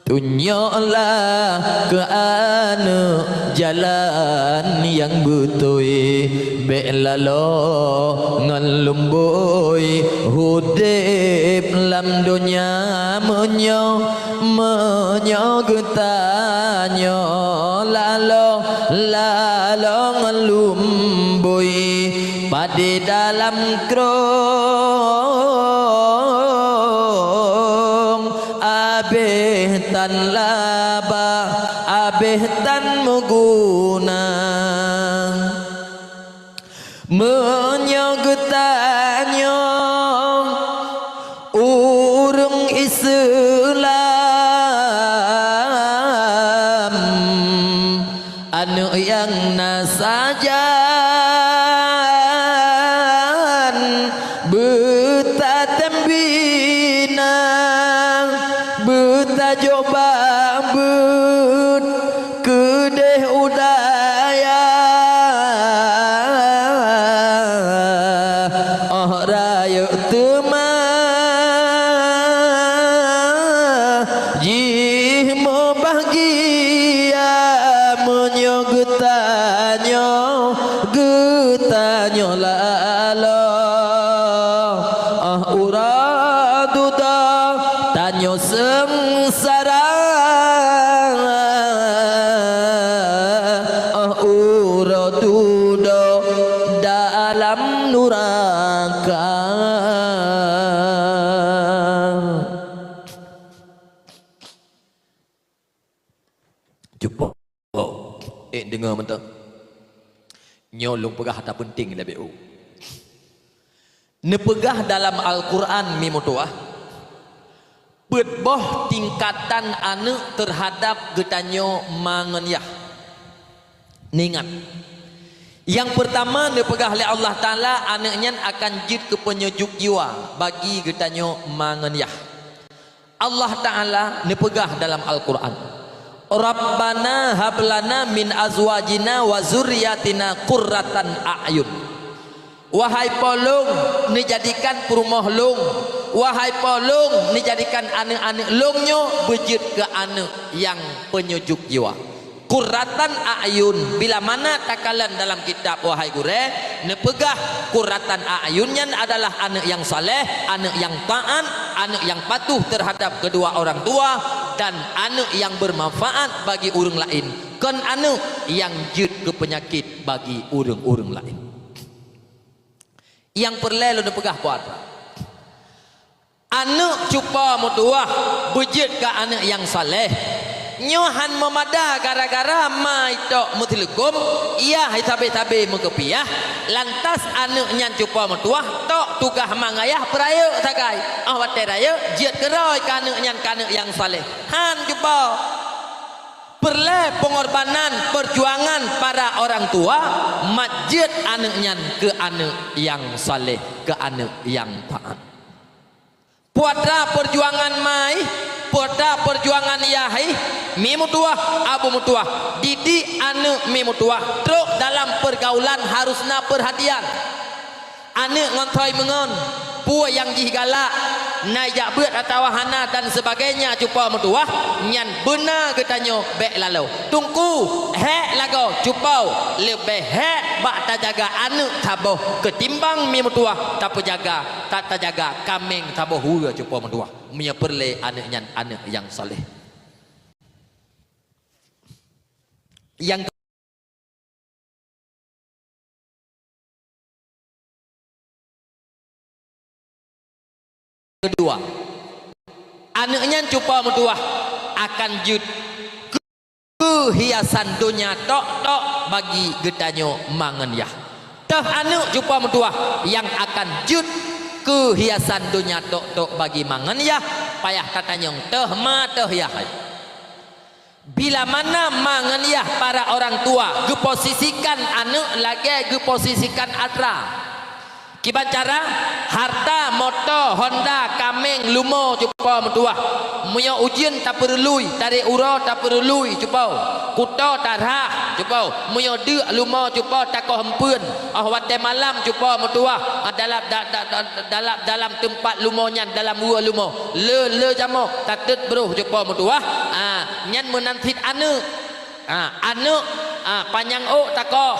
Tunyoklah keu aneuëk jalan nyang beutôi, bék laloe ngon lumbôi udeb lam donya. Meunyoe, meunyoe geutanyoe laloe, laloe ngon lumbôi, padé dalam krông, abéh tan laba, abéh tan meuguna. Meunyoe geutanyoe ureuëng Islam, aneuëk nyang na sajan, beutatém bina, beutajok bak beuet keudeh u dayah, óh rayeuk teuma jih meubahgia. Meunyoe geutanyoe, geutanyoe laloe, ah, uroe dudoe tanyoe seungsara, ah, uroe dudoe dalam nuraka. Cupo. Eh, deungoe mantong. Nyoe lôn peugah ata peunteng leubeh u. Neupeugah dalam Al-Qur'an mi meutuwah, peuet boh tingkatan aneuëk teuhadab geutanyoe ma ngon yah. Neuingat, nyang peurtama neupeugah lé Allah Taala aneuëk nyan akan jeuet keu peunyeujuk jiwa bagi geutanyoe ma ngon yah. Allah Taala neupeugah dalam Al-Qur'an, "Rabbana hab lana min azwajina wa dzurriyyatina qurratan a'yun." Wahai Po lôn, neujadikan peurumoh lôn, wahai Po lôn, neujadikan aneuëk-aneuëk lôn nyoe beujeuet keu aneuëk nyang peunyeujuk jiwa. Qurratan a'yun, bila mana takalon dalam kitab, wahai gurée, neupeugah qurratan a'yun nyan adalah aneuëk nyang saleh, aneuëk nyang taát, aneuëk nyang patuh teuhadab keudua orang tua, dan aneuëk nyang beumanfaat bagi ureuëng laén, kon aneuëk nyang jeuet keu peunyakét bagi ureuëng-ureuëng laén. Nyang peureulée lôn peugah, Po atra. Aneuëk cupo meutuwah beujeuet keu aneuëk nyang saleh. Nyoe hán meumada gara-gara ma itok meuteuleukom, yah sabe-sabe meukeupiah, lantas aneuëk nyan cupo meutuwah tok tugaih ma ngon yah peurayeuk sagai. Óh watée rayeuk, jeuet keudroe keu aneuëk nyan keu aneuëk nyang saleh. Hán cupo. Peureulée peungorbanan, peujuangan para orang tua, mat jeuet aneuëk nyan keu aneuëk nyang saleh, keu aneuëk nyang taát. Peue atra peujuangan ma ih, peue atra peujuangan yah ih, mi meutuwah, abu meutuwah, didik aneuëk mi meutuwah trok dalam peurgaulan harôh na peurhatian. Aneuëk ngon thoi meungon, peue nyang jih galak, na ijak beuet atawa hana dan sebagainya cupo meutuwah, nyan beuna geutanyoe bék laloe. Teungku, hék lagoe cupo leubeh hék bak tajaga aneuëk saboh keutimbang mi meutuwah tapeujaga, ta-, tajaga kaméng saboh weue cupo meutuwah, meunyoe peureulée aneuëk nyan aneuëk nyang saleh. Nyang keudua, aneuëk nyan cupo meutuwah akan jeuet keu hiasan donya tok-tok bagi geutanyoe ma ngon yah. Teuh aneuëk cupo meutuwah nyang akan jeuet keu hiasan donya tok-tok bagi ma ngon yah, payah tatanyong teuh ma teuh yah. Bila mana ma ngon yah para orang tua geuposisikan aneuëk lagée geuposisikan atra. Kiban cara, harta, moto, honda, kaméng, lumo cupo meutuwah. Meunyoe ujeuen tapeureului, tarek uroe tapeureului cupo. Kuto tarhah cupo. Meunyoe deuk lumo cupo takoh eumpeuen. Óh watée malam cupo meutuwah, ah, dalam, da-, da-, da-, dalam, dalam teumpat lumo nyan, dalam weue lumo, le, le jamoe, tateut broh cupo meutuwah. Ah, nyan meunan cit aneuëk. Ah, aneuëk, Ah, panyang ôk takoh,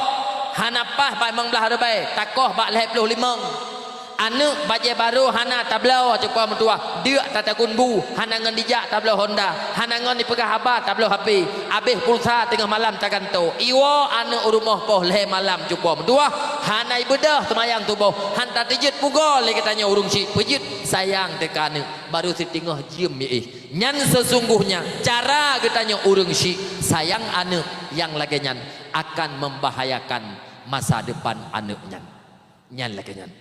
hana paih bak limong blaih ribèe, takoh bak lhèe ploh limong. Aneuk bajèe barô hana tabloe, cupo meutuwah, deuk tatagun bu, hana ngon dijak tabloe honda, hana ngon jipeugah haba tabloe H P, abéh pulsa teungoh malam tagantoe. Iwoe aneuk u rumoh poh lhèe malam, cupo meutuwah, hana ibeudôh seumayang suboh, han tateujeuet pugoe lé geutanyoe ureueng chik, peujeuet sayang teuka aneuk, barô siteungoh jeuem miéh. Nyan seusungguhnya cara geutanyoe ureueng chik sayang aneuk nyang lagèe nyan akan membahayakan masa depan aneuk nyan. Nyan lagèe nyan.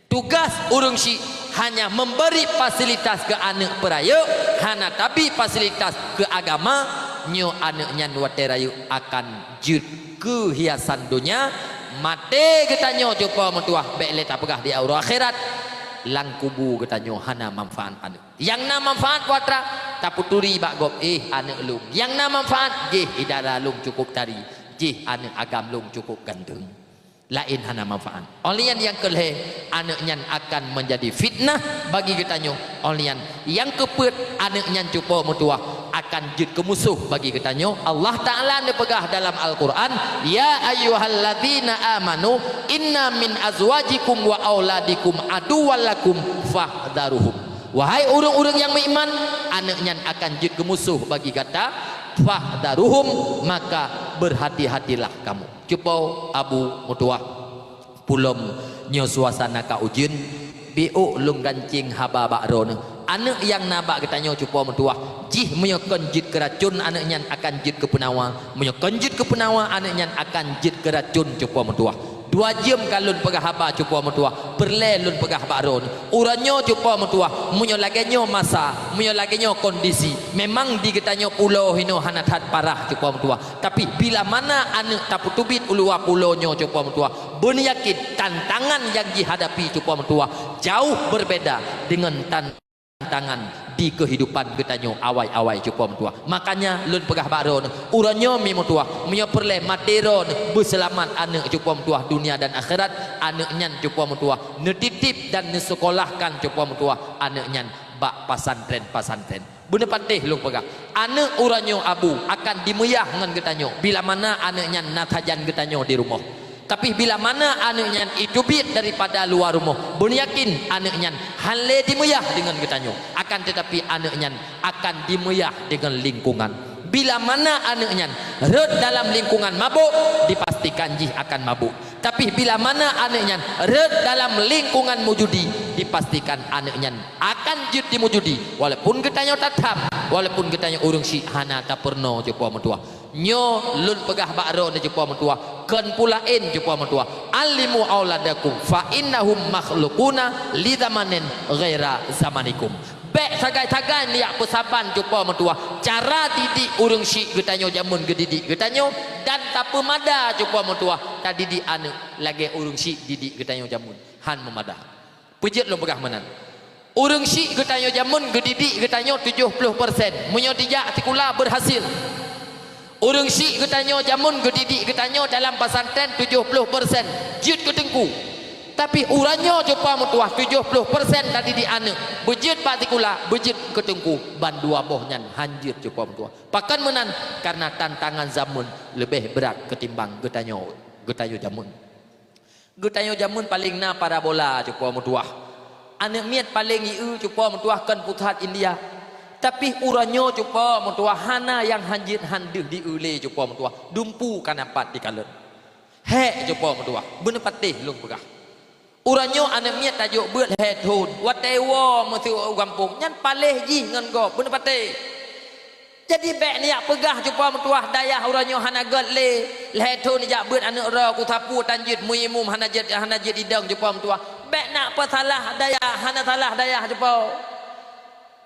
Tugaih ureueng chik hanya memberi fasilitas keu aneuk peurayeuk, hana tabri fasilitas keu agama, nyoe aneuk nyan watèe rayeuk akan jeuet keu hiasan donya, maté geutanyoe cupo meutuwah bèk lé tapeugah di uroe akhirat, lam kubu geutanyoe hana manfaat aneuk. Nyang na manfaat peue atra, tapeuturi bak gob, "Eh, aneuk lôn." Nyang na manfaat, "Jih, idara lôn cukôp tari. Jih, aneuk agam lôn cukôp ganteng." Laén hana manfaat. Óh lheueh nyan nyang keu lhèe, aneuk nyan akan menjadi fitnah bagi geutanyoe. Óh lheueh nyan nyang keu peuet, aneuk nyan cupo meutuwah akan jeuet keu musoh bagi geutanyoe. Allah Ta'ala neupeugah dalam Al-Qur'an, "Ya ayyuhalladzina amanu, inna min azwajikum wa auladikum aduwwal lakum fahdharuhum." Wahai ureueng-ureueng nyang meuiman, aneuk nyan akan jeuet keu musoh bagi gata, fahdharuhum, maka berhati-hatilah kamu. Cupo abu meutuwah, pulom nyoe suasana ka ujeuen, biôk lôn gancéng haba bak droeneuh. Aneuk nyang na bak geutanyoe cupo meutuwah, jih meunyoe kon jeuet keu racôn aneuk nyan akan jeuet keu peunawa, meunyoe kon jeuet keu peunawa aneuk nyan akan jeuet keu racôn cupo meutuwah. Dua jeuem ka lôn peugah haba cupo meutuwah, peureulèe lôn peugah bak droeneuh. Uroe nyoe cupo meutuwah, meunyoe lagèe nyoe masa, meunyoe lagèe nyoe kondisi, memang di geutanyoe pulo hinoe hana that parah cupo meutuwah. Tapi bila mana aneuk tapeuteubiet u luwa pulo nyoe cupo meutuwah, beuneuyakin tantangan nyang jihadapi cupo meutuwah jauh berbeda deungon tan- tantangan di keuhidupan geutanyoe awai-awai cupo meutuwah. Makanya lôn peugah bak droeneuh, uroe nyoe mi meutuwah, meunyoe peureulèe maté droeneuh beuseulamat aneuk cupo meutuwah dunia dan akhirat, aneuk nyan cupo meutuwah neutitip dan neusekolahkan cupo meutuwah aneuk nyan bak pasantren-pasantren. Beuneupatéh lôn peugah, aneuk uroe nyoe abu akan dimeuyah ngon geutanyoe bila mana aneuk nyan na sajan geutanyoe di rumoh. Tapi bila mana aneuk nyan iteubiet daripada luwa rumoh, beuneuyakin aneuk nyan han lé dimeuyah deungon geutanyoe. Akan teutapi aneuk nyan akan dimeuyah deungon lingkungan. Bila mana aneuk nyan rhot dalam lingkungan mabök, dipastikan jih akan mabök. Tapi bila mana aneuk nyan rhot dalam lingkungan meujudi, dipastikan aneuk nyan akan jeuet di meujudi. Walaupun geutanyoe tatham, walaupun geutanyoe ureueng chik hana tapeurunoe cupo meutuwah. Nyoe lôn peugah bak droeneuh cupo meutuwah, kon peue laén cupo meutuwah. "Allimu auladakum fa innahum makhluquna li zamanin ghaira zamanikum." Bèk sagai-sagai neujak peusaban cupo meutuwah. Cara didik ureueng chik geutanyoe jameun geudidik geutanyoe dan tapeumada cupo meutuwah tadidik aneuk lagèe ureueng chik didik geutanyoe jameun. Han meumada. Peue jeuet lôn peugah meunan? Ureueng chik geutanyoe jameun geudidik geutanyoe tujoh ploh persen. Meunyoe dijak sikula, beurhasil. Ureueng chik geutanyoe jameun geudidik geutanyoe dalam pasantren tujoh ploh persen jeuet keu teungku. Tapi uroe nyoe cupo meutuwah tujoh ploh persen tadidik aneuk beujeuet bak sikula, beujeuet keu teungku, ban dua boh nyan han jeuet cupo meutuwah. Pakon meunan? Karena tantangan jameun leubeh brat ketimbang geutanyoe, geutanyoe jameun. Geutanyoe jameun paleng na parabola cupo meutuwah. Aneuk miet paleng jieu cupo meutuwah kon pusat India. Tapi uroe nyoe cupo meutuwah hana nyang han jeuet han deuh dieu lé cupo meutuwah. Dumpu ka na pat dikalon. Hék cupo meutuwah, beuneupatéh lôn peugah. Uroe nyoe aneuk miet tajok beuet lhèe thon, watèe woe meuseue u gampông, nyan paléh jih ngon gob, beuneupatéh. Jadi bèk neujak peugah cupo meutuwah dayah uroe nyoe hana gèt lé. Lhèe thon neujak beuet aneuk droe, kusapeue tan jeuet, meuimum hana jeuet, hana jeuet idong cupo meutuwah. Bèk na peusalah dayah, hana salah dayah cupo.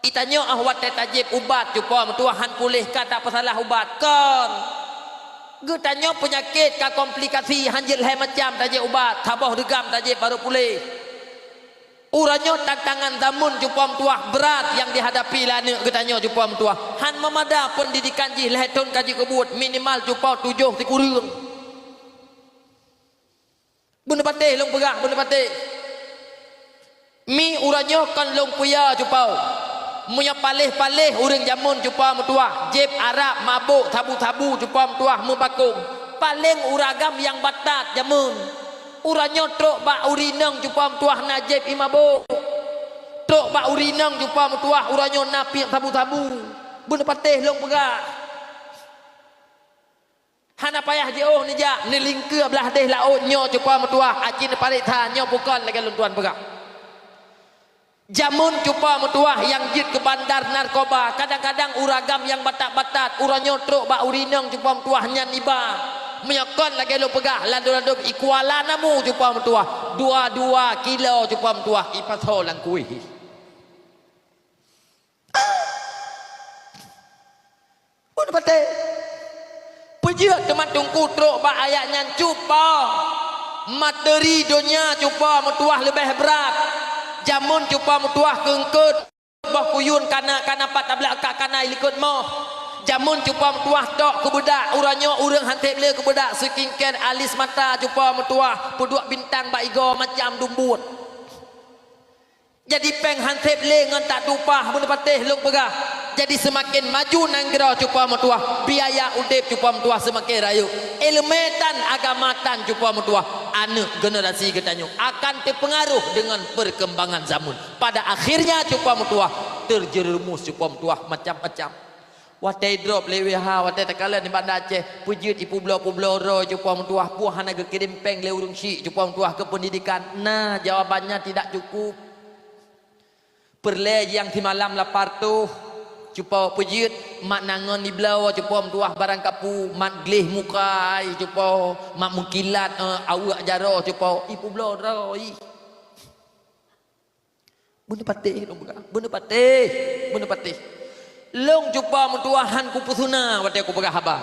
Geutanyoe óh watèe tajieb ubat cupo meutuwah han puléh ka tapeusalah ubat, kon. Geutanyoe peunyakét ka komplikasi han jeuet lhèe macam tajieb ubat, saboh deugam tajieb barô puléh. Uroe nyoe tantangan jameun cupo meutuwah brat nyang jihadapi lé aneuk geutanyoe cupo meutuwah. Han meumada peundidikan jih lhèe thon ka jikeubuet, minimal cupo tujoh sikureueng. Beuneupatéh lôn peugah, beuneupatéh. Mi uroe nyoe kon lôn puya cupo. Meunyoe paléh-paléh ureueng jameun cupo meutuwah, jieb Arab, mabök, sabu-sabu cupo meutuwah, meubakong. Paleng ureueng agam nyang batat jameun. Uroe nyoe trok bak ureueng inong cupa meutuwah na jép ié mabök. Trok bak ureueng inong cupa meutuwah uroe nyoe na piep sabu-sabu. Beuneupatéh lôn peugah. Hana payah jiôh neujak, neulingkeue blah deh laôt nyoe cupa meutuwah, aci neuparéksa nyoe bukon lagée lôn tuan peugah. Jameun cupa meutuwah nyang jeuet keu bandar narkoba, kadang-kadang ureueng agam nyang batat-batat, uroe nyoe trok bak ureueng inong cupa meutuwah nyan iba. Meunyoe kon lagée lôn peugah, ladôm-ladôm i Kuala Namu cupa meutuwah, dua-dua kilo cupa meutuwah ipasoe lam kueh. Beuneupatéh. Peujeuet teuma teungku trok bak ayat nyan cupa. Materi donya cupa meutuwah leubeh brat. Jameun cupa meutuwah keungkeut. Boh kuyun kana, kana pat tablah ka kana ilikot moh. Jameun cupa meutuwah tok keu beudak, uroe nyoe ureueng han sép le keu beudak, skincare, alis mata cupa meutuwah, peuduek bintang bak igoe macam dumbot. Jadi péng han sép le ngon tak tupah beuneupatéh lôn peugah. Jadi seumaken maju nanggroe cupa meutuwah, biaya udép cupa meutuwah seumaken rayeuk. Ileumé tan agama tan cupa meutuwah, aneuëk generasi geutanyoe akan teupeungaroh deungon peurkeumbangan zameun. Pada akhirnya cupa meutuwah teurjeureumus cupa meutuwah macam-macam. Watée idrop lé W H, watée takalon nibak Aceh, peujeuet ipubloe-publoe droe cupa meutuwah, peue hana geukirém péng lé ureuëng syik cupa meutuwah keu peundidikan. Nah, jawabannya tidak cukup. Peureulée nyang simalam lapan reutôh cupa peujeuet, mat nangon ibloe cupa meutuwah barang kapu, mat gleh muka ai cupa, mat meukilat, eh, aweuek jaroe cupa, ipubloe droe. Beuneupatéh lôn peugah, beuneupatéh, beuneupatéh. Lôn cupa meutuwah han kupeusuna watée kupeugah haba.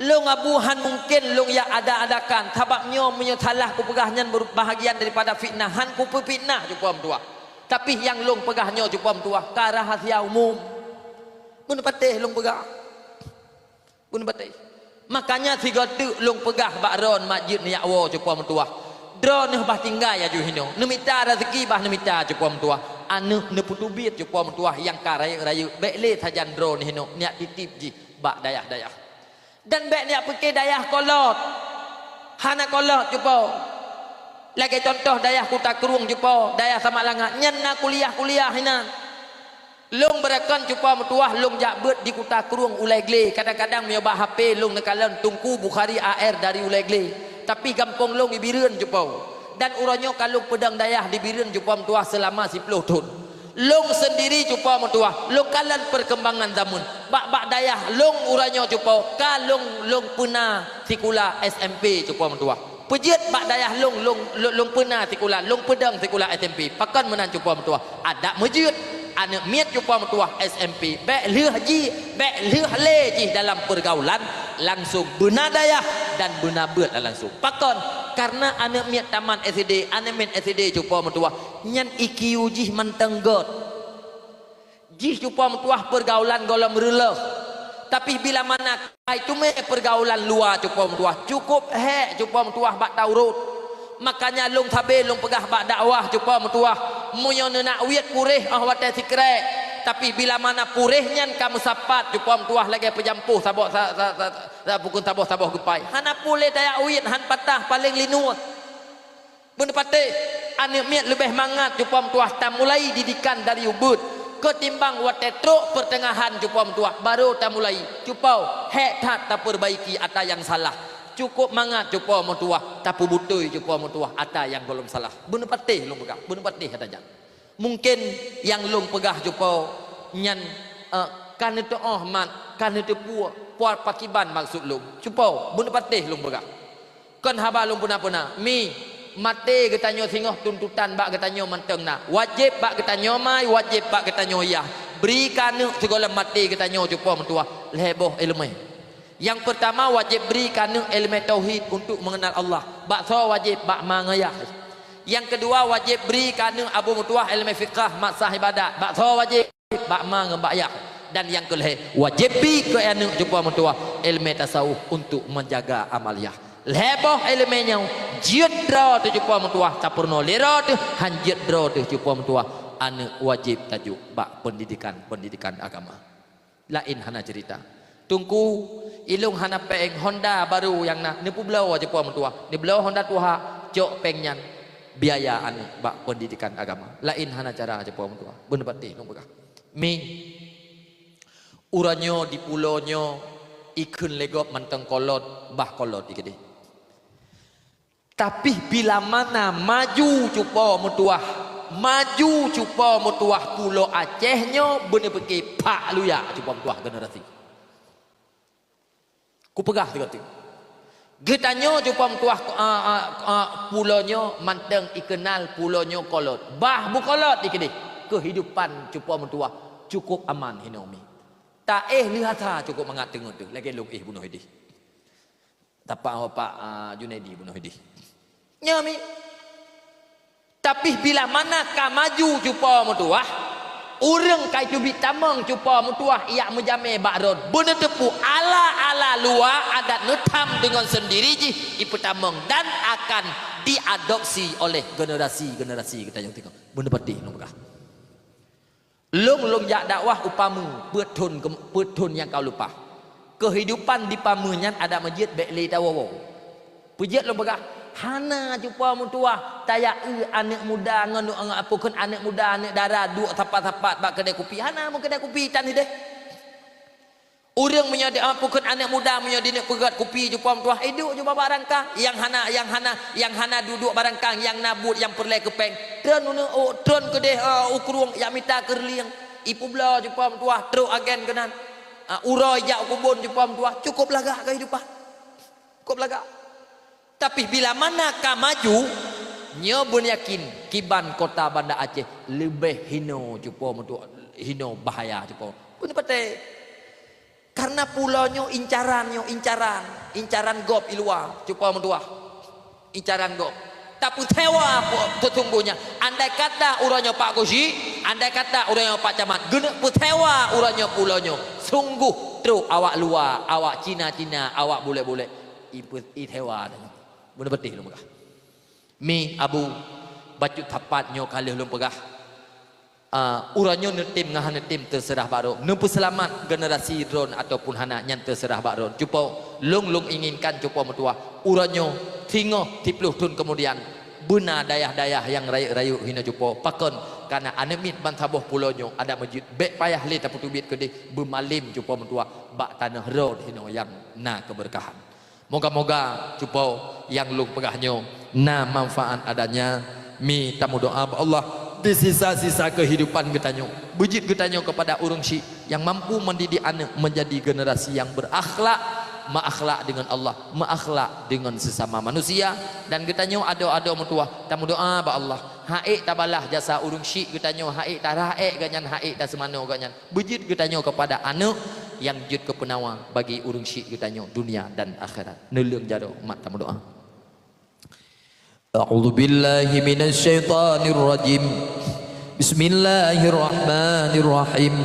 Lôn abu han mungken lôn ya ada-adakan, sabab nyoe meunyoe salah kupeugah nyan meureupahat bahagian daripada fitnah, han kupeufitnah cupa meutuwah. Tapi nyang lôn peugah nyoe cupa meutuwah ka rahasia umum. Beuneupatéh lôn peugah. Beuneupatéh. Makanya sigoe teuk lôn peugah bak droeneuh mak jeuet neujak woe cupa meutuwah. Droeneuh bah tinggai aju hinoe. Neumita raseuki bah neumita cupa meutuwah. Aneuëk neupeuteubiet cupa meutuwah nyang ka rayeuk-rayeuk. Bék lé sajan droeneuh hinoe neujak titip jih bak dayah-dayah. Dan bék neujak pike dayah kolot. Hana kolot cupa. Lagée contoh dayah Kuta Krueng cupa, dayah Samalanga, nyan na kuliah-kuliah inan. Lôn beurakon cupa meutuwah lôn jak beuet di Kuta Krueng Ulée Glé. Kadang-kadang meunyoe bak H P lôn neukalon Teungku Bukhari A R dari Ulée Glé. Tapi gampông lôn di Bireuen cupa. Dan uroe nyoe ka lôn peudong dayah di Bireuen cupa meutuwah seulama siploh thon. Lôn seundiri cupa meutuwah, lôn kalon peurkeumbangan zameun. Bak-bak dayah lôn uroe nyoe cupa ka lôn, lôn peuna sikula S M P cupa meutuwah. Peujeuet bak dayah lôn, lôn, lôn, lôn peuna sikula, lôn peudong sikula S M P. Pakon meunan cupa meutuwah? Adak meujeuet, aneuëk miet cupa meutuwah S M P. Bék lheueh jih, bék lheueh lé jih dalam peurgaulan, langsong beuna dayah dan beuna beuet langsong. Pakon? Kareuna aneuëk miet tamat S D, aneuëk miet S D cupa meutuwah, nyan I Q jih mantong göt. Jih cupa meutuwah peurgaulan gohlom reulôh. Tapi bila mana kai teumé peurgaulan luwa cupa meutuwah, cukôp hék cupa meutuwah bak taurot. Makanya lôn sabe lôn peugah bak dakwah cupa meutuwah, meunyoe neunak wiet puréh óh watée sikrek, tapi bila mana puréh nyan ka meusapat cupa meutuwah lagée peujampoh saboh sa-, sa-, sa-, sa-, bukon saboh-saboh geupai. Hana puléh tayak wiet, han patah, paleng linue. Beuneupatéh, aneuëk miet leubeh mangat cupa meutuwah tamulai didikan dari ubeuet, keutimbang watée trok peuteungahan cupa meutuwah barô tamulai. Cupa, hék that tapeurbaiki atra nyang salah. Cukôp mangat cupa meutuwah tapeubutôi cupa meutuwah atra nyang gohlom salah. Beuneupatéh lôn peugah, beuneupatéh atra nyan. Mungken nyang lôn peugah cupa nyan, eh, ka neuteuôh mat, ka neuteupeue, peue pakiban maksud lôn. Cupa, beuneupatéh lôn peugah. Kon haba lôn peuna-peuna. Mi, maté geutanyoe singoh tuntutan bak geutanyoe mantong na. Wajéb bak geutanyoe mai, wajéb bak geutanyoe yah. Bri keu aneuëk sigohlom maté geutanyoe cupa meutuwah lhée boh iéleumé. Nyang peurtama wajéb bri keu aneuëk iéleumé tauhid untuk meungeunal Allah. Bak soe wajéb? Bak ma ngon yah. Nyang keudua wajéb bri keu aneuëk abu meutuwah iéleumé fiqah, masalah ibadat. Bak soe wajéb? Bak ma ngon bak yah. Dan nyang keulhée, wajéb bri keu aneuëk cupa meutuwah iéleumé tasawuf untuk meujaga amaliah. Lhée boh iéleumé nyoe, jeuet droe teuh cupa meutuwah, tapeurunoe lé droe teuh, han jeuet droe teuh cupa meutuwah, aneuëk wajéb tajok bak peundidikan-peundidikan agama. Laén hana ceurita. Teungku, ilôn hana péng, Honda barô nyang na, neupeubloe cupo meutuwah. Neubloe Honda tuha, cok péng nyan biaya aneuk bak peundidikan agama. Laén hana cara cupo meutuwah. Beuneupatéh lôn peugah. Mi, uroe nyoe di pulo nyoe ikheun lé gob mantong kolot, bah kolot dikeudeh. Tapi bila mana maju cupo meutuwah, maju cupo meutuwah pulo Aceh nyoe beuneupiké phak luyak cupo meutuwah generasi. Kupeugah sigoe teuk. Geutanyoe cupo meutuwah, a, a, a, pulo nyoe mantong ikeunal pulo nyoe kolot. Bah beukolot dikeudeh. Keuhidupan cupo meutuwah cukop aman hinoe mi. Taéh lheueh asa cukop mangat teungeut teuh lagée lôn éh bunoe ideh. Tapak Bapak, a, Junaidi bunoe ideh. Nyoe mi. Tapi bila mana ka maju cupo meutuwah, ureuëng ka iteubiet tamong cupo meutuwah ijak meujamé bak rot, beuneuteupeu ala-ala luwa adat neutham deungon seundiri jih ipeutamong dan akan diadopsi oleh generasi-generasi geutanyoe teuka. Beuneupatéh lôn peugah. Lôn, lôn jak dakwah u Pameue, peuet thon, peuet thon nyang ka lumpah. Keuhidupan di Pameue nyan adak meujeuet bék lé tawoe-woe. Peujeuet lôn peugah, hana cupo meutuwah tajak eu aneuk muda ngon, ngon peue kheun aneuk muda, aneuk dara duek sapat-sapat bak keudè kupi. Hana meukeudè kupi tan ideh. Ureuëng meunyoe di, a, peue kheun aneuk muda meunyoe dineuk peugöt kupi cupo meutuwah, iduek ju bak rangkang. Nyang hana, nyang hana, nyang hana duduek bak rangkang, nyang na buet nyang peureulée keu péng. Tron uneuk, o, tron keudeh, a, u krueng jak mita keureulieng. Ipeubloe cupo meutuwah, trok agen keunan. A, uroe jak u keubon cupo meutuwah, cukop lagak keuhidupan. Cukop lagak. Tapi bila mana ka maju, nyoe beuneuyakin kiban kota Banda Aceh leubeh hinoe cupo meutuwah, hinoe bahaya cupo. Beuneupatéh. Karena pulo nyoe incaran, nyoe incaran, incaran gob i luwa, cupo meutuwah. Incaran gob. Tapeusewa po-, sesungguhnya. Andai kata uroe nyoe Pak Koshi, andai kata uroe nyoe Pak Camat, geuneuk peusewa uroe nyoe pulo nyoe. Sungguh trok awak luwa, awak Cina-Cina, awak bulek-bulek. Ipeu-, isewa tanyoe. Beuneupatéh lôn peugah. Mi Abu, bacut sapat nyoe ka lheueh lôn peugah. A, uroe nyoe neutem ngon hana neutem teuseurah bak droe. Neupeuseulamat generasi droen ataupun hana, nyan teuseurah bak droen. Cupo, lôn, lôn inginkan cupo meutuwah. Uroe nyoe, singoh siploh thon keumudian, beuna dayah-dayah nyang rayeuk-rayeuk hinoe cupo. Pakon? Karena aneuk miet bansaboh pulo nyoe adak meujeuet bék payah lé tapeuteubiet keudeh beumalem cupo meutuwah bak tanoh droen hinoe nyang na keubeurkahan. Moga-moga cupo nyang lôn peugah nyoe na manfaat adanya. Mi tameudoá bak Allah, di sisa-sisa keuhidupan geutanyoe, beujeuet geutanyoe keupada ureuëng syiek nyang mampu mendidik aneuk menjadi generasi nyang berakhlak, meuakhlak deungon Allah, meuakhlak deungon sesama manusia, dan geutanyoe adoe-adoe meutuwah tameudoá bak Allah, han ék tabalaih jasa ureuëng syiek geutanyoe, han ék taraék gobnyan, han ék taseumanoe gobnyan. Beujeuet geutanyoe keupada aneuk nyang jeuet keu peunawa bagi ureuëng syiek geutanyoe dunia dan akhirat. Neuleueng jaroe mat tameudoá. A'udzubillahi minasyaitonirrajim. Bismillahirrahmanirrahim.